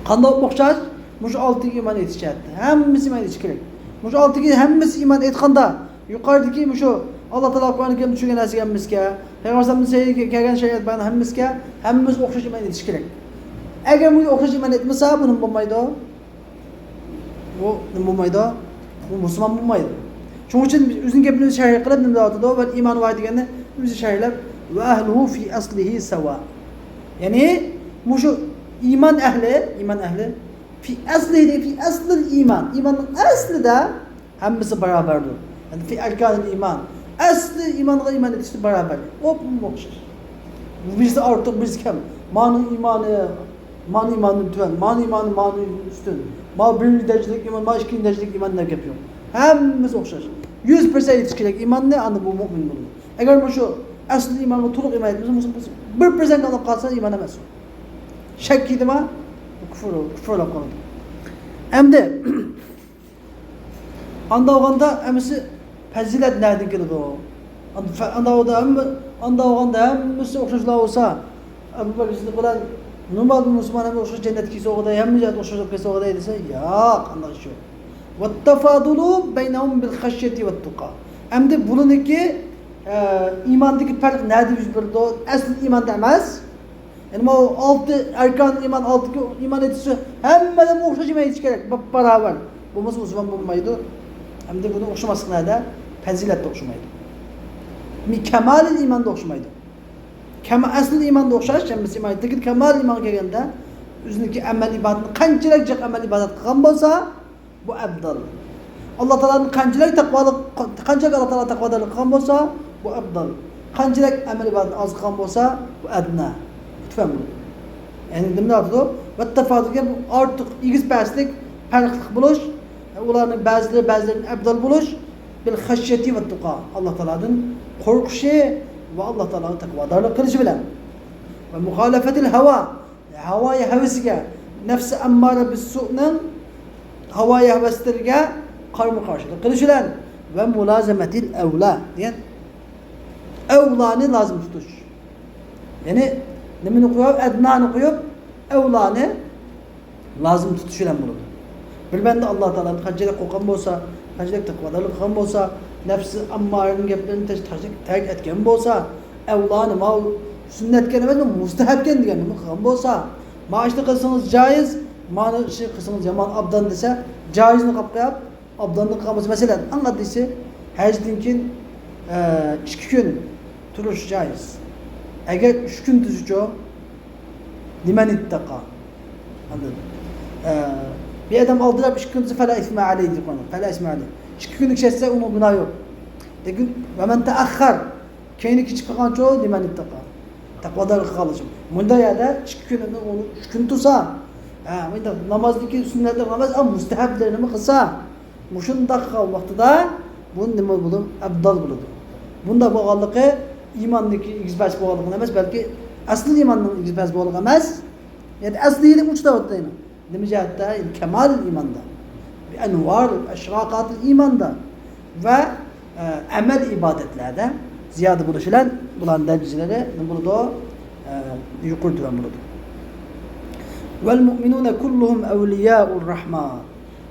قانداق ئوپمۇ ئوخشاش؟ مۇشۇ ئالتىگە ئىمان ئېيتىش جەھەتتە. ھەممىسى ئىمان ئېيتىش كېرەك. مۇشۇ ئالتىگە ھەممىسى ئىمان ئېيتقاندا، يۇقىرىدىكى مۇشۇ ئاللا تائالا قۇرئان كەرىمدە چۈشۈرگەن نەرسىگە ھەممىسىگە، پەيغەمبەر ئەلەيھىسسالامنىڭ سەھىھ كەلگەن شەرىئەت بايان ھەممىسىگە، ھەممىمىز ئوخشاش ئىمان ئېيتىش كېرەك. ئەگەر بۇ ئوخشاش ئىمان ئېيتمىسا، بۇ نېمە بولمايدۇ؟ بۇ نېمە بولمايدۇ؟ بۇ مۇسۇلمان بولمايدۇ. شۇنىڭ ئۈچۈن بىز ئۆزىنىڭ گېپىنى ئۆزى شەرھ قىلىپ نېمە دەۋاتىدۇ؟ ۋەل ئىمان ۋاھىد دېگەننى ئۆزى شەرھلەپ، ۋە ئەھلۇھۇ فى ئەسلىھى سەۋا. يەنى مۇشۇ ئىمان ئەھلى، ئىمان ئەھلى، فى ئەسلىھى دېگەن، فى ئەسلىل ئىمان، ئىماننىڭ ئەسلىدە ھەممىسى باراۋەردۇر. يەنى فى ئەركانىل ئىمان، ئەسلى ئىمانغا ئىمان ئېيتىشتا باراۋەر. ئوپمۇ ئوخشاش. بىرسى ئارتۇق، بىرسى كەم. مانىڭ ئىمانى، مانىڭ ئىمانىدىن تۆۋەن، مانىڭ ئىمانى، مانىڭ ئۈستۈن. ما بىرىنچى دەرىجىلىك ئىمان، ما ئىككىنچى دەرىجىلىك ئىمان دەپ گەپ يوق. ھەممىسى ئوخشاش. يۈز پىرسەنت ئېيتىش كېرەك ئىماننى، ئاندىن بۇ مۇئمىن بولىدۇ. ئەگەر مۇشۇ ئەسلى ئىمانغا تولۇق ئىمان ئېيتمىسا، بىر پىرسەنت قالاپ قالسا ئىمان ئەمەس ئۇ. شەك كىردىما، كۇفۇر، كۇفۇر بولۇپ قالىدۇ. ئەمدى ئاندا بولغاندا ھەممىسى پەزىلەت نەدىن كېلىدۇ؟ ئاندا، ئاندا بولغاندا ھەممە، ئاندا بولغاندا ھەممىسى ئوخشاشلا بولسا، ئەبۇ بەكرى سىددىق بىلەن نورمال بىر مۇسۇلمان ھەممە ئوخشاش جەننەتكە كىرسە بولغۇدەك، ھەممە جەھەتتە ئوخشاش بولۇپ كەتسە بولغۇدەك دېسە، ياق، ئانداق ئىش يوق. ۋەتتەفادۇلۇ بەينەھۇم بىل خەشيەتى ۋەتتۇقا. ئەمدى بۇلىنىڭكى، ئە، ئىماندىكى پەرق نەدە يۈز بېرىدۇ؟ ئەسلى ئىماندا ئەمەس. يەنى بۇ ئالتە ئەركان ئىمان، ئالتە ئىمان ئېيتىشى ھەممىدىن ئوخشاش ئىمان ئېيتىش كېرەك، باپباراۋەر. بولمىسا مۇسۇلمان بولمايدۇ. ئەمدى بۇنى ئوخشىماسلىق نەدە؟ پەزىلەتتە ئوخشىمايدۇ. مى-، كامالىل ئىماندا ئوخشىمايدۇ. كەما-، ئەسلى ئىماندا ئوخشاش، ھەممىسى ئىمان ئېيتىدۇ. لېكىن كامالىل ئىمانغا كەلگەندە، ئۆزىنىڭكى ئەمەل ئىبادىتىنى قانچىلىك جىق ئەمەل ئىبادەت قىلغان بولسا، بۇ ئەپدال. ئاللا تائالانى قانچىلىك تەقۋالىق، قانچىلىك ئاللا تائالا تەقۋادارلىق قىلغان بولسا، بۇ ئەپدال. قانچىلىك ئەمەل ئىبادەتنى ئاز قىلغان بولسا، بۇ ئەدنە. تۆۋەن بولىدۇ. يەنى نېمىنى ئاتىدۇ؟ ۋەتتەفاۋۇت دېگەن بۇ ئارتۇق، ئېگىز-پەسلىك، پەرقلىق بولۇش، ئۇلارنىڭ بەزىلىرى بەزىلىرىدىن ئەۋزەل بولۇش، بىل خەشيەتى ۋەتتۇقا، ئاللا تائالادىن قورقۇشى ۋە ئاللا تائالاغا تەقۋادارلىق قىلىشى بىلەن. ۋە مۇخالىفەتىل ھاۋا، ھاۋايى ھەۋىسىگە، نەفسى ئەممارە بىسسۇنىڭ ھاۋايى ھەۋەسلىرىگە قارىمۇ قارشىلىق قىلىش بىلەن، ۋە مۇلازىمەتىل ئەۋلا دېگەن ئەۋلانى لازىم تۇتۇش. يەنى نېمىنى قويۇپ، ئەدنانى قويۇپ، ئەۋلانى لازىم تۇتۇش بىلەن بولىدۇ. بىر بەندە ئاللا تائالادىن قانچىلىك قورققان بولسا، قانچىلىك تەقۋادارلىق قىلغان بولسا، نەپسى ئەممارىنىڭ گەپلىرىنى تەش-، تەش-، تەرك ئەتكەن بولسا، ئەۋلانى، ماۋۇ سۈننەتكەن ئەمەس، بۇ مۇستەھەبكەن دېگەننى قىلغان بولسا، ما ئىشنى قىلسىڭىز جايىز، مانا ئىشنى قىلسىڭىز يامان ئابدان دېسە، جايىزنى قاپ قويۇپ، ئابداننى قىلغان بولسا، مەسىلەن، ئەڭ ئاددىيسى، ھەجدىن كېيىن، ئە، ئىككى كۈن تۇرۇش جايىز. ئەگەر ئۈچ كۈن تۇرسىچۇ، لىمەن ئىتتەقا. ئاندىن، ئە، بىر ئادەم ئالدىراپ ئىككى كۈن تۇرسا، فەلا ئىسمە ئەلەيھ دەپ قويغان. فەلا ئىسمە ئەلەيھ. ئىككى كۈن ئىشلەتسە، ئۇنىڭ گۇناھى يوق. لېكىن، ۋەمەن تەئەخخەر، كەينى كېچىكىپ قالغانچۇ، لىمەن ئىتتەقا. تەقۋادارلىق قىلغانلىقى ئۈچۈن. مۇنداق يەردە ئىككى كۈن ئۇنى ئۈچ كۈن تۇرسا، ھە، مۇنداق نامازدىكى سۈننەتلىك ناماز، ئا، مۇستەھەبلىرىنىمۇ قىلسا، مۇشۇنداق قىلغان ۋاقتىدا بۇ نېمە بولىدۇ؟ ئەبدال بولىدۇ. بۇنداق بولغانلىقى ئىماندىكى ئېگىز-پەس بولغانلىقىدىن ئەمەس، بەلكى ئەسلى ئىماننىڭ ئېگىز-پەس بولغانلىقى ئەمەس، يەنى ئەسلى ئۇچۇپ كېتىۋاتىدۇ. نېمە جەھەتتە؟ يەنى كامال ئىماندا، بىئەنۋار ئەشراقاتىل ئىماندا ۋە، ئە، ئەمەل ئىبادەتلەردە زىيادە بولۇش بىلەن بۇلارنىڭ دەرىجىلىرى نېمە بولىدۇ؟ ئە، يۇقىرى تۆۋەن بولىدۇ. ۋەل مۇئمىنۇنە كۇللۇھۇم ئەۋلىيائۇر راھمان.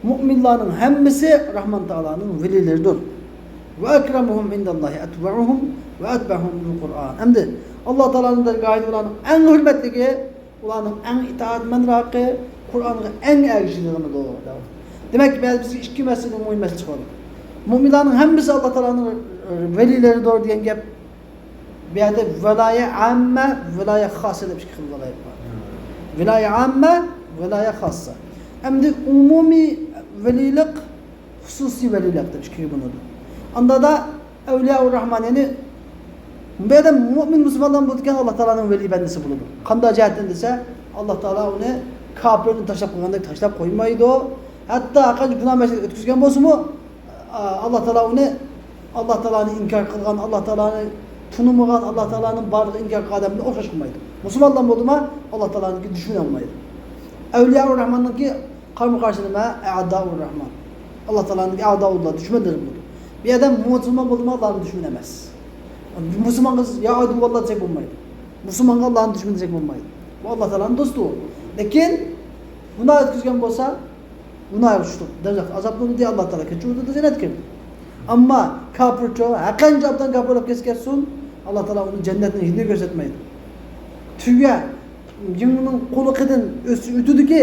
مۇئمىنلارنىڭ ھەممىسى راھمان تائالانىڭ ۋەلىيلىرىدۇر. ۋە ئەكرەمۇھۇم ئىندەللاھى ئەتۋەئۇھۇم ۋە ئەتبەئۇھۇم لىل قۇرئان. ئەمدى ئاللا تائالانىڭ دەرگاھىدا ئۇلارنىڭ ئەڭ ھۆرمەتلىكى، ئۇلارنىڭ ئەڭ ئىتائەتمەنراقى، قۇرئانغا ئەڭ ئەگىشىدىغىنىدۇر. دېمەك، بىز، بىزگە ئىككى مەسىلىدىن مۇھىم مەسىلە چىقىۋالدى. مۇئمىنلارنىڭ ھەممىسى ئاللا تائالانىڭ، ئە، ۋەلىيلىرىدۇر دېگەن گەپ. بۇ يەردە ۋىلايە ئاممە، ۋىلايە خاسسە دەپ ئىككى خىل ۋىلايەت بار. ۋىلايە ئاممە، ۋىلايە خاسسە. ئەمدى ئومۇمىي ۋەلىيلىق، خۇسۇسىي ۋەلىيلىق دەپ ئىككىگە بۆلۈنىدۇ. ئاندادا ئەۋلىيائۇر راھمان، يەنى بۇ يەردە مۆمىن مۇسۇلمانلار بولىدىكەن، ئاللا تائالانىڭ ۋەلىي بەندىسى بولىدۇ. قانداق جەھەتتىن دېسە، ئاللا تائالا ئۇنى كاپىرنى تاشلاپ قويغاندەك تاشلاپ قويمايدۇ. ھەتتا ھەرقانچە گۇناھ مەشەققەت ئۆتكۈزگەن بولسىمۇ، ئاللا تائالا ئۇنى، ئاللا تائالانى ئىنكار قىلغان، ئاللا تائالانى تونۇمىغان، ئاللا تائالانىڭ بارلىقىنى ئىنكار قىلغان ئادەمنى ئوخشاش قىلمايدۇ. مۇسۇلمانلار بولدىما، ئاللا تائالانىڭكى دۈشمىنى بولمايدۇ. ئەۋلىيائۇر راھماننىڭكى قارىمۇ قارشى نېمە؟ ئەئدائۇر راھمان. ئاللا تائالانىڭكى ئەئدائۇللا، دۈشمەنلىرى بولىدۇ. بىر ئادەم مۇسۇلمان بولدىما، ئاللانىڭ دۈشمىنى ئەمەس. مۇسۇلمانغا يا ئەدۇۋاللا دېسەك بولمايدۇ. مۇسۇلمانغا ئاللانىڭ دۈشمىنى دېسەك بولمايدۇ. بۇ ئاللا تائالانىڭ دوستى ئۇ. لېكىن گۇناھ ئۆتكۈزگەن بولسا، گۇناھىغا چۈشتى، دوزاختا ئازابلىنىدۇ، ئاللا تائالا كەچۈرىدۇ، جەننەتكە كىرىدۇ. ئەمما كاپىرچۇ، ھەرقانچە ئوبدان كاپىر بولۇپ كەتسۇن، ئاللا تائالا ئۇنى جەننەتنىڭ ھىدىنى كۆرسەتمەيدۇ. تۈگە يىڭنىنىڭ قۇلىقىدىن ئۆتسە ئۆتىدۇكى،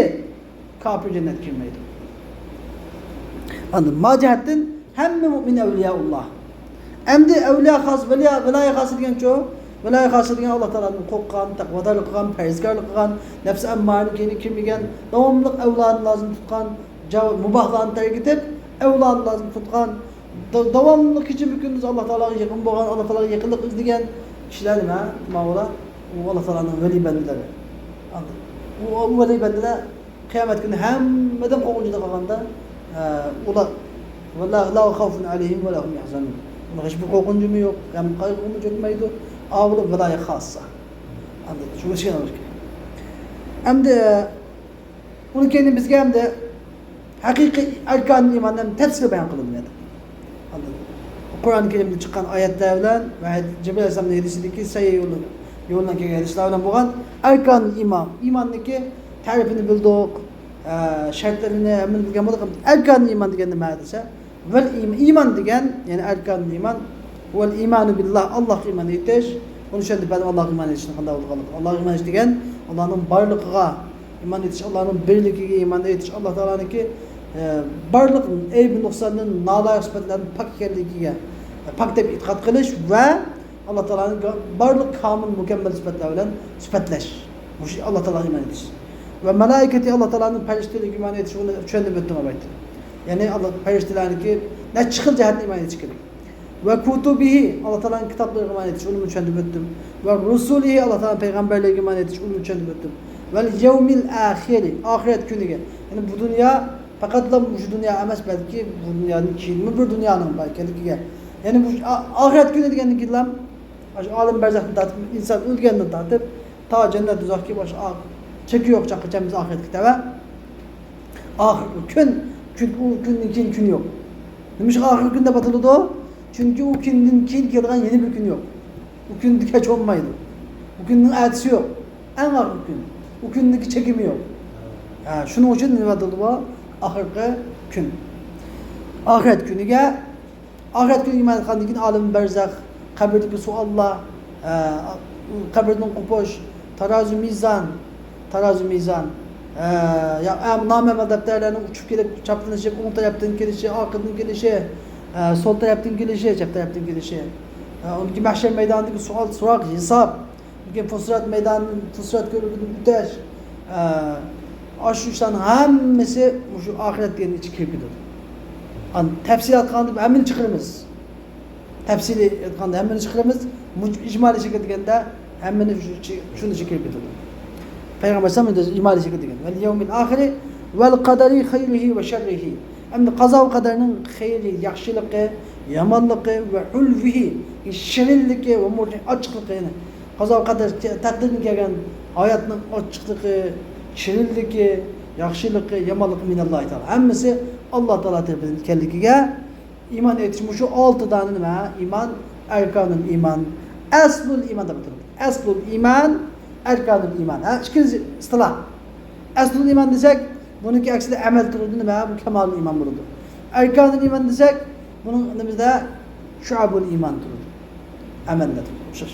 كاپىر جەننەتكە كىرمەيدۇ. ئاندىن ما جەھەتتىن ھەممە مۆمىن ئەۋلىيائۇللا. ئەمدى ئەۋلىيا خاس، ۋىلايە، ۋىلايە خاسسە دېگەنچۇ؟ ۋىلايە خاسسە دېگەن ئاللا تائالادىن قورققان، تەقۋادارلىق قىلغان، پەرھىزكارلىق قىلغان، نەپسى ئەممارىنىڭ كەينىگە كىرمىگەن، داۋاملىق ئەۋلانى لازىم تۇتقان، جا-، مۇباھلارنى تەرك ئېتىپ، ئەۋلانى لازىم تۇتقان، دا-، داۋاملىق كېچىمۇ كۈندۈز ئاللا تائالاغا يېقىن بولغان، ئاللا تائالاغا يېقىنلىق ئىزدىگەن كىشىلەر نېمە؟ ماۋۇلار، ئۇ ئاللا تائالانىڭ ۋەلىي بەندىلىرى. ئاندىن ئۇ، ئۇ ۋەلىي بەندىلەر قىيامەت كۈنى ھەممىدىن قورقۇنچلۇق قالغاندا، ئە، ئۇلار، ۋەلا، لا خاۋفۇن ئەلەيھىم ۋەلا ھۇم يەھزەنۇن. ئۇلارغا ھېچبىر قورقۇنچىمۇ يوق، غەم قايغۇمۇ چۆكمەيدۇ. ئاۋۇ ۋىلايە خاسسا. ئاندىن شۇ ئىشكە ئالىش كېرەك. ئەمدى، ئۇنىڭ كېيىن بىزگە ئەمدى ھەقىقىي ئەركانى ئىمان ھەم تەپسىلىي بايان قىلىنىدۇ. ئاندىن قۇرئان كەرىمدىن چىققان ئايەتلەر بىلەن ۋە جىبرىل ئەلەيھىسسالامنىڭ ھەدىسىدىكى سەھىھ يولى، يولىدىن كەلگەن ھەدىسلەر بىلەن بولغان ئەركانۇل ئىمان، ئىماننىڭكى تەرىپىنى بىلدۇق، ئە، شەرتلىرىنى ھەممىنى بىلگەن بولدۇق. ئەركانۇل ئىمان دېگەن نېمە دېسە، ۋەل ئىم-، ئىمان دېگەن، يەنى ئەركانۇل ئىمان، ۋەل ئىمانۇ بىللاھ، ئاللاھقا ئىمان ئېيتىش. بۇنى چۈشەندۈرۈپ بەردىم، ئاللاھقا ئىمان ئېيتىشنىڭ قانداق بولغانلىقىنى. ئاللاھقا ئىمان ئېيتىش دېگەن، ئاللاھنىڭ بارلىقىغا ئىمان ئېيتىش، ئاللاھنىڭ بىرلىكىگە ئىمان ئېيتىش، ئاللاھ تائالانىڭكى، ئە، بارلىق ئەيىب نۇقساندىن، نالايىق سۈپەتلەردىن پاك ئىكەنلىكىگە، ئە، پاك دەپ ئېتىقاد قىلىش ۋە ئاللاھ تائالانى بارلىق كامىل، مۇكەممەل سۈپەتلەر بىلەن سۈپەتلەش. مۇشۇ ئاللاھ تائالاغا ئىمان ئېيتىش. ۋە مەلائىكەتى، ئاللاھ تائالانىڭ پەرىشتىلىرىگە ئىمان ئېيتىش، ئۇنى چۈشەندۈرۈپ ئۆتتۈم ئەلۋەتتە. يەنى ئاللاھ پەرىشتىلەرنىڭكى نەچچە خىل جەھەتتىن ئىمان ئېيتىش كېرەك. ۋە كۇتۇبىھى، ئاللاھ تائالانىڭ كىتابلىرىغا ئىمان ئېيتىش، ئۇنىمۇ چۈشەندۈرۈپ ئۆتتۈم. ۋە رۇسۇلىھى، ئاللاھ تائالانىڭ پەيغەمبەرلىرىگە ئىمان ئېيتىش، ئۇنىمۇ چۈشەندۈرۈپ ئۆتتۈم. ۋەل يەۋمىل ئاخىرى، ئاخىرەت كۈنىگە. يەنى بۇ دۇنيا پەقەتلا مۇشۇ دۇنيا ئەمەس، بەلكى بۇ دۇنيادىن كېيىنمۇ بىر دۇنيانىڭ بار ئىكەنلىكىگە. يەنى بۇ ئا-، ئاخىرەت كۈنى دېگەندىن كېيىنلا، ئاشۇ ئالەم بەرزەختىن تارتىپ، ئىنسان ئۆلگەندىن تارتىپ، تا جەننەت دوزاخقا كېلىپ، ئاشۇ ئا-، چېكى يوق چاغقىچە بىز ئاخىرەتكە كېتەۋە. ئاخىرقى كۈن، چۈنكى ئۇ كۈندىن كېيىن كۈن يوق. نېمىشقا ئاخىرقى كۈن دەپ ئاتىلىدۇ؟ چۈنكى ئۇ كۈندىن كېيىن كېلىدىغان يەنە بىر كۈن يوق. ئۇ كۈندە كەچ بولمايدۇ. ئۇ كۈننىڭ ئەتىسى يوق. ئەڭ ئاخىرقى كۈن. ئۇ كۈندىكى چېكىمۇ يوق. ھە، شۇنىڭ ئۈچۈن نېمە دەيدۇ بۇ؟ ئاخىرقى كۈن. ئاخىرەت كۈنىگە، ئاخىرەت كۈنىگە ئىمان ئېيتقاندىن كېيىن ئالەم بەرزەخ، قەبرىدىكى سوئاللار، ھە، قەبرىدىن قوپۇش، تارازۇ مىزان، تارازۇ مىزان، ھە، يا، ئەم-، نامەمەل دەپتەرلەرنىڭ ئۇچۇپ كېلىپ، چاپلىنىشىپ، ئوڭ تەرەپتىن كېلىشى، ئارقىدىن كېلىشى، ھە، سول تەرەپتىن كېلىشى، چەپ تەرەپتىن كېلىشى. ھە، ئۇندىكى مەھشەر مەيدانىدىكى سوئال، سوراق، ھېساب. كېيىن پۇسرات مەيدانىدىن، پۇسرات كۆۋرۈكىدىن ئۆتۈش، ئە، ئاشۇ ئىشلارنىڭ ھەممىسى مۇشۇ ئاخىرەت دېگەننىڭ ئىچىگە كىرىپ كېتىدۇ. ئان-، تەپسىلىي ئېيتقاندا ھەممىنى چىقىرىمىز. تەپسىلىي ئېيتقاندا ھەممىنى چىقىرىمىز. مۇج-، ئىجمالىي شەكىل دېگەندە ھەممىنى شۇ ئىچى-، شۇنىڭ ئىچىگە كىرىپ كېتىدۇ. پەيغەمبەر ئەلەيھىسسالام ئىجمالىي شەكىل دېگەن. ۋەل يەۋمىل ئاخىرى ۋەل قەدەرى خەيرىھى ۋە شەررىھى. ئەمدى قازا ۋە قەدەرنىڭ خەيرى، ياخشىلىقى، يامانلىقى ۋە ھۇلۋىھى، شېرىنلىكى ۋە مۇررى، ئاچچىقلىقى، يەنى قازا قەدەر، تەقدىردىن كەلگەن ھاياتنىڭ ئاچچىقلىقى، شېرىنلىكى، ياخشىلىقى، يامانلىقى مىنەللاھى تائالا. ھەممىسى ئاللا تائالا تەرىپىدىن ئىكەنلىكىگە ئىمان ئېيتىش. مۇشۇ ئالتە دانە نېمە؟ ئىمان، ئەركانۇل ئىمان، ئەسلۇل ئىمان دەپ ئاتىلىدۇ. ئەسلۇل ئىمان، ئەركانۇل ئىمان. ھە، ئىككىنچى ئىستىلاھ. ئەسلۇل ئىمان دېسەك، بۇنىڭكى ئەكسىدە ئەمەل تۇرىدۇ، نېمە؟ بۇ كامالۇل ئىمان بولىدۇ. ئەركانۇل ئىمان دېسەك، بۇنىڭ نېمىدە؟ شۇئەبۇل ئىمان تۇرىدۇ. ئەمەلدە تۇرىدۇ. ئوخشاش.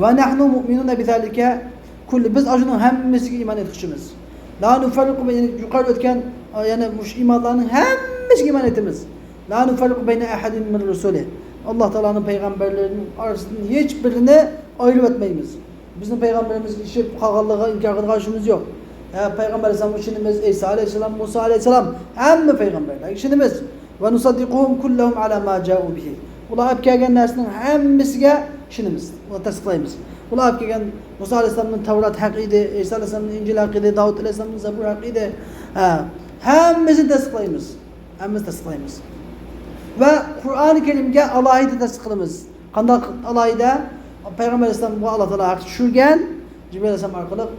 ۋە نەھنۇ مۇئمىنۇنە بىزالىكە، كۇللى، بىز ئاشۇنىڭ ھەممىسىگە ئىمان ئېيتقۇچىمىز. لا نۇفەررىقۇ بەينە، يۇقىرىدا ئۆتكەن، يەنى مۇشۇ ئىمانلارنىڭ ھەممىسىگە ئىمان ئېيتىمىز. لا نۇفەررىقۇ بەينە ئەھەدىن مىن رۇسۇلى. ئاللا تائالانىڭ پەيغەمبەرلىرىنىڭ ئارىسىدىن ھېچ بىرىنى ئايرىۋەتمەيمىز. بىزنىڭ پەيغەمبىرىمىز ئېشىپ قالغانلىقىغا ئىنكار قىلىدىغان ئىشىمىز يوق. ھە، پەيغەمبەر ئەلەيھىسسالامغا ئىشىنىمىز، ئەيسا ئەلەيھىسسالام، مۇسا ئەلەيھىسسالام، ھەممە پەيغەمبەرلەرگە ئىشىنىمىز. ۋە نۇسەددىقۇھۇم كۇللەھۇم ئەلا ما جائۇ بىھى. ئۇلار ئەپ كەلگەن نەرسىنىڭ ھەممىسىگە ئىشىنىمىز. ئۇلارنى تەستىقلايمىز. ئۇلار ئەپ كەلگەن مۇسا ئەلەيھىسسالامنىڭ تەۋرات ھەق ئىدى، ئەيسا ئەلەيھىسسالامنىڭ ئىنجىل ھەق ئىدى، داۋۇت ئەلەيھىسسالامنىڭ زەبۇر ھەق ئىدى. ھە، ھەممىسىنى تەستىقلايمىز. ھەممىسىنى تەستىقلايمىز. ۋە قۇرئانى كەرىمگە ئالاھىدە تەستىق قىلىمىز. قانداق ئالاھىدە؟ پەيغەمبەر ئەلەيھىسسالامغا ئاللا تائالا ھەق چۈشۈرگەن، جىبرىل ئەلەيھىسسالام ئارقىلىق.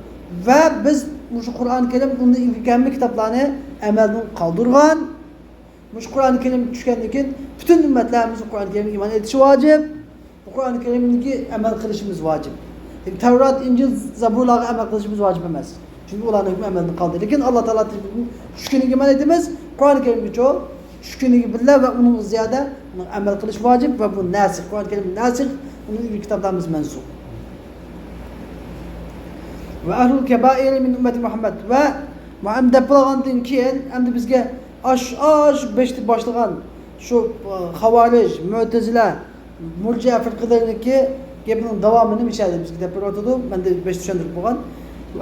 ۋە بىز مۇشۇ قۇرئانى كەرىم، ئۇندىن ئىلگىرىكى ھەممە كىتابلارنى ئەمەلدىن قالدۇرغان. مۇشۇ قۇرئانى كەرىم چۈشكەندىن كېيىن پۈتۈن ئۈممەتلەر ھەممىسى قۇرئانى كەرىمگە ئىمان ئېيتىشى ۋاجىپ. بۇ قۇرئانى كەرىمگە ئەمەل قىلىشىمىز ۋاجىپ. تەۋرات، ئىنجىل، زەبۇرلارغا ئەمەل قىلىشىمىز ۋاجىپ ئەمەس. چۈنكى ئۇلارنىڭ ھۆكمى ئەمەلدىن قالدى. لېكىن ئاللا تائالا چۈشكىنىگە ئىمان ئېيتىمىز، قۇرئانى كەرىمگىچۇ؟ چۈشكىنىگە بىللە ۋە ئۇنىڭ زىيادە ئۇنىڭ ئەمەل قىلىش ۋاجىپ ۋە بۇ ناسىخ. قۇرئانى كەرىم ناسىخ، ئۇنىڭ ئىلگىرى كىتابلىرىمىز مەنسۇخ. ۋە ئەھلۇل كەبائىر مىن ئۈممەتى مۇھەممەد. ۋە مۇھەممەد دەپ بولغاندىن كېيىن ئەمدى بىزگە ئاش، ئاش بەشتە باشلىغان شۇ، ئە، خاۋارىج، مۆتەزىلە، مۇرجىئە فىرقىلىرىنىڭكى گېپىنىڭ داۋامىنى مىشەدە بىزگە دەپ بېرىۋاتىدۇ. مەن دە بەش چۈشەندۈرۈپ بولغان.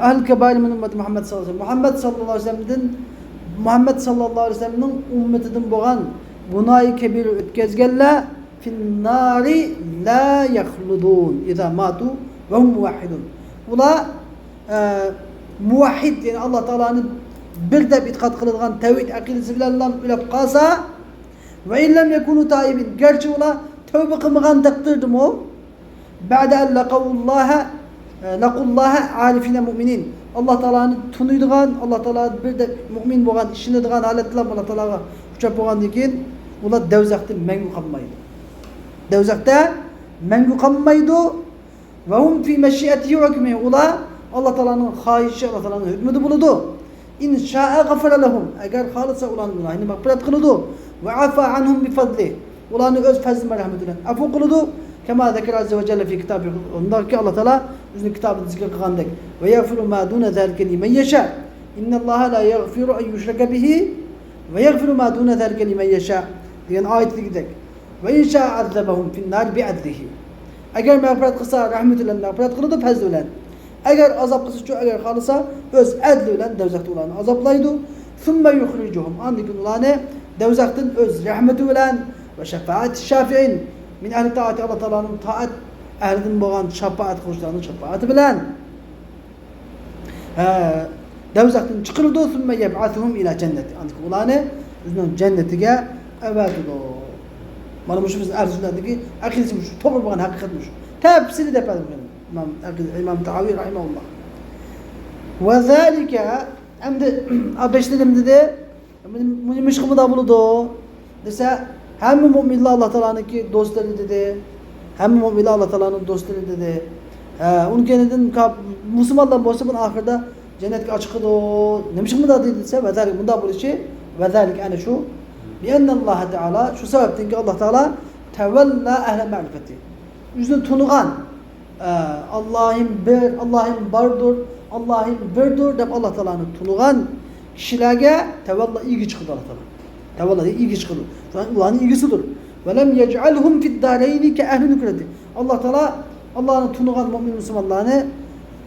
ئەھلى كەبائىر مىن ئۈممەتى مۇھەممەد ساللاللاھۇ ئەلەيھى ۋەسەللەم. مۇھەممەد ساللاللاھۇ ئەلەيھى ۋەسەللەمدىن، مۇھەممەد ساللاللاھۇ ئەلەيھى ۋەسەللەمنىڭ ئۈممىتىدىن بولغان گۇناھى كەبىرە ئۆتكەزگەنلەر فىننارى لا يەخلۇدۇن ئىزا ماتۇ ۋە ھۇم مۇۋەھھىدۇن. ئۇلار، ئە، مۇۋەھھىد، يەنى ئاللا تائالانى بىر دەپ ئېتىقاد قىلىدىغان تەۋھىد ئەقىدىسى بىلەنلا ئۆلۈپ قالسا، ۋە ئىن لەم يەكۇنۇ تائىبىن، گەرچە ئۇلار تەۋبە قىلمىغان تەقدىردىمۇ، بەئدە ئەن لەقۇللاھە، لەقۇللاھە ئارىفىنە مۇئمىنىن. ئاللا تائالانى تونۇيدىغان، ئاللا تائالا بىر دەپ مۇئمىن بولغان، ئىشىنىدىغان ھالەتتىلا ئاللا تائالاغا ئۇچراپ بولغاندىن كېيىن، ئۇلار دەۋزەختە مەڭگۈ قالمايدۇ. دەۋزەختە مەڭگۈ قالمايدۇ. ۋە ھۇم فى مەشىئەتىھى ۋە ھۇكمىھى. ئۇلار ئاللا تائالانىڭ خاھىشى، ئاللا تائالانىڭ ھۆكمىدە بولىدۇ. ئىن شائە غەفەرە لەھۇم. ئەگەر خالىسا ئۇلارنىڭ گۇناھىنى مەغپىرەت قىلىدۇ. ۋە ئەفا ئەنھۇم بىفەزلىھ. ئۇلارنى ئۆز پەزلى ۋە رەھمىتى بىلەن ئەفۇ قىلىدۇ. كەما زەكەرە ئەززە ۋە جەللە فى كىتابىھ. ئۇنداقكى ئاللا تائالا ئۆزىنىڭ كىتابىدا زىكىر قىلغاندەك. ۋە يەغفىرۇ ما دۇنە زالىكە لىمەن يەشا. ئىننەللاھە لا يەغفىرۇ ئەن يۇشرەكە بىھى ۋە يەغفىرۇ ما دۇنە زالىكە لىمەن يەشا دېگەن ئايەتتىكىدەك. ۋە ئىن شائە ئەزەبەھۇم فىننارى بىئەدلىھى. ئەگەر مەغپىرەت قىلسا، رەھمىتى بىلەن مەغپىرەت قىلىدۇ، پەزلى بىلەن. ئەگەر ئازاب قىلسىچۇ، ئەگەر خالىسا، ئۆز ئەدلى بىلەن دەۋزەختە ئۇلارنى ئازابلايدۇ. ثم يخرجهم، ئاندىن كېيىن ئۇلارنى دەۋزەختىن ئۆز رەھمىتى بىلەن ۋە شەفائەتى شافىئىن مىن ئەھلى تائەتى، ئاللا تائالانىڭ تائەت ئەھلىدىن بولغان شاپائەت قىلغۇچىلارنىڭ شاپائىتى بىلەن. ھە، دوزاختىن چىقىرىدۇ، ثم يبعثهم إلى جنته. ئاندىن كېيىن ئۇلارنى ئۆزىنىڭ جەننىتىگە ئەۋەتىدۇ. مانا مۇشۇ بىزنىڭ ئەھلى سۈننەتتىكى ئەقىدىسى، مۇشۇ توغرا بولغان ھەقىقەت مۇشۇ. تەپسىلىي دەپ بەردى ئىمام، ئىمام تەھاۋى رەھىمەھۇللا. ۋە زالىكە، ئەمدى بەشىنچى نېمە دېدى؟ بۇنى، بۇنى نېمىشقا مۇنداق بولىدۇ دېسە، ھەممە مۆمىنلەر ئاللا تائالانىڭكى دوستلىرى دېدى. ھەممە مۆمىنلەر ئاللا تائالانىڭ دوستلىرى دېدى. ھە، ئۇنىڭ كەينىدىن كاپ-، مۇسۇلمانلار بولسا بۇنىڭ ئاخىرىدا جەننەتكە ئاچىقىدۇ. نېمىشقا مۇنداق دېدى دېسە، ۋەزالىك، مۇنداق بولۇشى، ۋەزالىك، ئەنە شۇ، بىئەننەللاھە تائالا، شۇ سەۋەبتىنكى ئاللا تائالا تەۋەللا ئەھلە مەرىپەتى. ئۆزىنى تونۇغان، ئە، ئاللاھىم بىر، ئاللاھىم باردۇر، ئاللاھىم بىردۇر دەپ ئاللا تائالانى تونۇغان كىشىلەرگە تەۋەللا ئىگە چىقىدۇ ئاللا تائالا. تەۋەللا ئىگە چىقىدۇ. شۇڭا ئۇلارنىڭ ئىگىسىدۇر. ۋەلەم يەجئەلھۇم فىددارەينى كەئەھلى نۇكرەتى. ئاللا تائالا ئاللانى تونۇغان مۆمىن مۇسۇلمانلارنى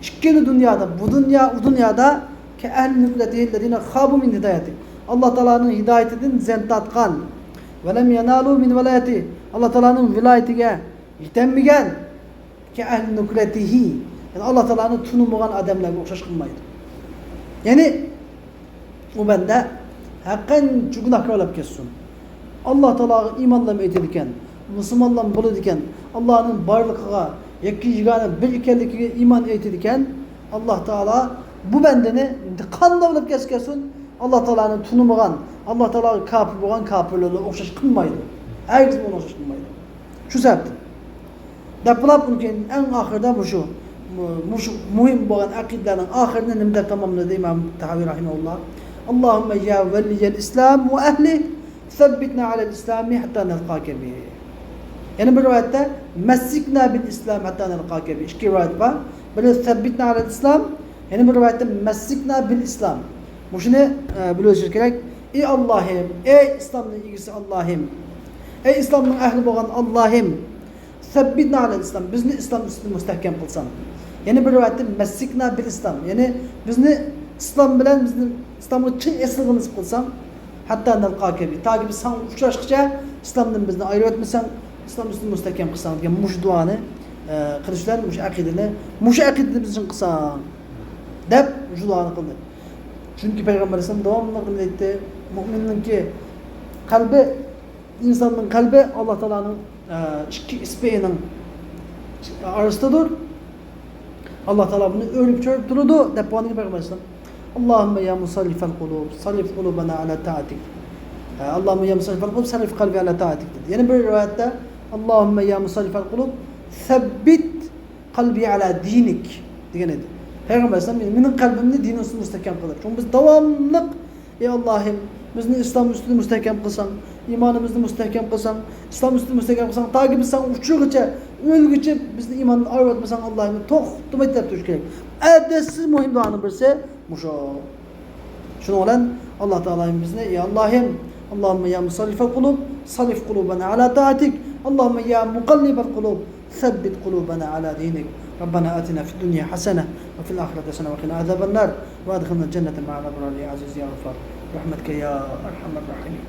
ئىككىلا دۇنيادا، بۇ دۇنيا، ئۇ دۇنيادا كەئەھلى نۇكرەتى لەزىنە خابۇ مىن ھىدايەتى. ئاللا تائالانىڭ ھىدايىتىدىن زەن تارتقان. ۋەلەم يەنالۇ مىن ۋىلايەتى. ئاللا تائالانىڭ ۋىلايىتىگە يېتەلمىگەن، كەئەھلى نۇكرەتىھى، يەنى ئاللا تائالانى تونۇمىغان ئادەملەرگە ئوخشاش قىلمايدۇ. يەنى ئۇ بەندە ھەرقانچە گۇناھكار بولۇپ كەتسۇن، ئاللا تائالاغا ئىمانلارمۇ ئېيتىدىكەن، مۇسۇلمانلارمۇ بولىدىكەن، ئاللانىڭ بارلىقىغا، يەككە يېگانە بىر ئىكەنلىكىگە ئىمان ئېيتىدىكەن، ئاللا تائالا بۇ بەندىنى قانداق بولۇپ كەتسە كەتسۇن، ئاللا تائالانى تونۇمىغان، ئاللا تائالاغا كاپىر بولغان كاپىرلار بىلەن ئوخشاش قىلمايدۇ. ھەرگىزمۇ ئوخشاش قىلمايدۇ. شۇ سەۋەبتىن. دەپ بولۇپ، ئۇنىڭ كېيىن ئەڭ ئاخىرىدا مۇشۇ، مۇشۇ مۇھىم بولغان ئەقىدىلەرنىڭ ئاخىرىنى نېمە دەپ تاماملىدى ئىمام تەھاۋى رەھىمەھۇللا؟ اللهم يا ولي الإسلام وأهله ثبتنا على الإسلام حتى نلقاك به. يەنە بىر رىۋايەتتە مسكنا بالإسلام حتى نلقاك به. ئىككى رىۋايەت بار. بىرى ثبتنا على الإسلام، يەنە بىر رىۋايەتتە مسكنا بالإسلام. مۇشۇنى، ئە، بىلىۋېلىشىمىز كېرەك. ئى ئاللاھىم، ئەي ئىسلامنىڭ ئىگىسى ئاللاھىم، ئەي ئىسلامنىڭ ئەھلى بولغان ئاللاھىم، ثبتنا على الإسلام، بىزنى ئىسلام ئۈستىدە مۇستەھكەم قىلساڭ. يەنە بىر رىۋايەتتە مسكنا بالإسلام، يەنى بىزنى ئىسلام بىلەن، بىزنى ئىسلامغا چىڭ ئېسىلغا نېسىپ قىلساڭ. حتى نلقاك به، تاكى بىز ساڭا ئۇچراشقىچە ئىسلامدىن بىزنى ئايرىۋەتمىسەڭ، ئىسلام ئۈستىدە مۇستەھكەم قىلساڭ دېگەن مۇشۇ دۇئانى، ئە، قىلىش بىلەن مۇشۇ ئەقىدىنى، مۇشۇ ئەقىدىنى بىز چىڭ قىلساڭ دەپ مۇشۇ دۇئانى قىلدى. چۈنكى پەيغەمبەر ئەلەيھىسسالام داۋاملىق نېمە دەيتتى؟ مۆمىننىڭكى قەلبى، ئىنساننىڭ قەلبى ئاللا تائالانىڭ، ئە، ئىككى ئىسپىيىنىڭ ئارىسىدىدۇر. ئاللا تائالا بۇنى ئۆرۈپ چۆرۈپ تۇرىدۇ دەپ بولغاندىن كېيىن پەيغەمبەر ئەلەيھىسسالام، اللهم يا مصرف القلوب صرف قلوبنا على طاعتك. ئە، اللهم يا مصرف القلوب صرف قلبي على طاعتك دېدى. يەنە بىر رىۋايەتتە، اللهم يا مصرف القلوب ثبت قلبي على دينك دېگەن ئىدى. پەيغەمبەر ئەلەيھىسسالام، مېنىڭ قەلبىمنى دىنىڭ ئۈستىدە مۇستەھكەم قىل دەپ. چۈنكى بىز داۋاملىق، ئى ئاللاھىم، بىزنى ئىسلام ئۈستىدە مۇستەھكەم قىلساڭ، ئىمانىمىزنى مۇستەھكەم قىلساڭ، ئىسلام ئۈستىدە مۇستەھكەم قىلساڭ، تاكى بىز ساڭا ئۇچرىغىچە، ئۆلگۈچە بىزنى ئىماندىن ئايرىۋەتمىسەڭ، ئاللاھىم، توختىماي تىلەپ تۇرۇش كېرەك. ئەتەسسىز مۇھىم دۇئانىڭ بىرسى مۇشۇ. شۇنىڭ بىلەن ئاللا تائالا بىزنى، يا ئاللاھىم، اللهم يا مصرف القلوب صرف قلوبنا على طاعتك، اللهم يا مقلب القلوب ثبت قلوبنا على دينك. ربنا آتنا في الدنيا حسنة وفي الآخرة حسنة وقنا عذاب النار وأدخلنا الجنة مع الأبرار يا عزيز يا غفار برحمتك يا أرحم الراحمين.